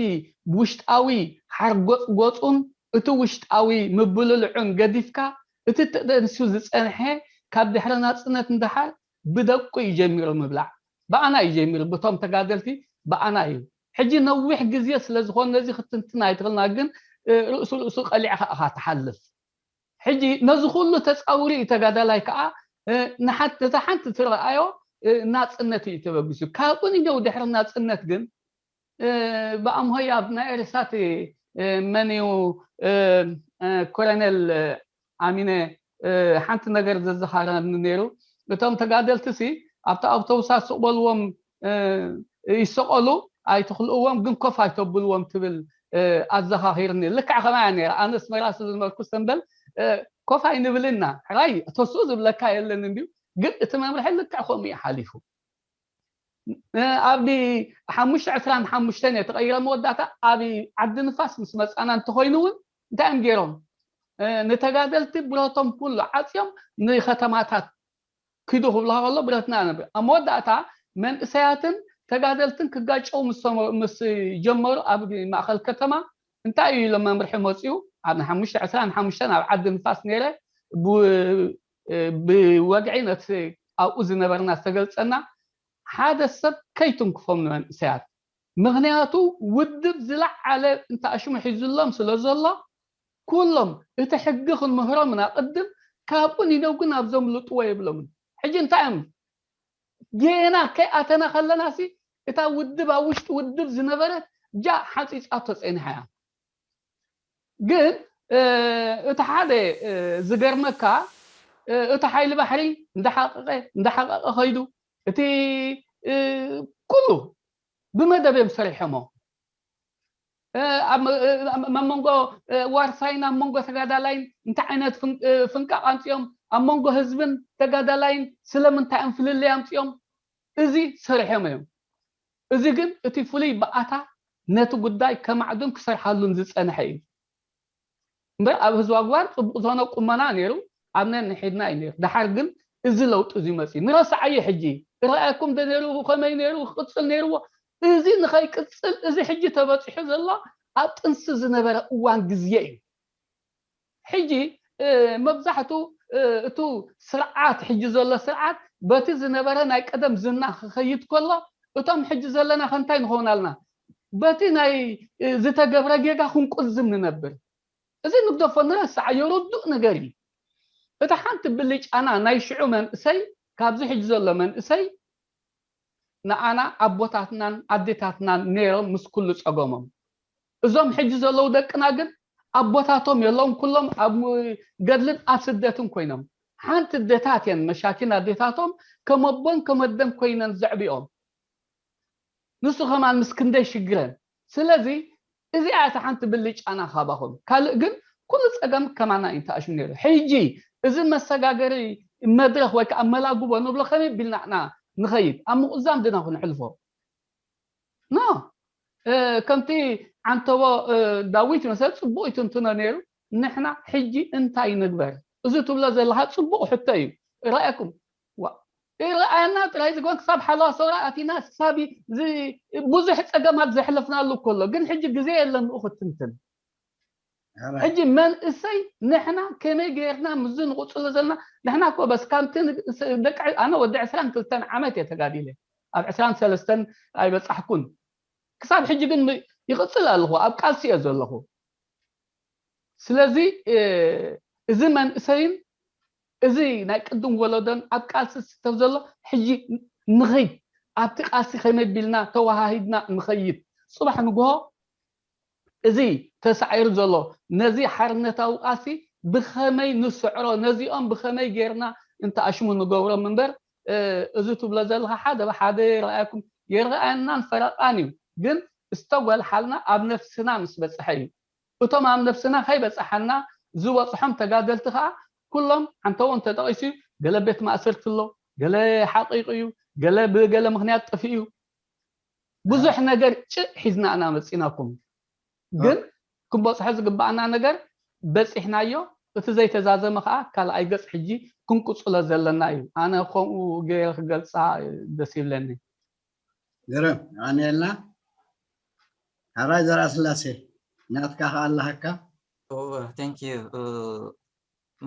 ውሽጣዊ ሓርጎጽ ጎጹን እቲ ውሽጣዊ ምብልልዑን ገዲፍካ፣ እቲ ተደንስዩ ዝጸንሐ ካብ ድሕሪ ናጽነት ንደሓር ብደቁ እዩ ጀሚሩ ምብላዕ። ብኣና እዩ ጀሚሩ፣ ብቶም ተጋደልቲ ብኣና እዩ። ሕጂ ነዊሕ ግዜ ስለ ዝኾነ ነዚ ክትንትን ኣይትኽእልና፣ ግን ርእሱ ርእሱ ቀሊዕካ ኢኻ ትሓልፍ። ሕጂ ነዚ ኩሉ ተጻውሪ እዩ ተጋዳላይ ከኣ ንሓት ነታ ሓንቲ ትረኣዮ ናጽነት እዩ ተበጊሱ። ካብኡ ንደው ድሕሪ ናጽነት ግን ብኣምሆይ ኣብ ናይ ኤርሳት መን እዩ ኮሎኔል ኣሚነ ሓንቲ ነገር ዘዘኻረኒ ነይሩ። እቶም ተጋደልቲ ሲ ኣብቲ ኣውቶቡሳት ስቕ በልዎም ይሰቐሉ ኣይትኽልእዎም፣ ግን ኮፍ ኣይተብልዎም ትብል ኣዘኻኺርኒ። ልክዕ ከማያ ነይራ። ኣነ ኣስመራ ስለ ዝነበርኩ ሰንበል ኮፍ ኣይንብልና፣ ሕራይ ተስኡ ዝብለካ የለን እንድዩ፣ ግን እቲ መምርሒ ልክዕ ከምኡ እዩ ሓሊፉ። ኣብ ሓሙሽተ ዕስራን ሓሙሽተን እየ ተቐይረ መወዳእታ። ኣብ ዓዲ ንፋስ ምስ መጻና እንተኾይኑ እውን እንታይ እዮም ገይሮም? ንተጋደልቲ ብረቶም ኩሉ ዓጽዮም ንከተማታት ኪዱ ክብልካ ከሎ ብረትና ነበር። ኣብ መወዳእታ መንእሰያትን ተጋደልትን ክጋጨው ምስ ጀመሩ ኣብ ማእኸል ከተማ እንታይ እዩ ኢሎም መምርሒ መፅኡ? ኣብ ሓሙሽተ ዕስራን ሓሙሽተን ኣብ ዓዲ ንፋስ ነይረ ብወግዒ ነቲ ኣብኡ ዝነበርና ዝተገልፀና ሓደ ሰብ ከይትንክፎም ንመንእሰያት። ምኽንያቱ ውድብ ዝለዓለ እንተ ኣሽሙ ሒዙሎም ስለ ዘሎ ኩሎም እቲ ሕጊ ክንምህሮም ኢና ቅድም፣ ካብኡ ንደው ግን ኣብዞም ልጥዎ የብሎምን። ሕጂ እንታይ እዮም ጌና ከይኣተና ከለና ሲ እታ ውድብ ኣብ ውሽጢ ውድብ ዝነበረት ጃ ሓፂፃቶ ፀኒሓ እያ። ግን እቲ ሓደ ዝገርመካ እቲ ሓይሊ ባሕሪ እንዳሓቀቀ እንዳሓቀቀ ከይዱ እቲ ኩሉ ብመደብ እዮም ሰሪሖሞ። ኣብ መንጎ ዋርሳይን ኣብ መንጎ ተጋዳላይን እንታይ ዓይነት ፍንቃቅ ኣምፅኦም፣ ኣብ መንጎ ህዝብን ተጋዳላይን ስለምንታይ እዮም ፍልልይ ኣምፅኦም፣ እዚ ሰሪሖም እዮም። እዚ ግን እቲ ፍሉይ ብኣታ ነቲ ጉዳይ ከማዕዱን ክሰርሓሉን ዝፀንሐ እዩ። እምበር ኣብ ህዝባ ግዋር ፅቡቅ ዝኾነ ቁመና ነይሩ፣ ኣብ ነንሒድና እዩ ነይሩ። ድሓር ግን እዚ ለውጢ እዚ መፅዩ ንረስዓዮ። ሕጂ እረኣየኩም ዶ ነይሩ? ከመይ ነይሩ? ክቅፅል ነይርዎ። እዚ ንኸይቅፅል እዚ ሕጂ ተበፂሑ ዘሎ ኣብ ጥንሲ ዝነበረ እዋን ግዜ እዩ። ሕጂ መብዛሕቱ እቱ ስርዓት ሕጂ ዘሎ ስርዓት በቲ ዝነበረ ናይ ቀደም ዝና ክኸይድ ከሎ እቶም ሕጂ ዘለና ከንታይ ንኾናልና በቲ ናይ ዝተገብረ ጌጋ ክንቁዝም ንነብር። እዚ ንግደፎ ንረስዓዮ ርዱእ ነገር እዩ። እቲ ሓንቲ ብልጫና ናይ ሽዑ መንእሰይ ካብዚ ሕጂ ዘሎ መንእሰይ ንኣና ኣቦታትናን ኣዴታትናን ነይሮም ምስ ኩሉ ጸገሞም። እዞም ሕጂ ዘለዉ ደቅና ግን ኣቦታቶም የለውን፣ ኩሎም ኣብ ገድልን ኣብ ስደትን ኮይኖም። ሓንቲ ኣዴታት እየን መሻኪን ኣዴታቶም ከም ኣቦን ከም ኣደን ኮይነን ዘዕብኦም። ንሱ ከማን ምስ ክንደይ ሽግረን። ስለዚ እዚኣ እታ ሓንቲ ብልጫና ካባኹም። ካልእ ግን ኩሉ ጸገም ከማና እዩ ተኣሽሙ ነይሩ። ሕጂ እዚ መሰጋገሪ መድረኽ ወይ ከዓ መላጉቦ ንብሎ ከመይ ቢልና ኢና ንኸይድ? ኣብ ምቑዛም ድና ክንሕልፎ? ኖ። ከምቲ ዓንተቦ ዳዊት መሰል ጽቡቕ ይትንትኖ ነይሩ። ንሕና ሕጂ እንታይ ንግበር? እዚ ትብሎ ዘለኻ ጽቡቕ ሕቶ እዩ። ረኣየኩም ዋ ይረኣየና ጥራይ ዝኮን ክሳብ ሓለዋ ሰውራ ኣቲና ክሳብ ብዙሕ ፀገማት ዘሕለፍናሉ ከሎ ግን ሕጂ ግዜ የለን ብኡ ክትንትን ሕጂ መንእሰይ ንሕና ከመይ ገይርና ምዝ ንቁፅሎ ዘለና ንሕና ኮ በስ ከምቲ ደቂ ኣነ ወዲ ዕስራን ክልተን ዓመት እየ ተጋዲለ ኣብ ዕስራን ሰለስተን ኣይበፃሕኩን ክሳብ ሕጂ ግን ይቕፅል ኣለኹ ኣብ ቃልሲ እየ ዘለኹ ስለዚ እዚ መንእሰይን እዚ ናይ ቅድም ወለዶን ኣብ ቃልሲ ዝስተብ ዘሎ ሕጂ ንኸይድ ኣብቲ ቃልሲ ከመይ ቢልና ተወሃሂድና ንኸይድ ፅባሕ ንግሆ እዚ ተሳዒሩ ዘሎ ነዚ ሓርነታዊ ቃልሲ ብኸመይ ንስዕሮ ነዚኦም ብኸመይ ጌርና እንተኣሽሙ ንገብሮም እምበር እዚ ትብሎ ዘለካ ሓደ ብሓደ ይረኣየኩም ይረኣየናን ፈረቃን እዩ ግን ዝተጓልሓልና ኣብ ነፍስና ምስ በፅሐ እዩ እቶም ኣብ ነፍስና ከይበፅሓና ዝበፅሖም ተጋደልቲ ከዓ ኩሎም ዓንተዎ እንተጠቂሱ እዩ ገለ ቤት ማእሰርቲ ኣሎ ገለ ሓቂቁ እዩ ገለ ብገለ ምክንያት ጠፊኡ እዩ ብዙሕ ነገር ጭእ ሒዝና ኢና መፂናኩም ግን ክንበፅሖ ዝግባኣና ነገር በፂሕናዮ እቲ ዘይተዛዘመ ከዓ ካልኣይ ገፅ ሕጂ ክንቅፅሎ ዘለና እዩ ኣነ ከምኡ ገይረ ክገልፃ ደስ ይብለኒ ገረም ኣሜልና ሓራይ ዘራ ስላሴ ናትካ ከዓ ኣለሃካ thank you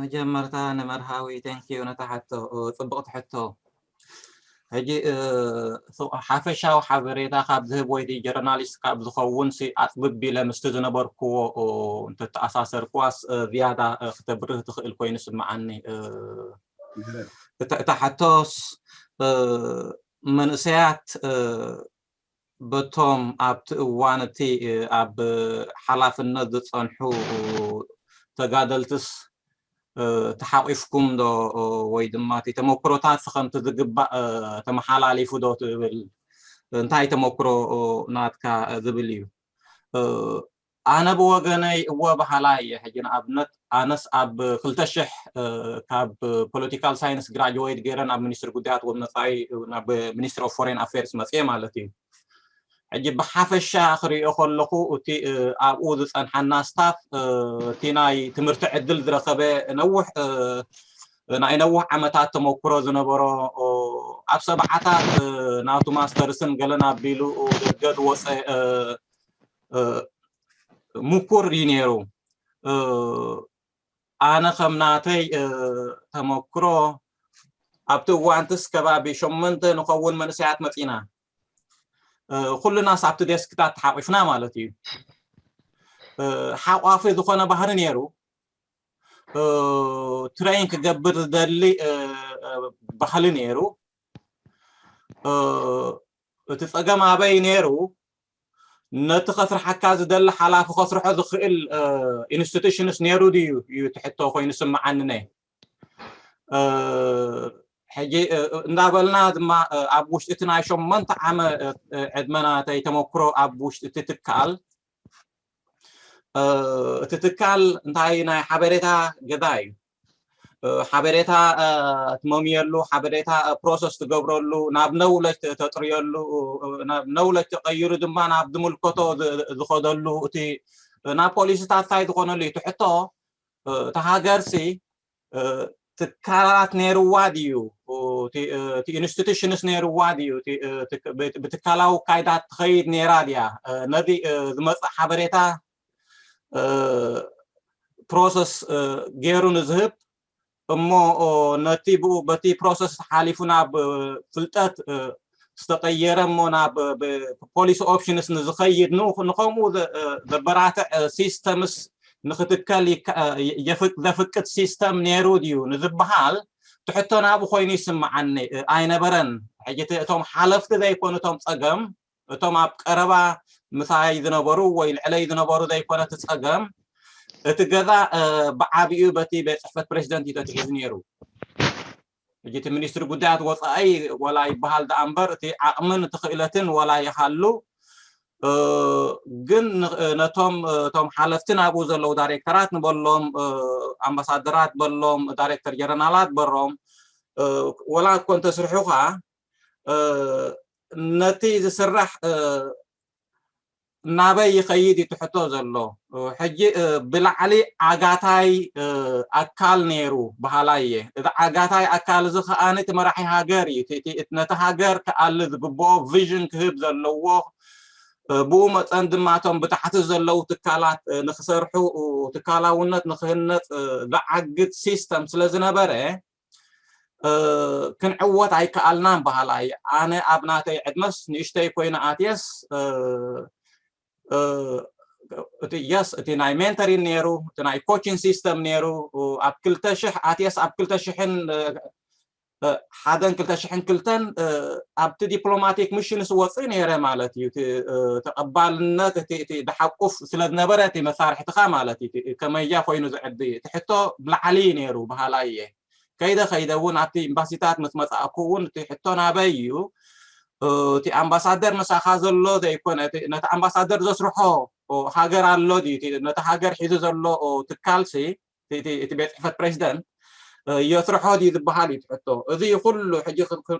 መጀመርታ ንመርሃዊ thank you ነታ ሕቶ ፅብቕቲ ሕቶ ሕጂ ሓፈሻዊ ሓበሬታ ካብ ዝህብ ወይ ጀርናሊስት ካብ ዝኸውን ኣፅብብ ኢለ ምስቲ ዝነበርክዎ እንተተኣሳሰርክዋስ ዝያዳ ክተብርህ ትኽእል ኮይኑ ስምዓኒ እታ ሕቶስ መንእሰያት በቶም ኣብቲ እዋን እቲ ኣብ ሓላፍነት ዝፀንሑ ተጋደልትስ ተሓቂፍኩም ዶ ወይ ድማ እቲ ተመክሮታት ከምቲ ዝግባእ ተመሓላሊፉ ዶ ትብል እንታይ ተመክሮ ናትካ ዝብል እዩ ኣነ ብወገነይ እወ በሃላይ እየ ሕጂ ንኣብነት ኣነስ ኣብ ክልተ ሽሕ ካብ ፖለቲካል ሳይንስ ግራጅዌት ገይረ ናብ ሚኒስትሪ ጉዳያት ወመፃኢ ናብ ሚኒስትሪ ኦፍ ፎሬን ኣፌርስ መፅየ ማለት እዩ ሕጂ ብሓፈሻ ክሪኦ ከለኹ እቲ ኣብኡ ዝፀንሓና ስታፍ እቲ ናይ ትምህርቲ ዕድል ዝረኸበ ነውሕ ናይ ነውሕ ዓመታት ተመክሮ ዝነበሮ ኣብ ሰብዓታት ናቱ ማስተርስን ገለን ኣቢሉ ደገ ዝወፀ ምኩር እዩ ነይሩ ኣነ ከም ናተይ ተመክሮ ኣብቲ እዋንትስ ከባቢ ሸመንተ ንኸውን መንእሰያት መፂና ኩሉናስ ኣብቲ ዴስክታት ተሓቂፍና ማለት እዩ ሓቋፊ ዝኾነ ባህሪ ነይሩ ትሬን ክገብር ዝደሊ ባህሊ ነይሩ እቲ ፀገም ኣበይ ነይሩ ነቲ ከስርሓካ ዝደሊ ሓላፊ ከስርሖ ዝኽእል ኢንስቲቱሽንስ ነይሩ ድዩ እዩ ትሕቶ ኮይኑ ስምዓኒ ነ ሕጂ እንዳበልና ድማ ኣብ ውሽጢ እቲ ናይ ሸሞንተ ዓመት ዕድመናተይ ተመክሮ ኣብ ውሽጢ እቲ ትካል እቲ ትካል እንታይ ናይ ሓበሬታ ገዛ እዩ ሓበሬታ ትመምየሉ ሓበሬታ ፕሮሰስ ትገብረሉ ናብ ነውለጅ ተጥርየሉ ናብ ነውለጅ ተቀይሩ ድማ ናብ ዝምልከቶ ዝኸደሉ እቲ ናብ ፖሊስታት እንታይ ዝኾነሉ እዩ ትሕቶ እቲ ሃገርሲ ትካላት ነይርዋ ድዩ እቲ ኢንስቲቱሽንስ ነይርዋ ድዩ ብትካላዊ ካይዳ ትኸይድ ነይራ ድያ ነዚ ዝመፅእ ሓበሬታ ፕሮሰስ ገይሩ ንዝህብ እሞ ነቲ ብኡ በቲ ፕሮሰስ ሓሊፉ ናብ ፍልጠት ዝተቀየረ እሞ ናብ ፖሊሲ ኦፕሽንስ ንዝኸይድ ንኸምኡ ዘበራትዕ ሲስተምስ ንክትከል ዘፍቅድ ሲስተም ነይሩ ድዩ ንዝበሃል ትሕቶ ናብኡ ኮይኑ ይስምዓኒ ኣይነበረን ሕጂ እቶም ሓለፍቲ ዘይኮኑ እቶም ፀገም እቶም ኣብ ቀረባ ምሳይ ዝነበሩ ወይ ልዕለይ ዝነበሩ ዘይኮነ እቲ ፀገም እቲ ገዛ ብዓብኡ በቲ ቤት ፅሕፈት ፕሬዚደንት እዩ ተትሒዙ ነይሩ ሕጂ እቲ ሚኒስትሪ ጉዳያት ወፃኢ ወላ ይበሃል ደኣ እምበር እቲ ዓቕምን እቲ ክእለትን ወላ ይሃሉ ግን ነቶም እቶም ሓለፍቲ ናብኡ ዘለዉ ዳይሬክተራት ንበሎም ኣምባሳደራት በሎም ዳይሬክተር ጀነራላት በሮም ወላ እኮ እንተስርሑ ከዓ ነቲ ዝስራሕ ናበይ ይኸይድ እዩ ትሕቶ ዘሎ። ሕጂ ብላዕሊ ዓጋታይ ኣካል ነይሩ በሃላይ እየ። እዚ ዓጋታይ ኣካል እዚ ከኣ እቲ መራሒ ሃገር እዩ። ነቲ ሃገር ክኣሊ ዝግብኦ ቪዥን ክህብ ዘለዎ፣ ብኡ መጠን ድማ እቶም ብታሕቲ ዘለዉ ትካላት ንክሰርሑ፣ ትካላውነት ንክህነፅ ዝዓግት ሲስተም ስለ ዝነበረ ክንዕወት ኣይከኣልናን በሃላይ። ኣነ ኣብ ናተይ ዕድመስ ንእሽተይ ኮይኑ ኣትየስ እቲ የስ እቲ ናይ ሜንተሪን ነይሩ፣ እቲ ናይ ኮችን ሲስተም ነይሩ። ኣብ ክልተ ሽሕ ኣትየስ ኣብ ክልተ ሽሕን ሓደን ክልተ ሽሕን ክልተን ኣብቲ ዲፕሎማቲክ ሚሽን ስወፅእ ነይረ ማለት እዩ። ተቐባልነት እቲ ድሓቁፍ ስለ ዝነበረ እቲ መሳርሕትኻ ማለት እዩ። ከመያ ኮይኑ ዝዕዲ እቲ ሕቶ ብላዕሊ ነይሩ በሃላይ እየ። ከይደ ከይደ እውን ኣብቲ ኤምባሲታት ምስ መፃእኩ እውን እቲ ሕቶ ናበይ እዩ? እቲ ኣምባሳደር ምሳኻ ዘሎ ዘይኮነ ነቲ ኣምባሳደር ዘስርሖ ሃገር ኣሎ ድዩ? ነቲ ሃገር ሒዙ ዘሎ ትካልሲ እቲ ቤት ፅሕፈት ፕሬዚደንት የስርሖ ድዩ ዝበሃል እዩ ትሕቶ። እዚ ኩሉ ሕጂ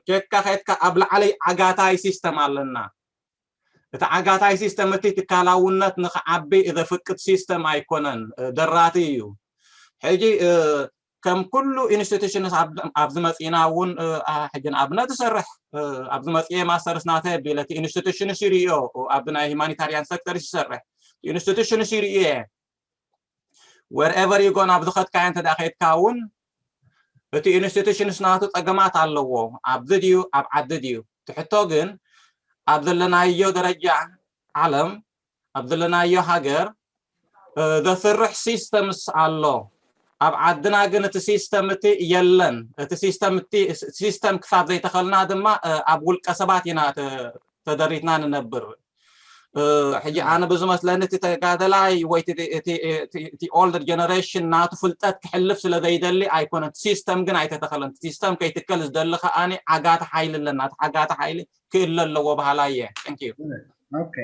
ኬድካ ኬድካ ኣብ ላዕለይ ዓጋታይ ሲስተም ኣለና። እቲ ዓጋታይ ሲስተም እቲ ትካላውነት ንክዓቢ ዘፍቅድ ሲስተም ኣይኮነን፣ ደራቲ እዩ። ሕጂ ከም ኩሉ ኢንስቲቱሽንስ ኣብዚ መፂና እውን ሕጂ ንኣብነት ዝሰርሕ ኣብዚ መፅኤ ማስተርስ ናተ ቢለ እቲ ኢንስቲቱሽንስ ይርእዮ። ኣብዚ ናይ ሂማኒታሪያን ሴክተር ይሰርሕ ኢንስቲቱሽንስ ይርእየ። ወርኤቨር ዩጎን ኣብ ዝኸድካዮ እንተ ኬድካ እውን እቲ ኢንስቲቱሽንስ ናቱ ፀገማት ኣለዎ። ኣብዚ ድዩ ኣብ ዓዲ ድዩ? ትሕቶ ግን ኣብ ዘለናዮ ደረጃ ዓለም ኣብ ዘለናዮ ሃገር ዘስርሕ ሲስተምስ ኣሎ? ኣብ ዓድና ግን እቲ ሲስተም እቲ የለን። እቲ ሲስተም እቲ ሲስተም ክሳብ ዘይተኸልና ድማ ኣብ ውልቀ ሰባት ኢና ተደሪትና ንነብር። ሕጂ ኣነ ብዝመስለኒ እቲ ተጋደላይ ወይ እቲ ኦልደር ጀነሬሽን ናቱ ፍልጠት ክሕልፍ ስለ ዘይደሊ ኣይኮነን። ሲስተም ግን ኣይተተኸለን። ሲስተም ከይትከል ዝደሊ ከኣ ዓጋቲ ሓይሊ ኣለና። እቲ ዓጋቲ ሓይሊ ክእለ ኣለዎ በሃላይ እየ። Thank you። ኦኬ፣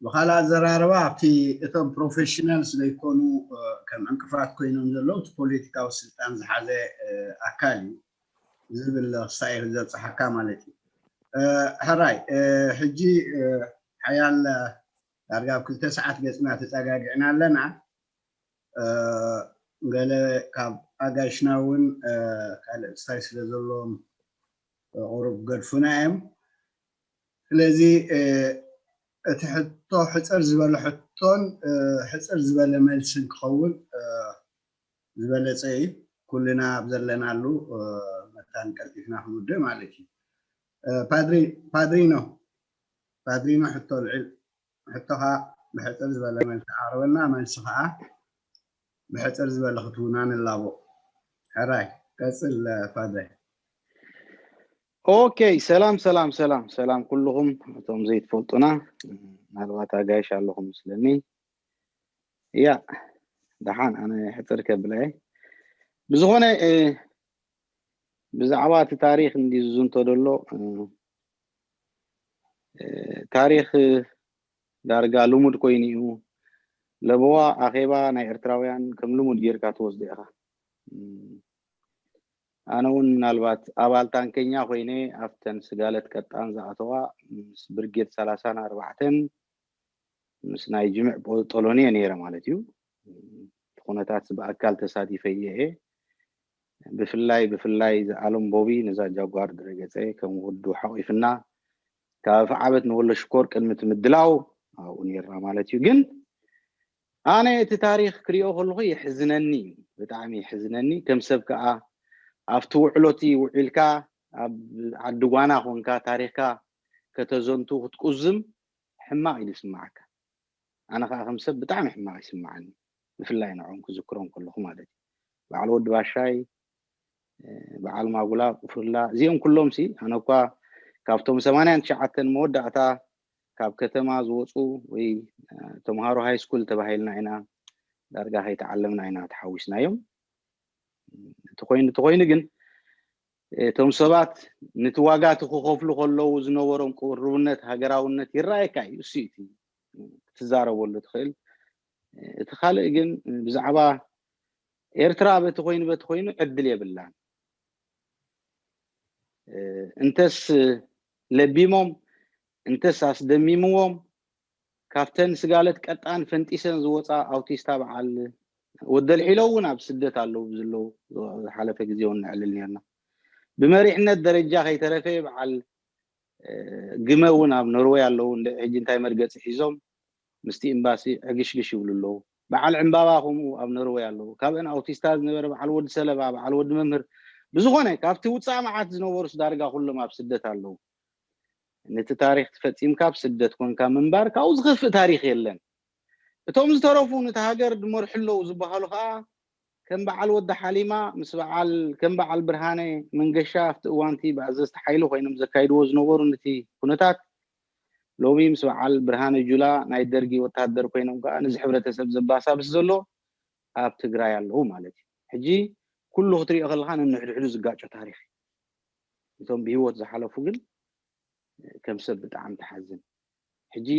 ብኻልእ ኣዘራርባ ኣብቲ እቶም ፕሮፌሽናልስ ዘይኮኑ ከም ዕንቅፋት ኮይኖም ዘለዉ እቲ ፖለቲካዊ ስልጣን ዝሓዘ ኣካል እዩ ዝብል ክሳይ ዘብፅሓካ ማለት እዩ። ሕራይ ሕጂ ሓያል ዳርጋ ኣብ ክልተ ሰዓት ገፅና ተፀጋጊዕና ኣለና። ገለ ካብ ኣጋይሽና እውን ካልእ ክሳይ ስለ ዘለዎም ቁሩብ ገድፉና እዮም። ስለዚ እቲ ሕቶ ሕፅር ዝበለ ሕቶን ሕፅር ዝበለ መልስን ክኸውን ዝበለፀ እዩ። ኩልና ኣብ ዘለናሉ መታን ቀልጢፍና ክንውድእ ማለት እዩ። ፓድሪኖ ፓድሪኖ ሕቶ ልዕል ሕቶኻ ብሕፅር ዝበለ መልክዕ ኣቕርበልና፣ መልሲ ከዓ ብሕፅር ዝበለ ክትህቡና ንላቦ። ሕራይ ቀፅል ፓድረ። ኦኬ፣ ሰላም ሰላም ሰላም ሰላም ኩልኹም እቶም ዘይትፈልጡና፣ ምናልባት ኣጋይሽ ኣለኹም መስለኒ። ያ ደሓን፣ ኣነ ሕፅር ከብላ እየ። ብዝኾነ ብዛዕባ እቲ ታሪክ እንዲ ዝዝንቶ ዘሎ፣ ታሪክ ዳርጋ ልሙድ ኮይኑ እዩ። ለበዋ ኣኼባ ናይ ኤርትራውያን ከም ልሙድ ጌርካ ትወስዶ ኢኻ። ኣነ እውን ምናልባት ኣባል ታንከኛ ኮይነ ኣብተን ስጋለት ቀጣን ዝኣተዋ ምስ ብርጌድ ሰላሳን ኣርባዕተን ምስ ናይ ጅምዕ ጦሎንየ ነይረ ማለት እዩ። እቲ ኩነታት ብኣካል ተሳቲፈ እየ። ብፍላይ ብፍላይ ዝኣለም ቦቢ ነዛ ጃጓር ድረገፀ ከም ወዱ ሓቂፍና ካብ ዓበት ንወሎ ሽኮር ቅድሚ እቲ ምድላው ኣብኡ ነይርና ማለት እዩ። ግን ኣነ እቲ ታሪክ ክሪኦ ከለኹ የሕዝነኒ እዩ፣ ብጣዕሚ የሕዝነኒ። ከም ሰብ ከዓ ኣብቲ ውዕሎቲ ውዒልካ ኣብ ዓዲ ጓና ኮንካ ታሪክካ ከተዘንቱ ክትቁዝም ሕማቕ እዩ ዝስማዓካ። ኣነ ከዓ ከም ሰብ ብጣዕሚ ሕማቕ ይስማዓኒ፣ ብፍላይ ንዕኦም ክዝክሮም ከለኹ ማለት እዩ። በዓል ወዲ ባሻይ፣ በዓል ማጉላ፣ ቁፍላ፣ እዚኦም ኩሎም ሲ ኣነ እኳ ካብቶም ሰማንያን ትሽዓተን መወዳእታ ካብ ከተማ ዝወፁ ወይ ተምሃሮ ሃይ ስኩል ተባሂልና ኢና ዳርጋ ከይተዓለምና ኢና ተሓዊስናዮም። እቲ ኮይኑ እቲ ኮይኑ ግን እቶም ሰባት ነቲ ዋጋ እቲ ክኸፍሉ ከለዉ ዝነበሮም ቅርቡነት ሃገራውነት ይረኣየካ እዩ። እሱ እዩ እቲ ክትዛረበሉ ትኽእል። እቲ ካልእ ግን ብዛዕባ ኤርትራ በቲ ኮይኑ በቲ ኮይኑ ዕድል የብላን። እንተስ ለቢሞም እንተስ ኣስደሚምዎም ካብተን ስጋለት ቀጣን ፈንጢሰን ዝወፃ ኣውቲስታ በዓል ወደልሒሎ እውን ኣብ ስደት ኣለዉ ብዝለዉ ዝሓለፈ ግዜ እውን ነዕልል ነርና። ብመሪሕነት ደረጃ ከይተረፈ በዓል ግመ እውን ኣብ ኖርወይ ኣለዉ። ሕጂ እንታይ መርገፂ ሒዞም ምስቲ ኤምባሲ ዕግሽግሽ ይብሉ ኣለዉ። በዓል ዕምባባ ከምኡ ኣብ ኖርወይ ኣለዉ። ካብአን ኣውቲስታ ዝነበረ በዓል ወዲ ሰለባ፣ በዓል ወዲ መምህር፣ ብዝኾነ ካብቲ ውፃእ መዓት ዝነበሩስ ዳርጋ ኩሎም ኣብ ስደት ኣለዉ። ነቲ ታሪኽ ትፈፂምካ ኣብ ስደት ኮንካ ምንባር ካብኡ ዝኸፍእ ታሪኽ የለን። እቶም ዝተረፉ ነቲ ሃገር ዝመርሑ ኣለዉ ዝበሃሉ ከዓ ከም በዓል ወዲ ሓሊማ ምስ በዓል ከም በዓል ብርሃነ መንገሻ ኣብቲ እዋንቲ ብኣዘዝቲ ሓይሊ ኮይኖም ዘካይድዎ ዝነበሩ ነቲ ኩነታት ሎሚ ምስ በዓል ብርሃነ ጁላ ናይ ደርጊ ወታደር ኮይኖም ከዓ ነዚ ሕብረተሰብ ዘባሳብስ ዘሎ ኣብ ትግራይ ኣለዉ ማለት እዩ። ሕጂ ኩሉ ክትሪኦ ከለካ ነንሕድሕዱ ዝጋጮ ታሪኽ እዩ። እቶም ብህይወት ዝሓለፉ ግን ከም ሰብ ብጣዕሚ ትሓዝን። ሕጂ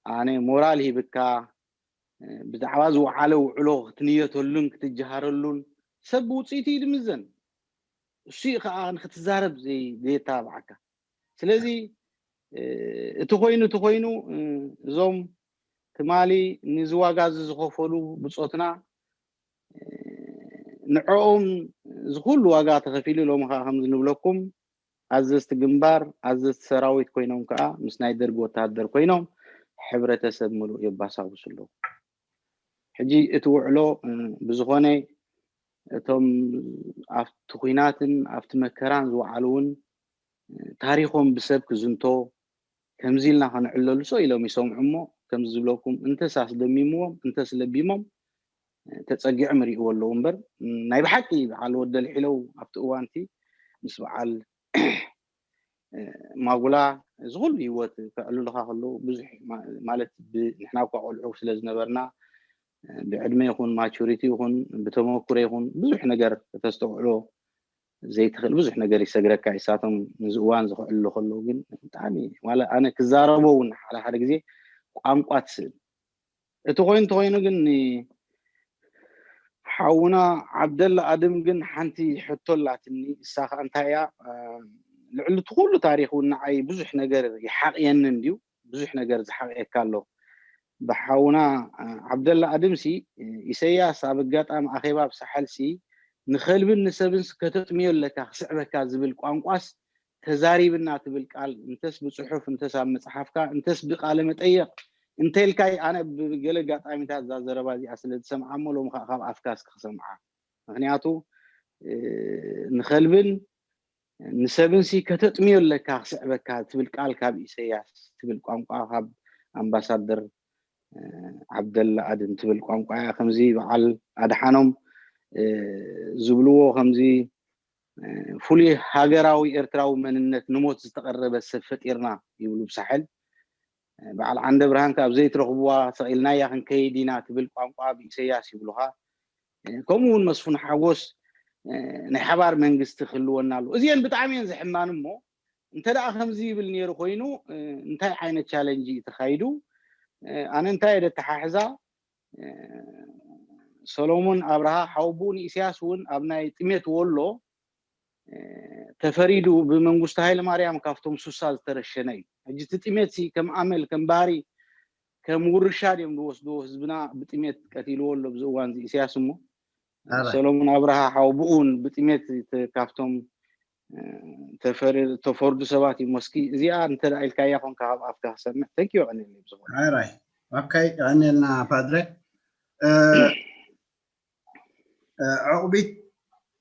ኣነ ሞራል ሂብካ ብዛዕባ ዝወዓለ ውዕሎ ክትንየተሉን ክትጀሃረሉን ሰብ ብውፅኢቱ እዩ ዝምዘን። እሱ እዩ ከዓ ንክትዛረብ ዘይ- ዘየተባብዓካ። ስለዚ እቲ ኮይኑ እቲ ኮይኑ እዞም ትማሊ ንዚ ዋጋ እዚ ዝኸፈሉ ብፆትና ንዕኦም እዚ ኩሉ ዋጋ ተኸፊሉ ሎሚ ከዓ ከምዚ ንብለኩም ኣዘዝቲ ግንባር ኣዘዝቲ ሰራዊት ኮይኖም ከዓ ምስ ናይ ደርጊ ወታደር ኮይኖም ሕብረተሰብ ምሉእ የባሳብሱ ኣለዉ። ሕጂ እቲ ውዕሎ ብዝኾነ እቶም ኣብቲ ኩናትን ኣብቲ መከራን ዝወዓሉ እውን ታሪኾም ብሰብ ክዝንቶ ከምዚ ኢልና ከነዕለሉ ሰው ኢሎም ይሰምዑ እሞ ከምዚ ዝብለኩም እንተስ ኣስደሚምዎም እንተስ ለቢሞም ተፀጊዖም ይሪእዎ ኣለዉ እምበር ናይ ብሓቂ በዓል ወደልሒለው ኣብቲ እዋንቲ ምስ በዓል ማጉላ እዚ ኩሉ ህይወት ከዕልሉካ ከለዉ ብዙሕ ማለት ንሕና እኳ ቆልዑ ስለ ዝነበርና ብዕድመ ይኹን ማቹሪቲ ይኹን ብተመክሮ ይኹን ብዙሕ ነገር ከተስተውዕሎ ዘይትኽእል ብዙሕ ነገር ይሰግረካ። እሳቶም ንዚ እዋን ዝኽዕሉ ከለዉ ግን ብጣዕሚ ማለት ኣነ ክዛረቦ እውን ሓደ ሓደ ግዜ ቋንቋ ትስእል። እቲ ኮይኑ ተኮይኑ ግን ሓውና ዓብደላ ኣድም ግን ሓንቲ ሕቶ ኣላትኒ። እሳ ከዓ እንታይ እያ? ልዕሊ እቲ ኩሉ ታሪክ እውን ንዓይ ብዙሕ ነገር ይሓቕየኒ እንድዩ። ብዙሕ ነገር ዝሓቕየካ ኣሎ። ብሓውና ዓብደላ ኣድምሲ ኢሰያስ ኣብ ኣጋጣሚ ኣኼባ ኣብ ሳሕልሲ ንኸልብን ንሰብንስ ከተጥምዮ ኣለካ ክስዕበካ ዝብል ቋንቋስ ተዛሪብና ትብል ቃል እንተስ ብፅሑፍ እንተስ ኣብ መፅሓፍካ እንተስ ብቃለ መጠየቅ እንተልካይ ኣነ ብገለ ኣጋጣሚታት እዛ ዘረባ እዚኣ ስለ ዝሰምዓ እሞ ሎም ከዓ ካብ ኣፍካ እስኪ ክሰምዓ። ምክንያቱ ንኸልብን ንሰብንሲ ከተጥምዮ ኣለካ ክስዕበካ ትብል ቃል ካብ ኢሰያስ ትብል ቋንቋ ካብ ኣምባሳደር ዓብደላ ኣድም ትብል ቋንቋ እያ። ከምዚ በዓል ኣድሓኖም ዝብልዎ ከምዚ ፍሉይ ሃገራዊ ኤርትራዊ መንነት ንሞት ዝተቐረበ ሰብ ፈጢርና ይብሉ ብሳሕል። በዓል ዓንደ ብርሃን ካብ ዘይትረኽብዋ ሰቒልናያ ክንከይድ ኢና ትብል ቋንቋ ብኢሰያስ ይብሉኻ። ከምኡ እውን መስፉን ሓጎስ ናይ ሓባር መንግስቲ ክህልወና ኣለዎ። እዚአን ብጣዕሚ እየን ዘሕማን እሞ እንተ ደኣ ከምዚ ይብል ነይሩ ኮይኑ እንታይ ዓይነት ቻለንጅ እዩ ተኻይዱ? ኣነ እንታይ እየ ደተሓሕዛ ሰሎሞን ኣብርሃ ሓወቡኡ ንኢሳያስ እውን ኣብ ናይ ጥሜት ወሎ ተፈሪዱ ብመንግስቱ ሃይለ ማርያም ካብቶም ሱሳ ዝተረሸነ እዩ። ሕጂ እቲ ጥሜት ሲ ከም ኣመል ከም ባህሪ ከም ውርሻ ድዮም ዝወስድዎ ህዝብና ብጥሜት ቀቲልዎ ኣሎ ብዚ እዋን እዚ ኢሳያስ እሞ ሰሎሞን ኣብርሃ ሓወቡኡ እውን ብጥሜት ካብቶም ተፈርዱ ሰባት እዩ። ሞስኪ እዚኣ እንተ ኢልካያ ኮንካ ካብ ኣፍካ ክሰምዕ ተንኪዮ ቀኒለይ ብዝኾነ ራይ ኦኬ ቀኒልና ፓድረ ዕቁቢት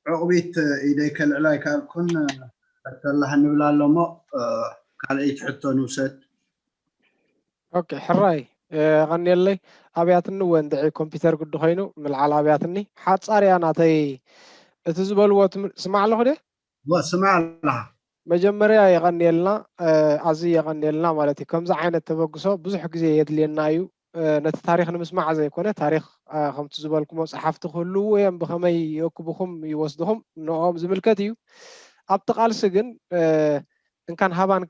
ዕቁቢት ኢደይ ከልዕላ ኣይከኣልኩን ሕተላህ ንብል ኣሎ እሞ ካልኣይቲ ሕቶ ንውሰድ። ኦኬ ሕራይ ቀኒለይ ኣብያትኒ ወንድዒ ኮምፒተር ግዲ ኮይኑ ምልዓል ኣብያትኒ ሓፃር እያ ናተይ እቲ ዝበልዎ ስማዕ ኣለኹ ደ ስማዕ ኣለኻ መጀመርያ የቐንየልና ኣዝዩ የቐንየልና ማለት እዩ። ከምዚ ዓይነት ተበግሶ ብዙሕ ግዜ የድልየና እዩ። ነቲ ታሪኽ ንምስማዕ ዘይኮነ ታሪኽ ከምቲ ዝበልኩሞ ጸሓፍቲ ክህልዉ እዮም ብኸመይ የክብኹም ይወስድኹም ንኦም ዝምልከት እዩ። ኣብቲ ቃልሲ ግን እንካን ሃባን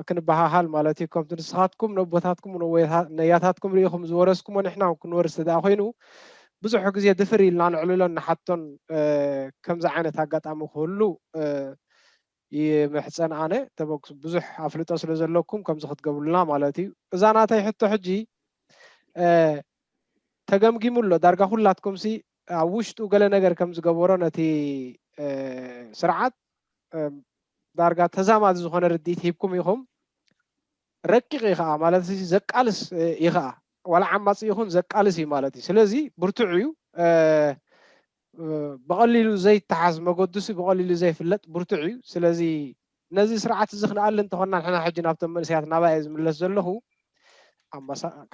ክንበሃሃል ማለት እዩ። ከምቲ ንስኻትኩም ነቦታትኩም ነያታትኩም ርኢኹም ዝወረስኩሞ ንሕና ክንወርስ ደኣ ኮይኑ ብዙሕ ግዜ ድፍር ኢልና ንዕልሎን ንሓቶን ከምዚ ዓይነት ኣጋጣሚ ክህሉ ይምሕፀን ኣነ። ተበግሱ ብዙሕ ኣፍልጦ ስለ ዘለኩም ከምዚ ክትገብሩልና ማለት እዩ። እዛ ናተይ ሕቶ ሕጂ ተገምጊሙ ኣሎ። ዳርጋ ኩላትኩምሲ ኣብ ውሽጡ ገለ ነገር ከም ዝገበሮ ነቲ ስርዓት ዳርጋ ተዛማዲ ዝኾነ ርድኢት ሂብኩም ኢኹም። ረቂቕ እዩ ከዓ ማለት ዘቃልስ እዩ ከዓ፣ ዋላ ዓማፂ ይኹን ዘቃልስ እዩ ማለት እዩ። ስለዚ ብርቱዕ እዩ። ብቐሊሉ ዘይተሓዝ መገዱሲ ብቐሊሉ ዘይፍለጥ ብርቱዕ እዩ። ስለዚ ነዚ ስርዓት እዚ ክንኣሊ እንተኾንና ንሕና ሕጂ ናብቶም መንእሰያት ናባይ እየ ዝምለስ ዘለኹ።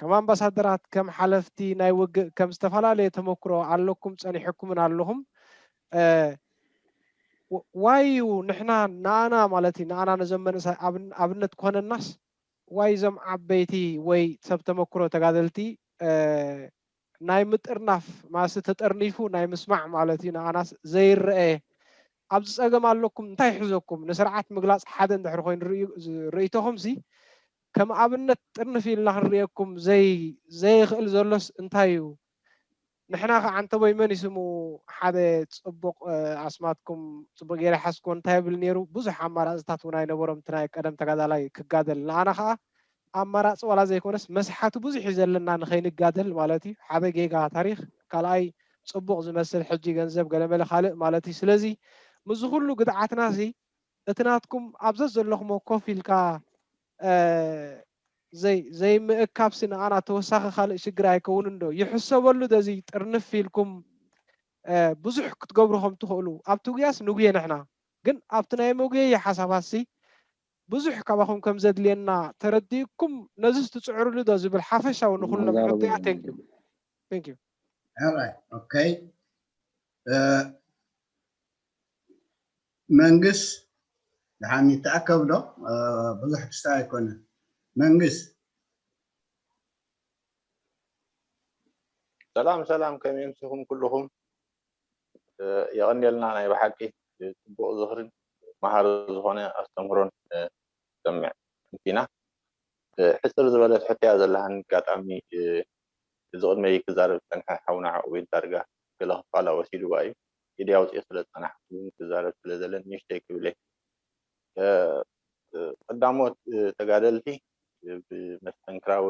ከም ኣምባሳደራት፣ ከም ሓለፍቲ ናይ ውግእ፣ ከም ዝተፈላለየ ተመክሮ ኣለኩም፣ ጸኒሕኩምን ኣለኹም። ዋይ እዩ ንሕና ንኣና ማለት እዩ ንኣና ነዞም መንእሰይ ኣብነት ክኾነናስ ዋይ እዞም ዓበይቲ ወይ ሰብ ተመክሮ ተጋደልቲ ናይ ምጥርናፍ ማሲ ተጠርኒፉ ናይ ምስማዕ ማለት እዩ ንኣናስ ዘይረአ ኣብዚ ጸገም ኣለኩም እንታይ ሒዘኩም ንስርዓት ምግላጽ ሓደ እንድሕር ኮይኑ ርእይቶኹም ሲ ከም ኣብነት ጥርንፍ ኢልና ክንርእየኩም ዘይኽእል ዘሎስ እንታይ እዩ? ንሕና ከዓ እንተቦይ መን ይስሙ ሓደ ፅቡቅ ኣስማትኩም ፅቡቅ ገይረ ሓዝኮ እንታይ ብል ነይሩ ብዙሕ ኣማራፅታት እውን ኣይነበሮም እቲ ናይ ቀደም ተጋዳላይ ክጋደል ንኣና ከዓ ኣማራፂ ዋላ ዘይኮነስ መስሓቱ ብዙሕ እዩ ዘለና ንኸይንጋደል ማለት እዩ ሓደ ጌጋ ታሪክ ካልኣይ ፅቡቅ ዝመስል ሕጂ ገንዘብ ገለመለ ካልእ ማለት እዩ ስለዚ ምዚ ኩሉ ግድዓትና ሲ እቲ ናትኩም ኣብ ዘዘለኹሞ ኮፍ ኢልካ ዘይምእካብሲ ንኣና ተወሳኺ ካልእ ሽግር ኣይከውንን ዶ ይሕሰበሉ ዶ እዚ ጥርንፍ ኢልኩም ብዙሕ ክትገብሩ ከም ትኽእሉ ኣብቲ ጉያስ ንጉየ ንሕና ግን ኣብቲ ናይ መጉየይ ሓሳባሲ ብዙሕ ካባኹም ከም ዘድልየና ተረዲእኩም ነዝስ ትፅዕርሉ ዶ ዝብል ሓፈሻዊ ንኩሎም ሕቶያ thank you thank you All right okay መንግስ ድሓን ይተኣከብ ዶ ብዙሕ ክስታይ ኣይኮነን መንግስ ሰላም ሰላም ከመይ ኣምሲኹም ኩልኹም የቐንየልና ናይ ብሓቂ ፅቡቕ ዝኽርን መሃሪ ዝኾነ ኣስተምህሮን ሰምዕ ኢና ሕፅር ዝበለት ሕቶያ ዘለሃን ኣጋጣሚ እዚ ቅድመይ ክዛረብ ዝፀንሐ ሓውና ዓቕቤል ዳርጋ ገለ ክፋላ ወሲድዋ እዩ ኢደ ኣውፅኦ ስለ ዝፀናሕኩ እውን ክዛረብ ስለ ዘለን ንእሽተይ ክብል እየ ቀዳሞት ተጋደልቲ ብመስተንክራዊ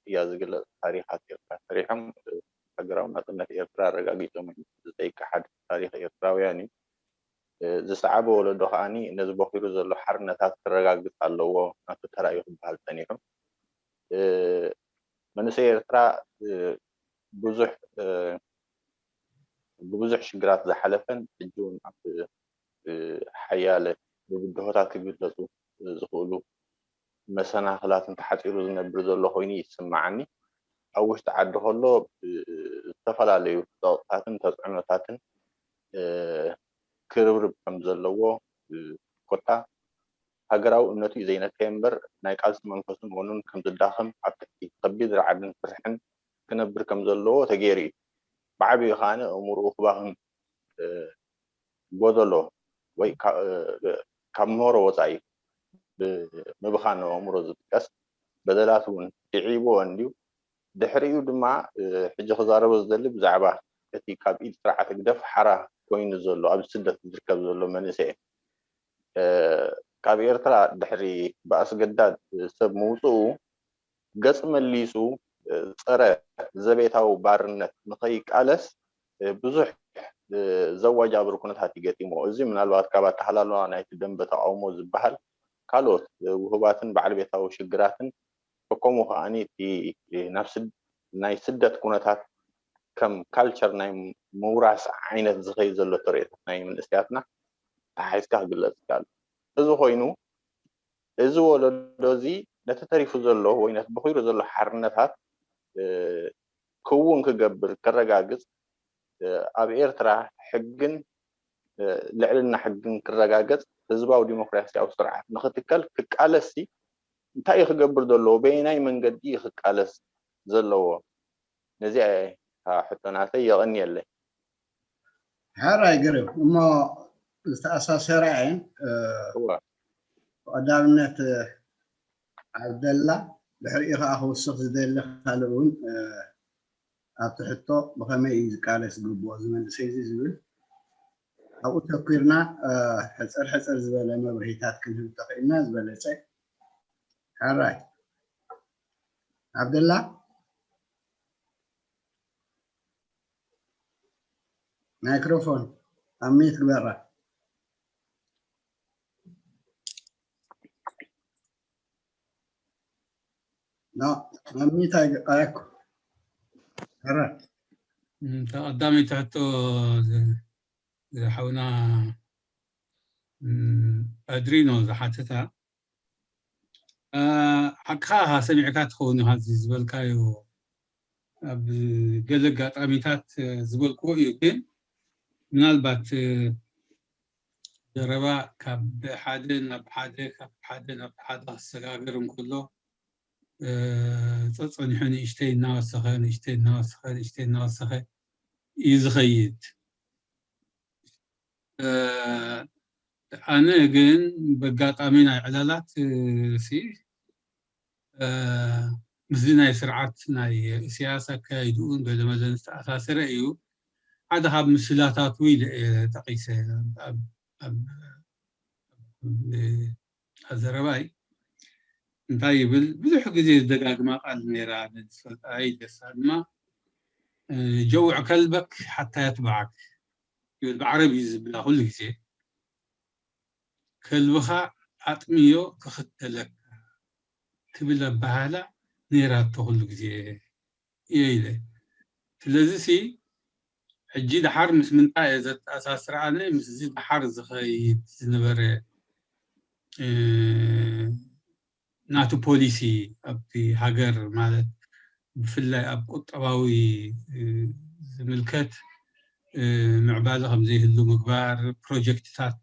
ቅያ ዝግለፅ ታሪኻት ኤርትራ ሰሪሖም ሃገራዊ ናፅነት ኤርትራ ኣረጋጊፆም ዝጠይቀ ሓደ ታሪክ ኤርትራውያን እዩ ዝሰዓበ ወለዶ ከዓኒ ነዚ በኺሩ ዘሎ ሓርነታት ክረጋግፅ ኣለዎ ናቱ ተራ እዩ ክበሃል ፀኒሑ መንእሰይ ኤርትራ ብዙሕ ብብዙሕ ሽግራት ዝሓለፈን ሕጂ እውን ኣብ ሓያለ ብብድሆታት ክግለፁ ዝኽእሉ መሰናኽላትን ተሓፂሩ ዝነብር ዘሎ ኮይኑ ይስማዓኒ ኣብ ውሽጢ ዓዲ ከሎ ዝተፈላለዩ ፀቕጥታትን ተፅዕኖታትን ክርብርብ ከም ዘለዎ ኮታ ሃገራዊ እምነቱ እዩ ዘይነከየ እምበር ናይ ቃልሲ መንፈሱን ወኑን ከም ዝዳኸም ኣብ ትሕቲ ከቢድ ርዓድን ፍርሕን ክነብር ከም ዘለዎ ተገይሩ እዩ። ብዓብዩ ከዓኒ ኣእምርኡ ክባኽን ጎደሎ ወይ ካብ ምህሮ ወፃኢ ብምብኻን ኣእምሮ ዝጥቀስ በደላት እውን ድዒብዎ እንድዩ። ድሕሪኡ ድማ ሕጂ ክዛረቦ ዝደሊ ብዛዕባ እቲ ካብ ኢድ ስርዓት ህግደፍ ሓራ ኮይኑ ዘሎ ኣብ ስደት ዝርከብ ዘሎ መንእሰይ ካብ ኤርትራ ድሕሪ ብኣስገዳድ ሰብ ምውፅኡ ገፅ መሊሱ ፀረ ዘቤታዊ ባርነት ንኸይቃለስ ብዙሕ ዘዋጃብር ኩነታት ይገጢሞ። እዚ ምናልባት ካብ ኣተሃላልዋ ናይቲ ደንበ ተቃውሞ ዝበሃል ካልኦት ውህባትን በዓል ቤታዊ ሽግራትን ከከሙ ከዓኒ እቲ ናይ ስደት ኩነታት ከም ካልቸር ናይ ምውራስ ዓይነት ዝኸይድ ዘሎ ተርእታት ናይ መንእሰያትና ተሓሒዝካ ክግለፅ ይከኣል። እዚ ኮይኑ እዚ ወለዶ እዚ ነቲ ተሪፉ ዘሎ ወይ ነቲ በኺሩ ዘሎ ሓርነታት ክውን ክገብር ከረጋግፅ ኣብ ኤርትራ ሕግን ልዕልና ሕግን ክረጋገፅ ህዝባዊ ዲሞክራሲያዊ ስርዓት ንክትከል ክቃለስ እንታይ እዩ ክገብር ዘለዎ በየናይ መንገዲ እዩ ክቃለስ ዘለዎ ነዚኣ ሕቶ ናተይ የቐንየለይ ሕራይ ግርም እሞ ዝተኣሳሰራ እየን ብቐዳምነት ዓብደላ ድሕሪኡ ከዓ ክውስኽ ዝደሊ ካልእ እውን ኣብቲ ሕቶ ብኸመይ እዩ ዝቃለስ ዝግብኦ እዚ መንእሰይ እዚ ዝብል ኣብኡ ተኲርና ሕፅር ሕፅር ዝበለ መብርሂታት ክንህብ ተኽእልና ዝበለፀ። ሕራይ ዓብደላ፣ ማይክሮፎን ኣብ ሚት ግበራ። ኖ፣ ኣብ ሚት ኣይኮ። ሕራይ እታ ቀዳመይቲ ሕቶ ዝሓውና ኣድሪኖ ዝሓተታ፣ ሓቅኻ ኢኻ፣ ሰሚዕካ ትኸውን ኢኻ። እዚ ዝበልካዮ ኣብ ገለ ኣጋጣሚታት ዝበልክዎ እዩ፣ ግን ምናልባት ዘረባ ካብ ሓደ ናብ ሓደ፣ ካብ ሓደ ናብ ሓደ ክሰጋገር እንከሎ ጸጸኒሑ ንእሽተይ እናወሰኸ ንእሽተይ እናወሰኸ ንእሽተይ እናወሰኸ እዩ ዝኸይድ። ኣነ ግን በጋጣሚ ናይ ዕላላት ሲ ምስዚ ናይ ስርዓት ናይ እስያስ ኣካይድኡን ገለመለን ዝተኣሳሰረ እዩ። ሓደ ካብ ምስላታቱ ኢለ ጠቂሰ ኣብ ዘረባይ እንታይ ይብል? ብዙሕ ግዜ ዝደጋግማ ቃል ነይራ፣ ንዝፈልጣ ኢለሳ ድማ ጀውዕ ከልበክ ሓታ የትበዓክ ይብል። ብዓረብ እዩ ዝብላ ኩሉ ግዜ። ከልብኻ ኣጥምዮ ክኽተለካ ትብል ኣበሃህላ ነይራቶ ኩሉ ግዜ እየ ኢለ። ስለዚ ሲ ሕጂ ደሓር ምስ ምንታይ እየ ዘተኣሳስር ኣነ? ምስዚ ደሓር ዝኸይድ ዝነበረ ናቱ ፖሊሲ ኣብቲ ሃገር፣ ማለት ብፍላይ ኣብ ቁጠባዊ ዝምልከት ምዕባለ ከም ዘይህሉ ምግባር፣ ፕሮጀክትታት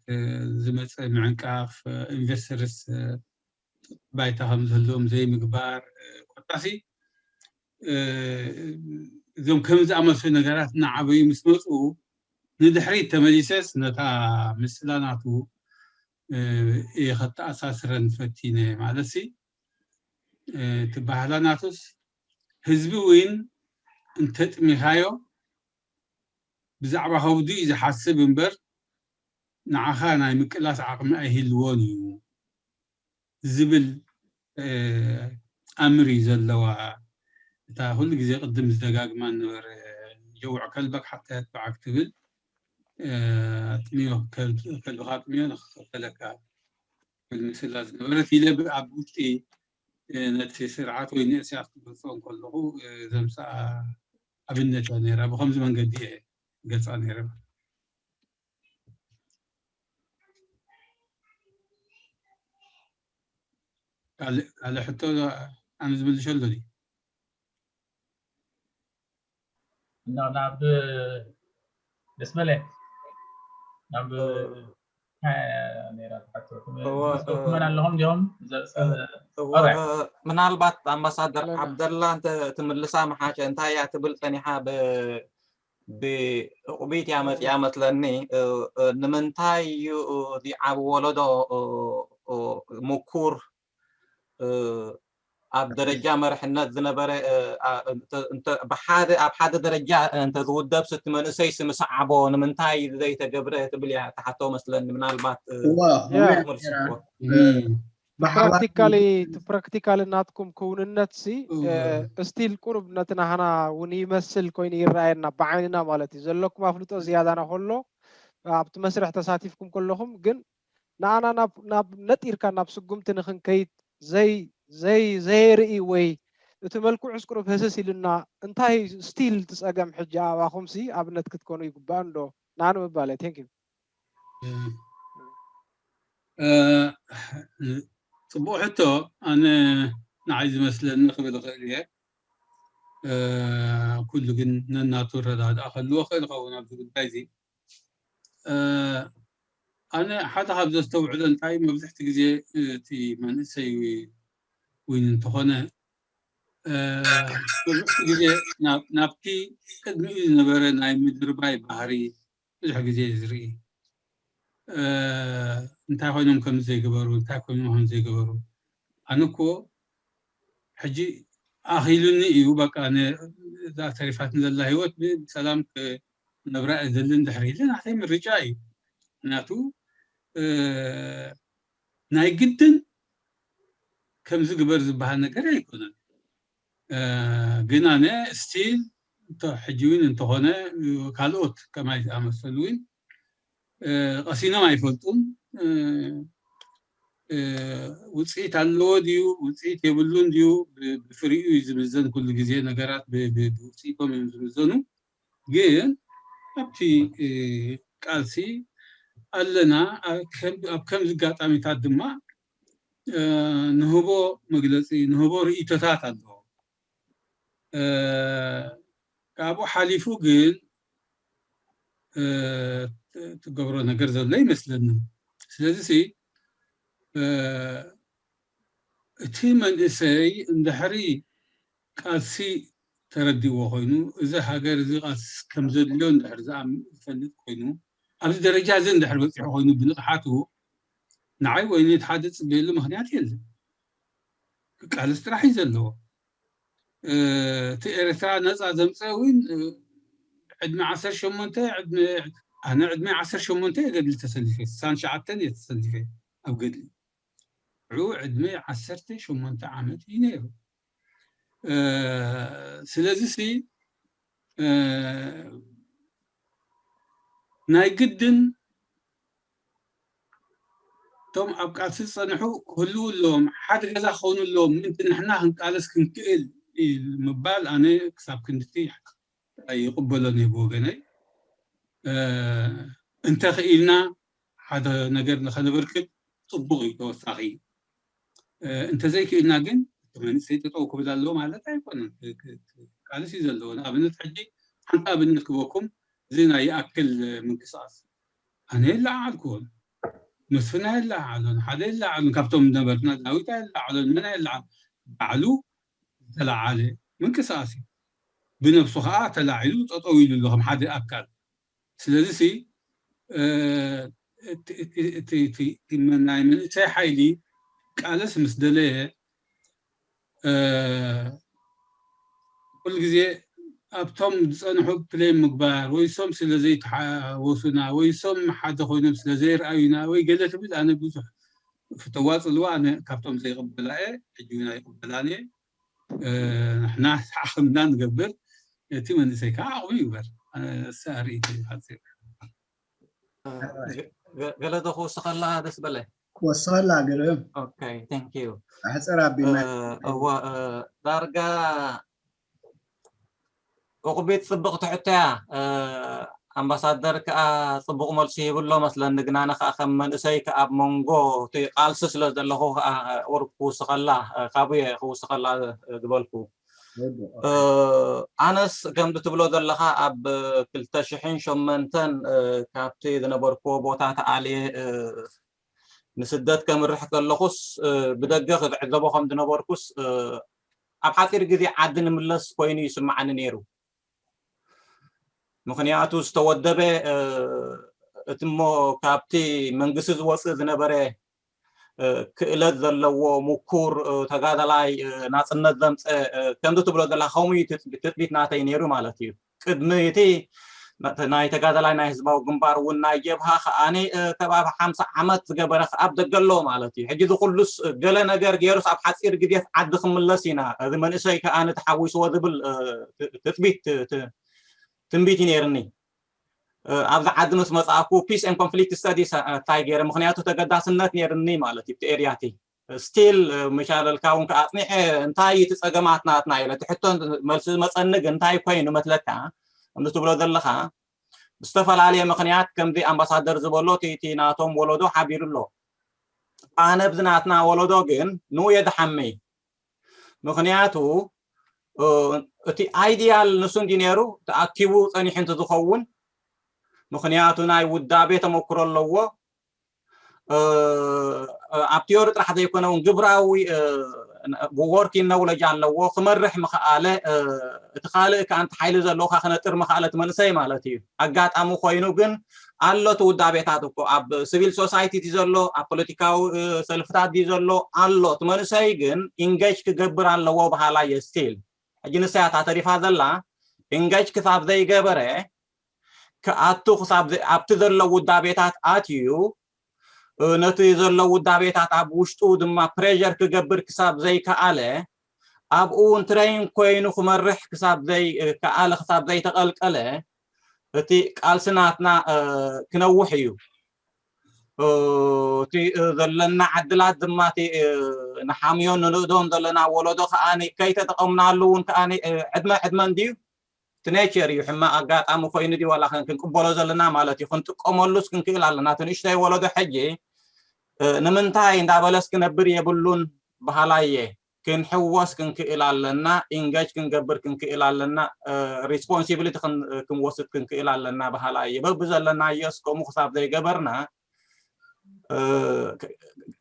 ዝመፀ ምዕንቃፍ፣ ኢንቨስተርስ ባይታ ከም ዝህልዎም ዘይምግባር፣ ኮታሲ እዞም ከም ዝኣመሰሉ ነገራት እናዓበዩ ምስ መፁ ንድሕሪት ተመሊሰስ ነታ ምስላ ናቱ እየ ከተኣሳስረን ፈቲነ። ማለት ሲ እቲ ባህላ ናቱስ ህዝቢ እውን እንተጥሚኻዮ ብዛዕባ ከብዱ እዩ ዝሓስብ እምበር ንዓኻ ናይ ምቅላስ ዓቕሚ ኣይህልዎን እዩ ዝብል ኣምር እዩ ዘለዋ። እታ ኩሉ ግዜ ቅድም ዝደጋግማ ንበር ጀውዕ ከልበክ ሓታ የትበዓክ ትብል ኣጥምዮ ከልብኻ ኣጥምዮ ንክኸተለካ ትብል ምስላ ዝነበረት ኢለ ኣብ ውሽጢ ነቲ ስርዓት ወይ ንእስያስ ክገልፆ እንከለኹ ዘምፅኣ ኣብነት እያ ነይራ። ብከምዚ መንገዲ እየ ገልፃ ነይረ። ካልእ ሕቶ ኣነ ዝምልሸሉ ድዩ? ናብ ደስ በለ ናብ ነይራ ትሓትኩም ኣለኹም ዲኹም ምናልባት ኣምባሳደር ዓብደላ እንተ ትምልሳ መሓሸ እንታይ እያ ትብል ፀኒሓ ብእቕቢት እያ መፅያ መስለኒ። ንምንታይ እዩ እዚ ዓብ ወለዶ ምኩር ኣብ ደረጃ መርሕነት ዝነበረ ብሓደ ኣብ ሓደ ደረጃ እንተዝውደብ ስቲ መንእሰይ ስምስዓቦ ንምንታይ ዘይተገብረ ትብል እያ ተሓቶ መስለኒ። ምናልባት ፕራክቲካሊ ፕራክቲካሊ ናትኩም ክውንነት ሲ ስቲል ቁሩብ ነቲ ናህና እውን ይመስል ኮይኑ ይረኣየና ብዓይንና ማለት እዩ። ዘለኩም ኣፍልጦ ዝያዳና ከሎ ኣብቲ መስርሕ ተሳቲፍኩም ከለኹም ግን ንኣና ናብ ነጢርካ ናብ ስጉምቲ ንክንከይድ ዘይ ዘይ ዘየርኢ ወይ እቲ መልክዑስ ቁሩብ ህስስ ኢሉና እንታይ ስቲል ትፀገም ሕጂ ኣባኹም ሲ ኣብነት ክትኮኑ ይግባእ እንዶ ንኣነ ምባለ። Thank you። ፅቡቅ ሕቶ። ኣነ ንዓይ ዝመስለኒ ክብል እኽእል እየ። ኩሉ ግን ነናቱ ረዳድኣ ክህልዎ ክእል ይኸውን ኣብዚ ጉዳይ እዚ። ኣነ ሓደ ካብ ዘስተውዕሎ እንታይ መብዝሕቲ ግዜ እቲ መንእሰይ እውን እንተኾነ መብዝሕቲ ግዜ ናብቲ ቅድሚኡ ዝነበረ ናይ ምድርባይ ባህሪ ብዙሕ ግዜ ዝርኢ እንታይ ኮይኖም ከም ዘይገበሩ እንታይ ኮይኖም ከም ዘይገበሩ ኣነ እኮ ሕጂ ኣኺሉኒ እዩ በቃ እዛ ተሪፋትኒ ዘላ ህይወት ብሰላም ክነብራ እየ ዘልን ድሕሪ ኢለ ናተይ ምርጫ እዩ። ምክንያቱ ናይ ግድን ከምዚ ግበር ዝበሃል ነገር ኣይኮነን። ግን ኣነ ስቲል ሕጂ እውን እንተኾነ ካልኦት ከማይ ዝኣመሰሉ እውን ቀሲኖም ኣይፈልጡን። ውፅኢት ኣለዎ ድዩ ውፅኢት የብሉን ድዩ ብፍሪኡ እዩ ዝምዘን። ኩሉ ግዜ ነገራት ብውፅኢቶም እዮም ዝምዘኑ። ግን ኣብቲ ቃልሲ ኣለና። ኣብ ከምዚ ኣጋጣሚታት ድማ ንህቦ መግለፂ ንህቦ ርእይቶታት ኣለዎ። ካብኡ ሓሊፉ ግን ትገብሮ ነገር ዘሎ ይመስለኒ። ስለዚ እቲ መንእሰይ እንድሕሪ ቃልሲ ተረዲዎ ኮይኑ፣ እዚ ሃገር እዚ ቃልሲ ከም ዘድልዮ እንድሕር ዝኣምን ዝፈልጥ ኮይኑ፣ ኣብዚ ደረጃ እዚ እንድሕር በፂሑ ኮይኑ ብንቕሓቱ፣ ንዓይ ወይ ነቲ ሓደ ዝፅበየሉ ምክንያት የለን። ክቃለስ ጥራሕ እዩ ዘለዎ። እቲ ኤርትራ ነፃ ዘምፀ እውን ዕድመ ዓሰርተ ሸሞንተ ኣነ ዕድመ ዓሰርተ ሸሞንተ እየ ገድሊ ተሰሊፈ፣ ስሳን ሸዓተን እየ ተሰሊፈ ኣብ ገድሊ። ዕኡ ዕድመ ዓሰርተ ሸሞንተ ዓመት እዩ ነይሩ። ስለዚ ሲ ናይ ግድን እቶም ኣብ ቃልሲ ዝፀንሑ ክህልው ኣለዎም፣ ሓደ ገዛ ክኾኑ ኣለዎም ምእንቲ ንሕና ክንቃለስ ክንክእል ምባል ኣነ ክሳብ ክንድቲ ይቕበሎን እየ ብወገነይ። እንተኽኢልና ሓደ ነገር ንኸነበርክት ፅቡቕ እዩ። ተወሳኺ እንተዘይክኢልና ግን እቲ መንእሰይ ጠጠው ክብል ኣለዎ ማለት ኣይኮነን። ቃልስ እዩ ዘለዎ። ንኣብነት ሕጂ ሓንቲ ኣብነት ክበኩም፣ እዚ ናይ ይኣክል ምንቅስቃስ ኣነ የለዓዓልኩዎን፣ መስፍን ኣይለዓዓሎን፣ ሓደ የለዓዓሎን፣ ካብቶም ነበርና ዳዊት ኣይለዓዓሎን፣ መን ኣይለዓል ባዕሉ ዝተለዓለ ምንቅስቃስ እዩ። ብነብሱ ከዓ ተላዒሉ ጠጠው ኢሉ ኣሎ ከም ሓደ ኣካል። ስለዚ ሲ ናይ መንእሰይ ሓይሊ ቃለስ ምስ ደለየ ኩሉ ግዜ ኣብቶም ዝፀንሑ ፕሌን ምግባር ወይ ሶም ስለ ዘይተሓወሱና ወይ ሶም ሓደ ኮይኖም ስለ ዘይረኣዩና ወይ ገለ ትብል ኣነ ብዙሕ ፍተዋ ፅልዋ ኣነ ካብቶም ዘይቅበላ እየ። ሕጂ እውን ኣይቅበላን እየ። ንሕና ዓቕምና ንገብር። እቲ መንእሰይ ከዓ ዓቕሙ ይግበር። ኣርእቲ ሓፂር ገለ ዶ ክውስኸላ ደስ በለ ክወስኸላ ግርም okay thank you ኣሕፅር ኣቢልና እወ ዳርጋ ቁቢት ፅብቅ ትሕቶያ ኣምባሳደር ከዓ ፅቡቅ መልሲ ይብሎ መስለኒ ግን ኣነ ከዓ ከም መንእሰይ ከዓ ኣብ መንጎ እቲ ቃልሲ ስለ ዘለኹ ከዓ ቁሩብ ክውስኸላ ካብየ ክውስኸላ ዝበልኩ ኣነስ ከምዚ ትብሎ ዘለኻ ኣብ ክልተ ሽሕን ሸሞንተን ካብቲ ዝነበርክዎ ቦታ ተኣልየ ንስደት ከምርሕ ከለኹስ ብደገ ክዕዘቦ ከም ዝነበርኩስ ኣብ ሓፂር ግዜ ዓዲ ንምለስ ኮይኑ ይስምዓኒ ነይሩ። ምክንያቱ ዝተወደበ እቲሞ ካብቲ መንግስቲ ዝወፅእ ዝነበረ ክእለት ዘለዎ ምኩር ተጋዳላይ ናፅነት ዘምፀ ከምዚ ትብሎ ዘላ ከምኡ ትፅቢት ናተይ ነይሩ ማለት እዩ። ቅድሚ እቲ ናይ ተጋዳላይ ናይ ህዝባዊ ግንባር እውን ናይ ጀብሃ ከዓኒ ከባቢ ሓምሳ ዓመት ዝገበረ ኣብ ደገ ኣሎ ማለት እዩ። ሕጂ ዝኩሉስ ገለ ነገር ገይሩስ ኣብ ሓፂር ግዜ ዓዲ ክምለስ ኢና እዚ መንእሰይ ከዓኒ ተሓዊስዎ ዝብል ትፅቢት ትንቢት እዩ ነይርኒ። ኣብዚ ዓዲ ምስ መፅኣኩ peace and conflict studies እንታይ ገይረ ምክንያቱ ተገዳስነት ነይርኒ ማለት እዩ እቲ ኤርያቲ ስቲል ምሻለልካ እውን ከዓ ኣፅኒሐ እንታይ እቲ ፀገማት ናትና ኢለ እቲ ሕቶ መልሲ ዝመፀኒ ግን እንታይ ኮይኑ መትለካ ከምዚ ትብሎ ዘለካ ብዝተፈላለየ ምክንያት ከምዚ ኣምባሳደር ዝበሎ እቲ ናቶም ወለዶ ሓቢሩ ኣሎ ኣነ ብዚ ናትና ወለዶ ግን ንኡ የድሓመይ ምክንያቱ እቲ ideal ንሱ እንዲ ነይሩ ተኣኪቡ ፀኒሑ እንትዝኸውን ምክንያቱ ናይ ውዳቤ ተመክሮ ኣለዎ ኣብ ቲዮሪ ጥራሕ ዘይኮነ እውን ግብራዊ working knowledge ኣለዎ ክመርሕ ምክኣለ እቲ ካልእ ከዓ ሓይሊ ዘለዎ ከነጥር ምክኣለ እቲ መንእሰይ ማለት እዩ ኣጋጣሚ ኮይኑ ግን ኣሎ እቲ ውዳቤታት እኮ ኣብ civil society ዲ ዘሎ ኣብ ፖለቲካዊ ሰልፍታት ዲ ዘሎ ኣሎ እቲ መንእሰይ ግን engage ክገብር ኣለዎ በሃላይ እየ still ሕጂ ንሳያታ ተሪፋ ዘላ engage ክሳብ ዘይገበረ ክኣቱ ክሳብ ዘ- ኣብቲ ዘሎ ውዳቤታት ኣትዩ፣ እ፣ ነቲ ዘሎ ውዳቤታት ኣብ ውሽጡ ድማ ፕሬር ክገብር ክሳብ ዘይከኣለ፣ ኣብኡ እውን ትሬን ኮይኑ ክመርሕ ክሳብ ዘይከኣለ፣ ክሳብ ዘይተቐልቀለ፣ እቲ ቃልሲ ናትና እ፣ ክነውሕ እዩ። እ፣ እቲ እ፣ ዘለና ዕድላት ድማ እቲ እ፣ ንሓምዮን ንንእዶን ዘለና ወለዶ ከኣ ከይተጠቐምናሉ እውን ከኣ እ፣ ዕድመ ዕድመ እንድዩ፣ እቲ ኔቸር እዩ። ሕማቕ ኣጋጣሚ ኮይኑ ድዩ ዋላ ከ- ክንቅበሎ ዘለና ማለት እዩ። ክንጥቀመሉስ ክንክእል ኣለና። እቲ ንእሽተይ ወለዶ ሕጂ እ፣ ንምንታይ እንዳበለስ ክነብር የብሉን በሃላይ እየ። ክንሕወስ ክንክእል ኣለና፣ ኢንጌጅ ክንገብር ክንክእል ኣለና፣ ሪስፖንሲቢሊቲ ክንወስድ ክንክእል ኣለና በሃላ እየ። በብዘለናዮስ ከምኡ ክሳብ ዘይገበርና እ፣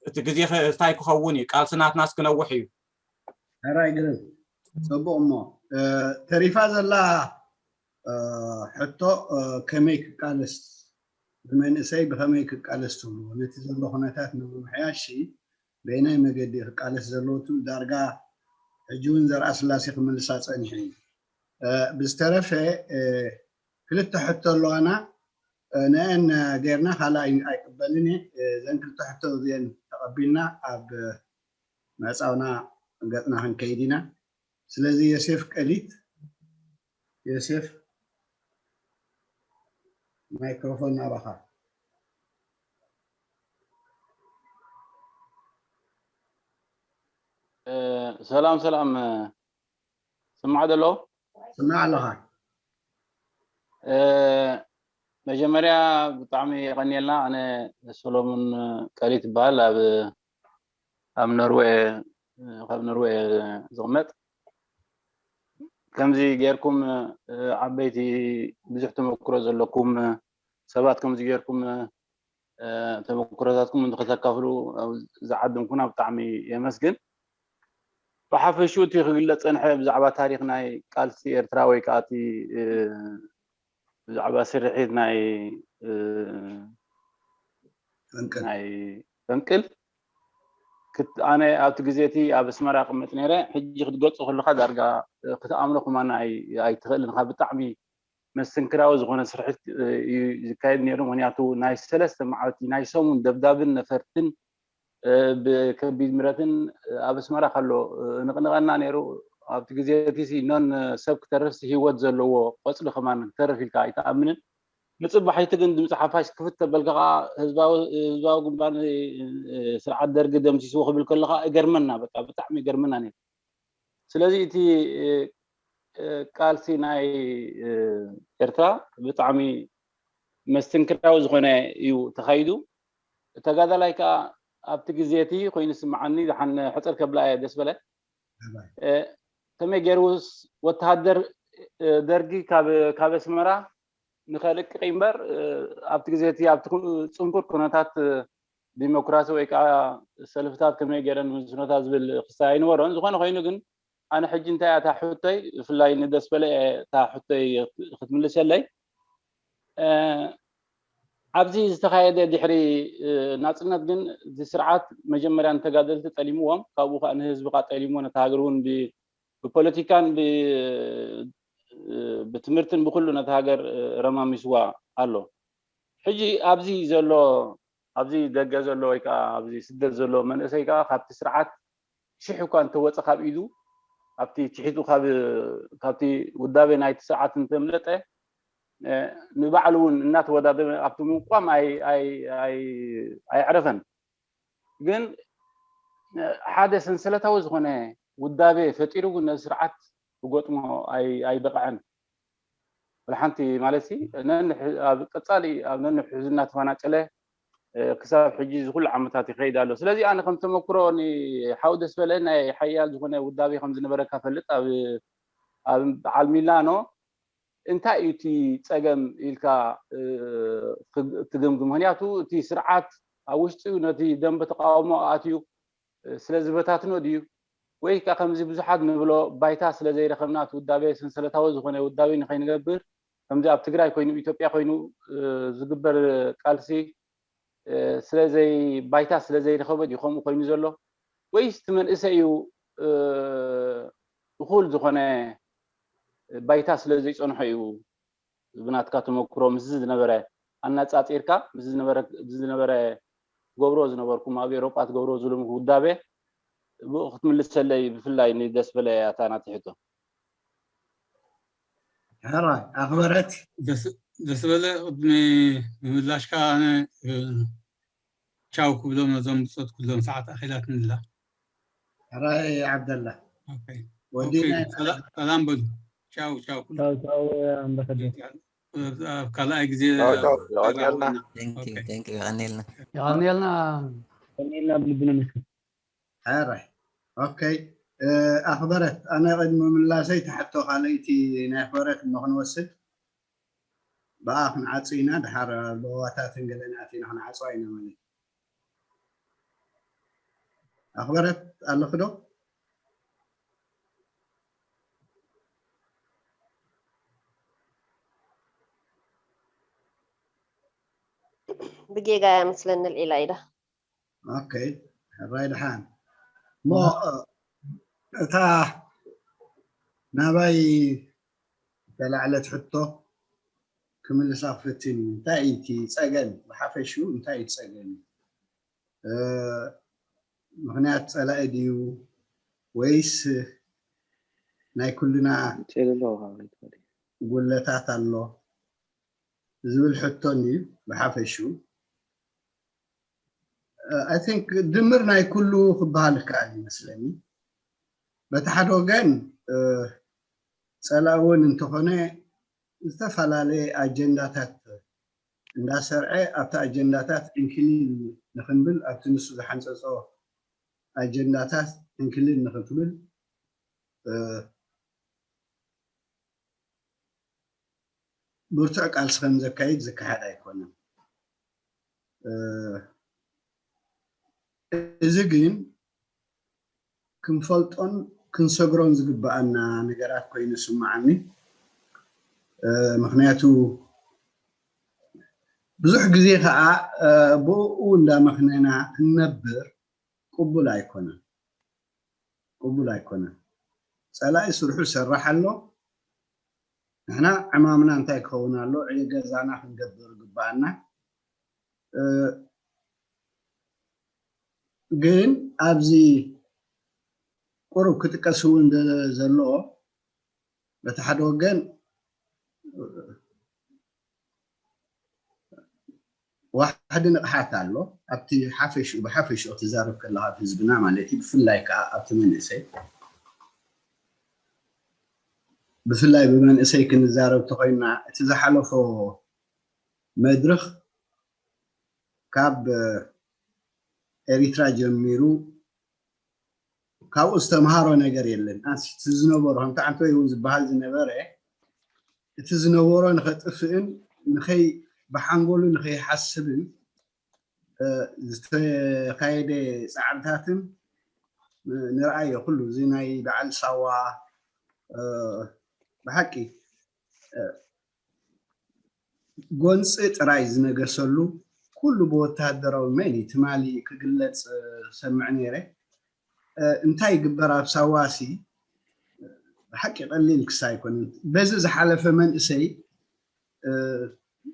እቲ ግዜ እንታይ ክኸውን እዩ? ቃልሲ ናትናስ ክነውሕ እዩ። ሕራይ ግርም። ፅቡቕ። እሞ ተሪፋ ዘላ ሕቶ ከመይ ክቃለስ፣ ንመንእሰይ ብኸመይ ክቃለስ ትብልዎ? ነቲ ዘሎ ኩነታት ንምምሕያሽ በየናይ መገዲ ክቃለስ ዘለዎ ትብል ዳርጋ ሕጂ እውን ዘርኣ ስላሴ ክምልሳ ፀኒሑ እዩ። ብዝተረፈ ክልተ ሕቶ ኣለዋና፣ ንአን ጌርና ካልእ ኣይቅበልን እየ። እዘን ክልተ ሕቶ እዚአን ተቐቢልና ኣብ ምዕፃውና ገፅና ክንከይድ ኢና። ስለዚ ዮሴፍ ቀሊት፣ ዮሴፍ ማይክሮፎን ናባኻ። ሰላም ሰላም፣ ስማዕ ዘሎ ስማዕ ኣለኻ። መጀመርያ ብጣዕሚ የቐንየልና። ኣነ ሰሎሙን ቀሊት ይበሃል። ኣብ ኣብ ኖርዌ ካብ ኖርዌ ዝቕመጥ። ከምዚ ጌርኩም ዓበይቲ ብዙሕ ተመክሮ ዘለኩም ሰባት ከምዚ ጌርኩም ተመክሮታትኩም እንተተካፍሉ ዝዓደምኩና ብጣዕሚ የመስግን። ብሓፈሽኡ እቲ ክግለፅ ፀንሐ ብዛዕባ ታሪክ ናይ ቃልሲ ኤርትራ ወይ ከዓ እቲ ብዛዕባ ስርሒት ናይ ናይ ፈንቅል ኣነ ኣብቲ ግዜ እቲ ኣብ ኣስመራ ቅመጥ ነይረ። ሕጂ ክትገልፆ ከለካ ዳርጋ ክትኣምኖ ከማን ኣይትኽእልን። ካብ ብጣዕሚ መስተንክራዊ ዝኾነ ስርሒት እዩ ዝካየድ ነይሩ። ምክንያቱ ናይ ሰለስተ መዓልቲ ናይ ሰሙን ደብዳብን ነፈርትን ብከቢድ ምረትን ኣብ ኣስመራ ከሎ ንቕንቐና ነይሩ። ኣብቲ ግዜ እቲ ኖን ሰብ ክተርፍስ ህይወት ዘለዎ ቆፅሊ ከማን ክተርፍ ኢልካ ኣይትኣምንን። ንፅባሒቲ ግን ድምፂ ሓፋሽ ክፍት ተበልካ ከዓ ህዝባዊ ግንባር ስርዓት ደርጊ ደምሲስዎ ክብል ከለካ እገርመና፣ በቃ ብጣዕሚ እገርመና ነይሩ። ስለዚ እቲ ቃልሲ ናይ ኤርትራ ብጣዕሚ መስተንክራዊ ዝኾነ እዩ ተኻይዱ። ተጋዳላይ ከዓ ኣብቲ ግዜ እቲ ኮይኑ ስምዓኒ፣ ዝሓን ሕፅር ከብላ እየ ደስ በለ። ከመይ ገይሩስ ወተሃደር ደርጊ ካብ ኣስመራ ንኸልቅቕ እምበር ኣብቲ ግዜ እቲ ኣብቲ ጽንኩር ኩነታት ዲሞክራሲ ወይ ከዓ ሰልፍታት ከመይ ገይረን ምስረታ ዝብል ክስታይ ኣይነበሮን። ዝኾነ ኮይኑ ግን ኣነ ሕጂ እንታይ እያ እታ ሕቶይ፣ ብፍላይ ንደስ በለ እታ ሕቶይ ክትምልሰለይ። ኣብዚ ዝተኻየደ ድሕሪ ናፅነት ግን እቲ ስርዓት መጀመርያ ንተጋደልቲ ጠሊምዎም፣ ካብኡ ከዓ ንህዝቢ ከዓ ጠሊምዎ፣ ነታ ሃገር እውን ብፖለቲካን ብትምህርትን ብኩሉ ነታ ሃገር ረማሚስዋ ኣሎ። ሕጂ ኣብዚ ዘሎ ኣብዚ ደገ ዘሎ ወይ ከዓ ኣብዚ ስደት ዘሎ መንእሰይ ከዓ ካብቲ ስርዓት ሽሕ እኳ እንተወፀ ካብ ኢዱ ኣብቲ ትሒቱ ካብቲ ውዳቤ ናይቲ ስርዓት እንተምለጠ ንባዕሉ እውን እናተወዳደበ ኣብቲ ምቋም ኣየዕረፈን። ግን ሓደ ሰንሰለታዊ ዝኾነ ውዳቤ ፈጢሩ ግን ነዚ ስርዓት ክገጥሞ ኣይበቕዐን። ብልሓንቲ ማለት ኣብ ቀፃሊ ኣብ ነንሕዚ እናተፈናጨለ ክሳብ ሕጂ እዚ ኩሉ ዓመታት ይኸይድ ኣሎ። ስለዚ ኣነ ከም ተመክሮ ንሓው ደስ በለ ናይ ሓያል ዝኾነ ውዳቤ ከም ዝነበረካ ፈልጥ ኣብ በዓል ሚላኖ እንታይ እዩ እቲ ፀገም ኢልካ ትግምግም? ምክንያቱ እቲ ስርዓት ኣብ ውሽጢ ነቲ ደንበ ተቃውሞ ኣትዩ ስለ ዝበታትኖ ድዩ ወይ ከዓ ከምዚ ብዙሓት ንብሎ ባይታ ስለ ዘይረኸብና እቲ ውዳቤ ሰንሰለታዊ ዝኾነ ውዳቤ ንኸይንገብር ከምዚ ኣብ ትግራይ ኮይኑ ኢትዮጵያ ኮይኑ ዝግበር ቃልሲ ስለዘይ ባይታ ስለ ዘይረኸበ ድዩ ከምኡ ኮይኑ ዘሎ ወይስ እቲ መንእሰይ እዩ እኹል ዝኾነ ባይታ ስለ ዘይፀንሖ እዩ ብናትካ ተመክሮ ምስዚ ዝነበረ ኣነፃፂርካ ምስዚ ዝነበረ ዝነበረ ገብሮ ዝነበርኩም ኣብ ኤውሮጳ ትገብሮ ዝለምኩ ውዳቤ ብኡ ክትምልሰለይ ብፍላይ ንደስ በለ ኣታ ናትሕቶ ሕራይ ኣኽበረት ደስ በለ ቅድሚ ምምላሽካ ኣነ ቻው ክብሎም ነዞም ብፆት ኩሎም ሰዓት ኣኺላትንላ ሕራይ ዓብደላ ሰላም በሉ ቻው ቻው ካልኣይ ግዜ የቐንየልና የቐንየልና የቐንየልና ብልቢ ነመስግን ሕራይ ኦኬ ኣኽበረት ኣነ ቅድሚ ምላሰይ ትሕቶ ካልኣይቲ ናይ ኣኽበረት እሞ ክንወስድ ብኣ ክንዓፁ ኢና ድሓር ለዋታትን ገለናት ኢና ክንዓፅዋ ኢና ማለት ኣኽበረት ኣለኽዶ ብጌጋ እያ መስለኒ ልዒላ ኢዳ ኦኬ ሕራይ ድሓን እሞ እታ ናባይ ዝተላዕለት ሕቶ ክምልሳ ክፍትን እዩ እንታይ እቲ ፀገም ብሓፈሽኡ እንታይ እቲ ፀገም ምክንያት ፀላኢ ድዩ ወይስ ናይ ኩልና ጉለታት ኣሎ ዝብል ሕቶን እዩ ብሓፈሽኡ I think ድምር ናይ ኩሉ ክበሃል ይከኣል ይመስለኒ በቲ ሓደ ወገን ፀላኢ እውን እንተኾነ ዝተፈላለየ ኣጀንዳታት እንዳሰርዐ ኣብቲ ኣጀንዳታት ዕንክሊል ንክንብል ኣብቲ ንሱ ዝሓንፀፆ ኣጀንዳታት ዕንክሊል ንክትብል ብርቱዕ ቃልሲ ከም ዘካይድ ዝከሓድ ኣይኮነን። እዚ ግን ክንፈልጦን ክንሰግሮን ዝግበኣና ነገራት ኮይኑ ይስምዓኒ። ምክንያቱ ብዙሕ ግዜ ከዓ ብኡ እንዳመክነና ክንነብር ቅቡል ኣይኮነን። ቅቡል ኣይኮነን። ፀላኢ ስርሑ ይሰርሕ ኣሎ። ንሕና ዕማምና እንታይ ክኸውን ኣሎ? ዕዮ ገዛና ክንገብር ይግበኣና። ግን ኣብዚ ቁሩብ ክጥቀስ እውን ዘለዎ በቲ ሓደ ወገን ዋሕዲ ንቕሓት ኣሎ ኣብቲ ሓፈሽኡ ብሓፈሽኡ ክትዛረብ ከለካ ኣብ ህዝብና ማለት እዩ ብፍላይ ከዓ ኣብቲ መንእሰይ ብፍላይ ብመንእሰይ ክንዛረብ ተኮይና እቲ ዝሓለፎ መድረክ ካብ ኤሪትራ ጀሚሩ ካብኡ ዝተምሃሮ ነገር የለን እቲ ዝነበሮ ከምቲ ዓንተወይ እውን ዝበሃል ዝነበረ እቲ ዝነበሮ ንኸጥፍእን ንኸይ ብሓንጎሉ ንኸይሓስብን ዝተካየደ ፃዕርታትን ንርኣዮ ኩሉ እዚ ናይ በዓል ሳዋ ብሓቂ ጎንፂ ጥራይ ዝነገሰሉ ኩሉ ብወታደራዊ መሊ ትማሊ ክግለፅ ሰምዕ ነይረ እንታይ ይግበር ኣብ ሳዋሲ ብሓቂ ቀሊል ክሳ ኣይኮነን በዚ ዝሓለፈ መንእሰይ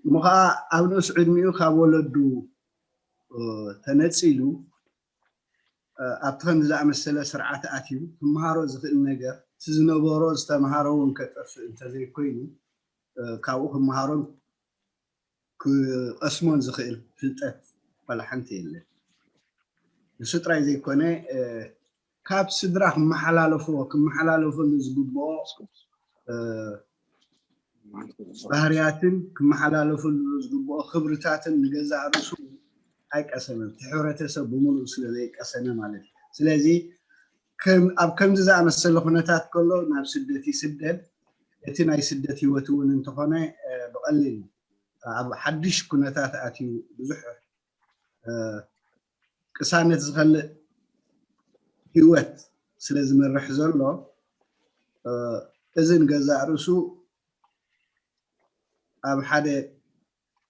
እሞ ከዓ ኣብ ንእስ ዕድሚኡ ካብ ወለዱ ተነፂሉ ኣብቲ ከምዚ ዝኣመሰለ ስርዓት ኣትዩ ክመሃሮ ዝኽእል ነገር እቲ ዝነበሮ ዝተምሃሮ እውን ከጠፍእ እንተዘይኮይኑ ካብኡ ክመሃሮን ክቐስሞን ዝኽእል ፍልጠት ዋላ ሓንቲ የለን። ንሱ ጥራይ ዘይኮነ ካብ ስድራ ክመሓላለፎ ክመሓላለፈሉ ዝግብኦ ባህርያትን ክመሓላለፈሉ ዝግብኦ ክብርታትን ንገዛእ ርእሱ ኣይቀሰመን። እቲ ሕብረተሰብ ብምሉኡ ስለ ዘይቀሰነ ማለት እዩ። ስለዚ ኣብ ከምዚ ዝኣመሰለ ኩነታት ከሎ ናብ ስደት ይስደድ። እቲ ናይ ስደት ህይወት እውን እንተኾነ ብቐሊል ኣብ ሓድሽ ኩነታት ኣትዩ ብዙሕ ቅሳነት ዝኸልእ ህይወት ስለ ዝመርሕ ዘሎ እዚ ንገዛእ ርእሱ ኣብ ሓደ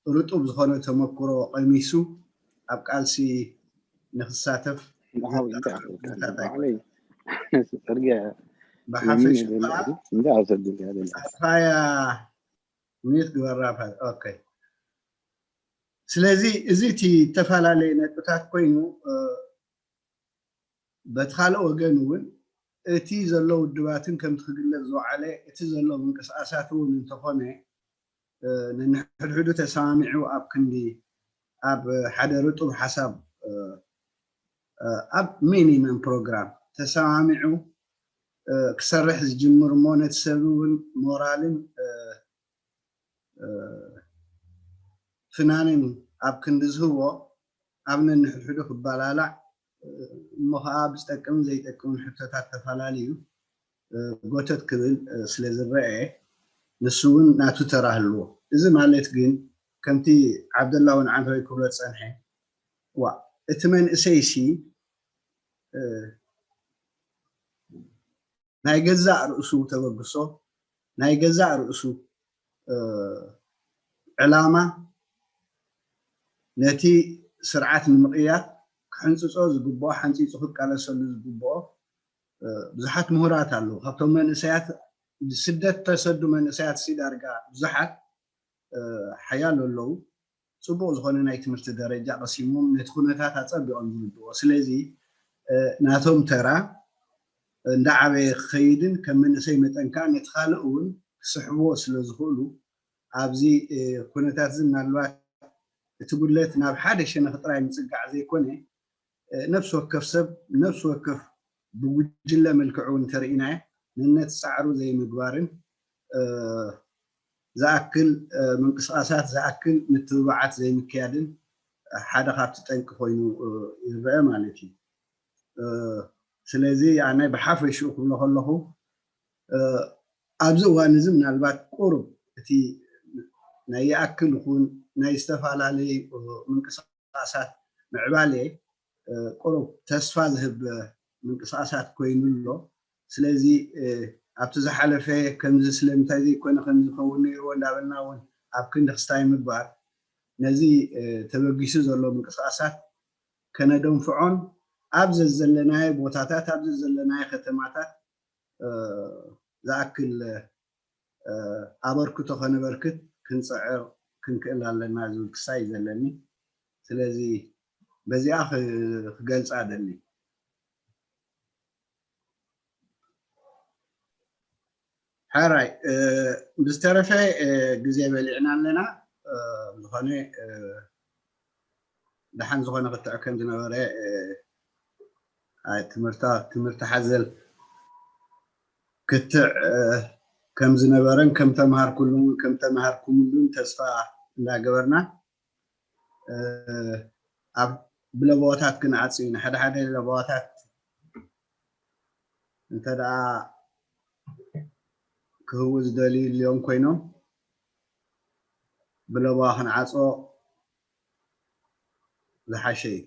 ርጡብ ዝኾነ ተመክሮ ቀሚሱ ኣብ ቃልሲ ንክሳተፍ ብሓፈሻ ኣያ ሚዩት ግበራ። ኦኬ። ስለዚ እዚ እቲ እተፈላለየ ነጥብታት ኮይኑ፣ እ፣ በቲ ካልእ ወገን እውን እቲ ዘሎ ውድባትን ከምቲ ክግለጽ ዝወዓለ እቲ ዘሎ ምንቅስቃሳት እውን እንተኾነ፣ እ፣ ነንሕድሕዱ ተሰማሚዑ ኣብ ክንዲ ኣብ ሓደ ርጡብ ሓሳብ፣ እ፣ እ፣ ኣብ ሚኒመም ፕሮግራም ተሰማሚዑ፣ እ፣ ክሰርሕ ዝጅምር እሞ ነቲ ሰብ እውን ሞራልን፣ እ፣ እ፣ ፍናንን ኣብ ክንዲ ዝህቦ ኣብ ነንሕድሕዱ ክበላላዕ፣ እ፣ እሞ ኸዓ ብዝጠቅምን ዘይጠቅምን ሕቶታት ተፈላለዩ፣ እ፣ ጎተት ክብል፣ እ፣ ስለ ዝረአ ንሱ እውን ናቱ ተራ ህልዎ። እዚ ማለት ግን ከምቲ ዓብደላ እውን ዓንተወይ ክብሎ ዝጸንሐ፣ ዋ፣ እቲ መንእሰይሲ፣ እ፣ ናይ ገዛእ ርእሱ ተበግሶ፣ ናይ ገዛእ ርእሱ፣ እ፣ ዕላማ ነቲ ስርዓት ንምቕያር ክሕንጽጾ ዝግብኦ፣ ሓንጺጹ ክቃለሰሉ ዝግብኦ፣ እ፣ ብዙሓት ምሁራት ኣለዉ። ካብቶም መንእሰያት፣ ስደት ተሰዱ መንእሰያት ሲ ዳርጋ ብዙሓት፣ እ፣ ሓያሎ ኣለዉ። ጽቡቕ ዝኾነ ናይ ትምህርቲ ደረጃ ቀሲሞም ነቲ ኩነታት ኣጸቢቖም ዝርድእዎ። ስለዚ፣ እ፣ ናቶም ተራ እንዳዓበየ ክኸይድን ከም መንእሰይ መጠን ከኣ ነቲ ካልእ እውን ክስሕብዎ ስለ ዝኽእሉ፣ ኣብዚ፣ እ፣ ኩነታት እዚ ምናልባት እቲ ጉድለት ናብ ሓደ ሸነኽ ጥራይ ምጽጋዕ ዘይኮነ፣ እ፣ ነፍሲ ወከፍ ሰብ፣ ነፍሲ ወከፍ ብጉጅለ መልክዑ እውን እንተርኢናዮ፣ ነነቲ ጻዕሩ ዘይምግባርን፣ እ፣ ዝኣክል፣ እ፣ ምንቅስቃሳት፣ ዝኣክል ምትብባዓት ዘይምክያድን ሓደ ካብቲ ጠንቂ ኮይኑ፣ እ፣ ይረአ ማለት እዩ። እ፣ ስለዚ ኣነ ብሓፈሽኡ ክብሎ ከለኹ፣ እ፣ ኣብዚ እዋን እዚ ምናልባት ቁሩብ እቲ ናይ ይኣክል ይኹን ናይ ዝተፈላለዩ፣ እ፣ ምንቅስቃሳት ምዕባለ፣ እ፣ ቁሩብ ተስፋ ዝህብ ምንቅስቃሳት ኮይኑ ኣሎ። ስለዚ፣ እ፣ ኣብቲ ዝሓለፈ ከምዚ ስለምንታይ ዘይኮነ ከምዚ ክኸውን ነይርዎ እንዳበልና እውን ኣብ ክንዲ ክስታይ ምግባር ነዚ፣ እ፣ ተበጊሱ ዘሎ ምንቅስቃሳት ከነደንፍዖን ኣብ ዘዘለናዮ ቦታታት፣ ኣብ ዘዘለናዮ ከተማታት፣ እ፣ ዝኣክል፣ እ፣ ኣበርክቶ ከነበርክት ክንጽዕር ክንክእል ኣለና ዝብል ክስታይ እዩ ዘለኒ። ስለዚ በዚኣ ክ-፣ ክገልጻ እደሊ። ሕራይ፣ እ፣ ብዝተረፈ፣ እ፣ ግዜ በሊዕና ኣለና። እ፣ ዝኾነ፣ እ፣ ደሓን ዝኾነ ክትዕ ከም ዝነበረ፣ እ፣ ኣይ፣ ትምህርታ-፣ ትምህርቲ ሓዘል ክትዕ፣ እ፣ ከም ዝነበረን ከም ተምሃርኩሉን፣ ከም ተምሃርኩምሉን ተስፋ እንዳገበርና፣ እ፣ ኣብ ብለበዋታት ክንዓጽዩ ኢና። ሓደ ሓደ ለበዋታት እንተ ደኣ ክህቡ ዝደልዩ ልዮም ኮይኖም፣ ብለበዋ ክንዓጾ ዝሓሸ እዩ።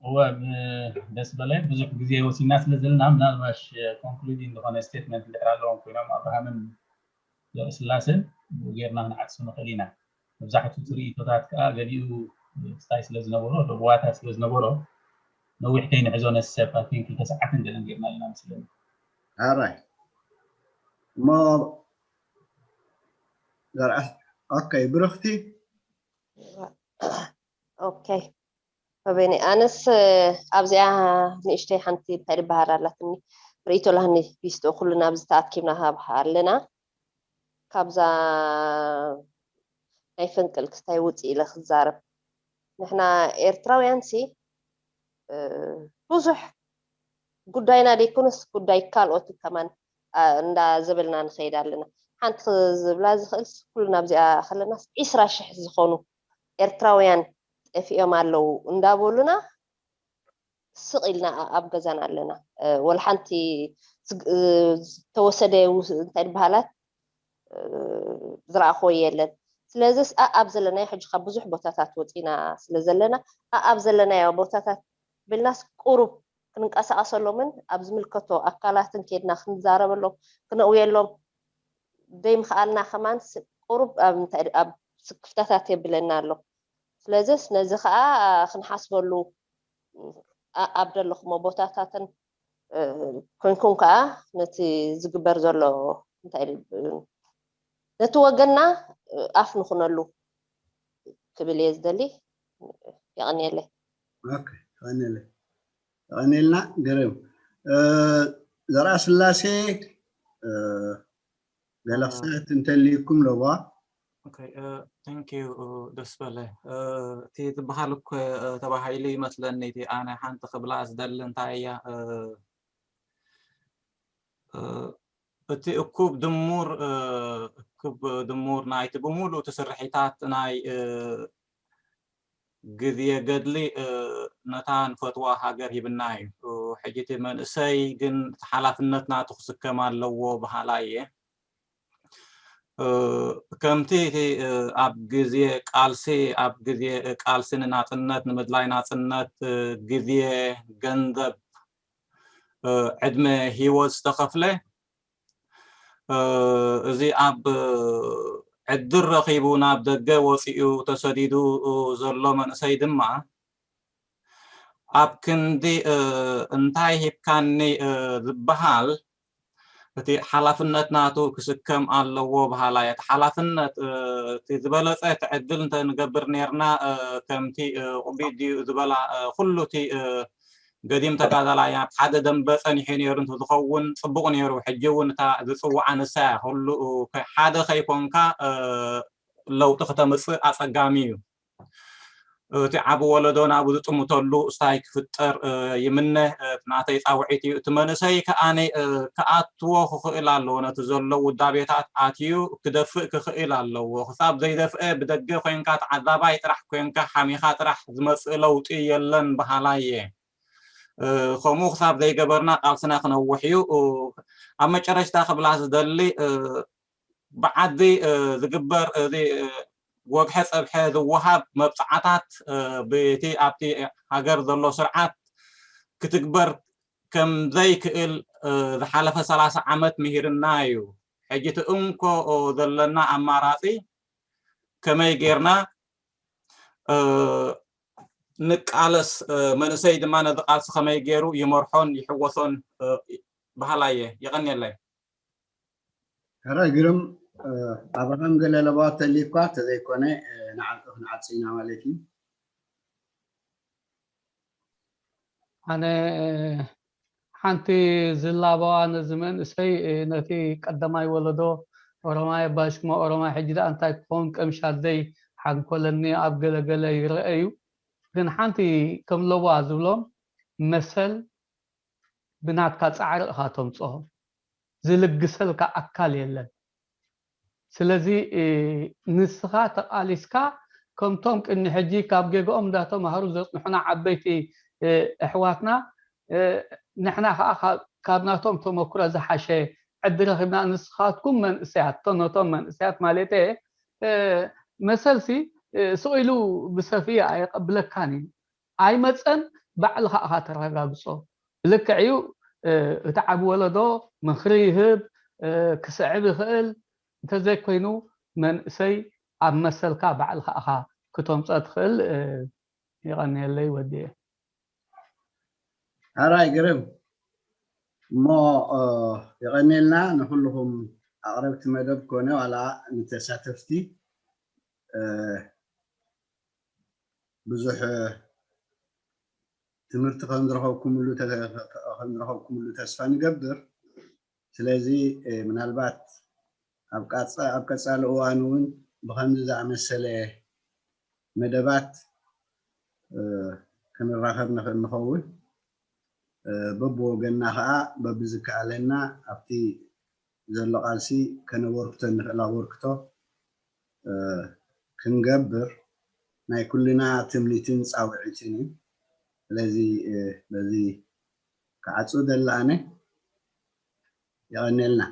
እወ፣ ብ-፣ ደስ በለ። ብዙሕ ግዜ ወሲድና ስለ ዘለና፣ ምናልባሽ፣ እ፣ ኮንክሉዲንግ ዝኾነ ስቴትመንት እንድሕር ኣለዎም ኮይኖም፣ ኣብርሃምን ገብረስላሰን፣ ብኡ ጌርና ክንዓጽ ንኽእል ኢና። መብዛሕትኡ እቲ ርእይቶታት ከኣ ገሊኡ፣ እ፣ ክስታይ ስለ ዝነበሮ፣ ለበዋታት ስለ ዝነበሮ፣ ነዊሕ ከይንሕዞ ነሰብ፣ ኣይ ቲንክ ክልተ ሰዓትን ገለን ጌርና ኣለና መስለኒ። ኣራይ። እሞ ዘርኣ-፣ ኦኬ፣ ብርኽቲ። ኦኬ። ወበይነይ፣ ኣነስ ኣብዚኣ ንእሽተይ ሓንቲ እንታይ ዝበሃል ኣላትኒ፣ ርእይቶ ላህኒ ቢስቶ ኩልና ኣብዚ ተኣኪብና ሃብ ኣለና። ካብዛ ናይ ፈንቅል ክስታይ ውፅእ ኢለ ክዛረብ። ንሕና ኤርትራውያን ሲ፣ እ፣ ብዙሕ ጉዳይና ደይኮነስ ጉዳይ ካልኦት ከማን፣ ኣ፣ እንዳዘበልና ንኸይድ ኣለና። ሓንቲ ክዝብላ ዝኽእል ኩልና ኣብዚኣ ከለናስ ዒስራ ሽሕ ዝኾኑ ኤርትራውያን ጠፊኦም ኣለዉ እንዳበሉና ስቕ ኢልና ኣ-፣ ኣብ ገዛና ኣለና። እ፣ ወላ ሓንቲ ዝግ-፣ እ፣ ዝተወሰደ ውስ-፣ እንታይ ዝበሃላት፣ እ፣ ዝረኣኽዎ የለን። ስለዚስ ኣኣብ ዘለናዮ ሕጂ ካብ ብዙሕ ቦታታት ወጺና ስለ ዘለና ኣኣብ ዘለናዮ ቦታታት ብልናስ ቁሩብ ክንንቀሳቐሰሎምን ኣብ ዝምልከቶ ኣካላትን ኬድና ክንዛረበሎም፣ ክነእውየሎም ዘይምኽኣልና ከማን ስ-፣ ቁሩብ ኣብ እንታይ ድ-፣ ኣብ ስ-፣ ክፍተታት የብለና ኣሎ። ስለዚስ ነዚ ኸኣ ክንሓስበሉ ኣ-፣ ኣብ ደለኹሞ ቦታታትን እ፣ ኮንኩም ከዓ ነቲ ዝግበር ዘሎ እንታይ ድ-፣ ነቲ ወገንና፣ እ፣ ኣፍ ንኹነሉ ክብል እየ ዝደሊ። የቐንየለይ። ኦኬ፣ የቐንየለይ። የቐንየልና። ግርም። እ፣ ዘርኣ ስላሴ፣ እ፣ ገለ ክስዕት እንተልዩኩም ለዋ። ኦኬ፣ እ፣ thank you፣ እ፣ ደስ በለ። እ፣ እቲ ዝበሃል እኮ፣ እ፣ ተባሂሉ ይመስለኒ። እቲ ኣነ ሓንቲ ክብላ ዝደሊ እንታይ እያ፣ እ፣ እ፣ እቲ እኩብ ድሙር፣ እ፣ እኩብ ድሙር ናይቲ ብምሉእ እቲ ስርሒታት ናይ፣ እ፣ ግዜ ገድሊ፣ እ፣ ነታ ንፈትዋ ሃገር ሂብና እዩ። እ፣ ሕጂ እቲ መንእሰይ ግን እቲ ሓላፍነት ናቱ ክስከም ኣለዎ በሃላይ እየ። እ፣ ከምቲ እቲ፣ እ፣ ኣብ ግዜ ቃልሲ፣ ኣብ ግዜ ቃልሲ ንናጽነት፣ ንምድላይ ናጽነት፣ እ፣ ግዜ፣ ገንዘብ፣ እ፣ ዕድመ፣ ህይወት ዝተኸፍለ፣ እ፣ እዚ ኣብ፣ እ፣ ዕድል ረኺቡ ናብ ደገ ወፂኡ ተሰዲዱ፣ እ፣ ዘሎ መንእሰይ ድማ ኣብ ክንዲ፣ እ፣ እንታይ ሂብካኒ፣ እ፣ ዝበሃል እቲ ሓላፍነት ናቱ ክስከም ኣለዎ በሃላይ። እቲ ሓላፍነት፣ እ፣ እቲ ዝበለፀ እቲ ዕድል እንተንገብር ነርና፣ እ፣ ከምቲ፣ እ፣ ቁቢድ ድዩ ዝበላ፣ እ፣ ኩሉ እቲ፣ እ፣ ገዲም ተጋዳላይ ኣብ ሓደ ደንበ ፀኒሑ ነይሩ እንተዝኸውን ፅቡቕ ነይሩ። ሕጂ እውን እታ ዝፅውዓ ንሳ እያ። ኩሉ፣ እ፣ ከ-፣ ሓደ ከይኮንካ፣ እ፣ ለውጢ ክተምፅእ ኣፀጋሚ እዩ። እቲ ዓቢ ወለዶ ናብኡ ዝጥምተሉ ስታይ ክፍጠር፣ እ፣ ይምነ። እ፣ ናተይ ጻውዒት እዩ። እቲ መንእሰይ ከኣ፣ እ፣ ክኣትዎ ክኽእል ኣለዎ። ነቲ ዘሎ ውዳቤታት ኣትዩ ክደፍእ ክኽእል ኣለዎ። ክሳብ ዘይደፍአ ብደገ ኮንካ ተዓዛባይ ጥራሕ ኮንካ ሓሚኻ ጥራሕ ዝመጽእ ለውጢ የለን በሃላይ እየ። እ፣ ከምኡ ክሳብ ዘይገበርና ቃልስና ክነውሕ እዩ። እ፣ ኣብ መጨረሽታ ክብላ ዝደሊ፣ እ፣ ብዓዲ፣ እ፣ ዝግበር እዚ፣ እ፣ ወግሐ ጸብሐ ዝወሃብ መብጽዓታት፣ እ፣ ብቲ ኣብቲ ሃገር ዘሎ ስርዓት ክትግበር ከም ዘይክእል፣ እ፣ ዝሓለፈ ሰላሳ ዓመት ምሂርና እዩ። ሕጂ እቲ እንኮ ዘለና ኣማራጺ ከመይ ጌርና፣ እ፣ ንቃለስ፣ እ፣ መንእሰይ ድማ ነዚ ቃልሲ ከመይ ገይሩ ይመርሖን ይሕወሶን፣ እ፣ በሃላይ እየ። የቐንየለይ። ሕራይ ግርም፣ እ፣ ኣብርሃም ገለ ለባዋት ተልዩኳ ተዘይኮነ፣ እ፣ ንዓ-፣ ክንዓጽ ኢና ማለት እዩ። ኣነ፣ እ፣ ሓንቲ ዝላበዋ ነዚ መንእሰይ፣ እ፣ ነቲ ቀዳማይ ወለዶ ኦሮማይ ኣባሽክሞ ኦሮማይ ሕጂ ደኣ እንታይ ክኸውን ቀምሽ ኣደይ ሓንኮለኒ ኣብ ገለ ገለ ይረአ እዩ። ግን ሓንቲ ከም ለበዋ ዝብሎም መሰል ብናትካ ጻዕሪ ኢኻ ተምጽኦ። ዝልግሰልካ ኣካል የለን። ስለዚ፣ እ፣ ንስኻ ተቓሊስካ ከምቶም ቅድሚ ሕጂ ካብ ጌግኦም እንዳተማሃሩ ዘጽንሑና ዓበይቲ፣ እ፣ ኣሕዋትና፣ እ፣ ንሕና ኸኣ ካብ፣ ካብ ናቶም ተመክሮ ዝሓሸ ዕድል ረኺብና። ንስኻትኩም መንእሰያት፣ እቶ ነቶም መንእሰያት ማለተየ፣ እ፣ መሰልሲ፣ እ፣ ስቕ ኢሉ ብሰፍኢ ኣየቐብለካን እዩ። ኣይመጸን፣ ባዕልኻ ኢኻ ተረጋግጾ። ብልክዕ እዩ፣ እ፣ እቲ ዓቢ ወለዶ ምኽሪ ይህብ፣ እ፣ ክስዕብ ይኽእል፣ እንተዘይኮይኑ መንእሰይ ኣብ መሰልካ ባዕልኻ ኢኻ ክተምጽኦ ትኽእል። እ፣ የቐንየለይ፣ ወዲኤ። ሕራይ ግርም። እሞ፣ እ፣ የቐንየልና ንኹልኹም ኣቕረብቲ መደብ ኮነ ዋላ ንተሳተፍቲ፣ እ፣ ብዙሕ፣ እ፣ ትምህርቲ ከም ዝረኸብኩምሉ ተ-፣ ከም ዝረኸብኩምሉ ተስፋ ንገብር። ስለዚ፣ እ፣ ምናልባት ኣብ ቀጻ-፣ ኣብ ቀጻሊ እዋን እውን ብኸምዚ ዝኣመሰለ መደባት፣ እ፣ ክንራኸብ ንኽእል ንኸውን። እ፣ በብወገንና ኸኣ በብዝከኣለና ኣብቲ ዘሎ ቃልሲ ከነበርክቶ እንኽእል ኣበርክቶ፣ እ፣ ክንገብር ናይ ኩልና ትምኒትን ጻውዒትን እዩ። ስለዚ፣ እ፣ በዚ ክዓጹ ደለ ኣነ። የቐንየልና።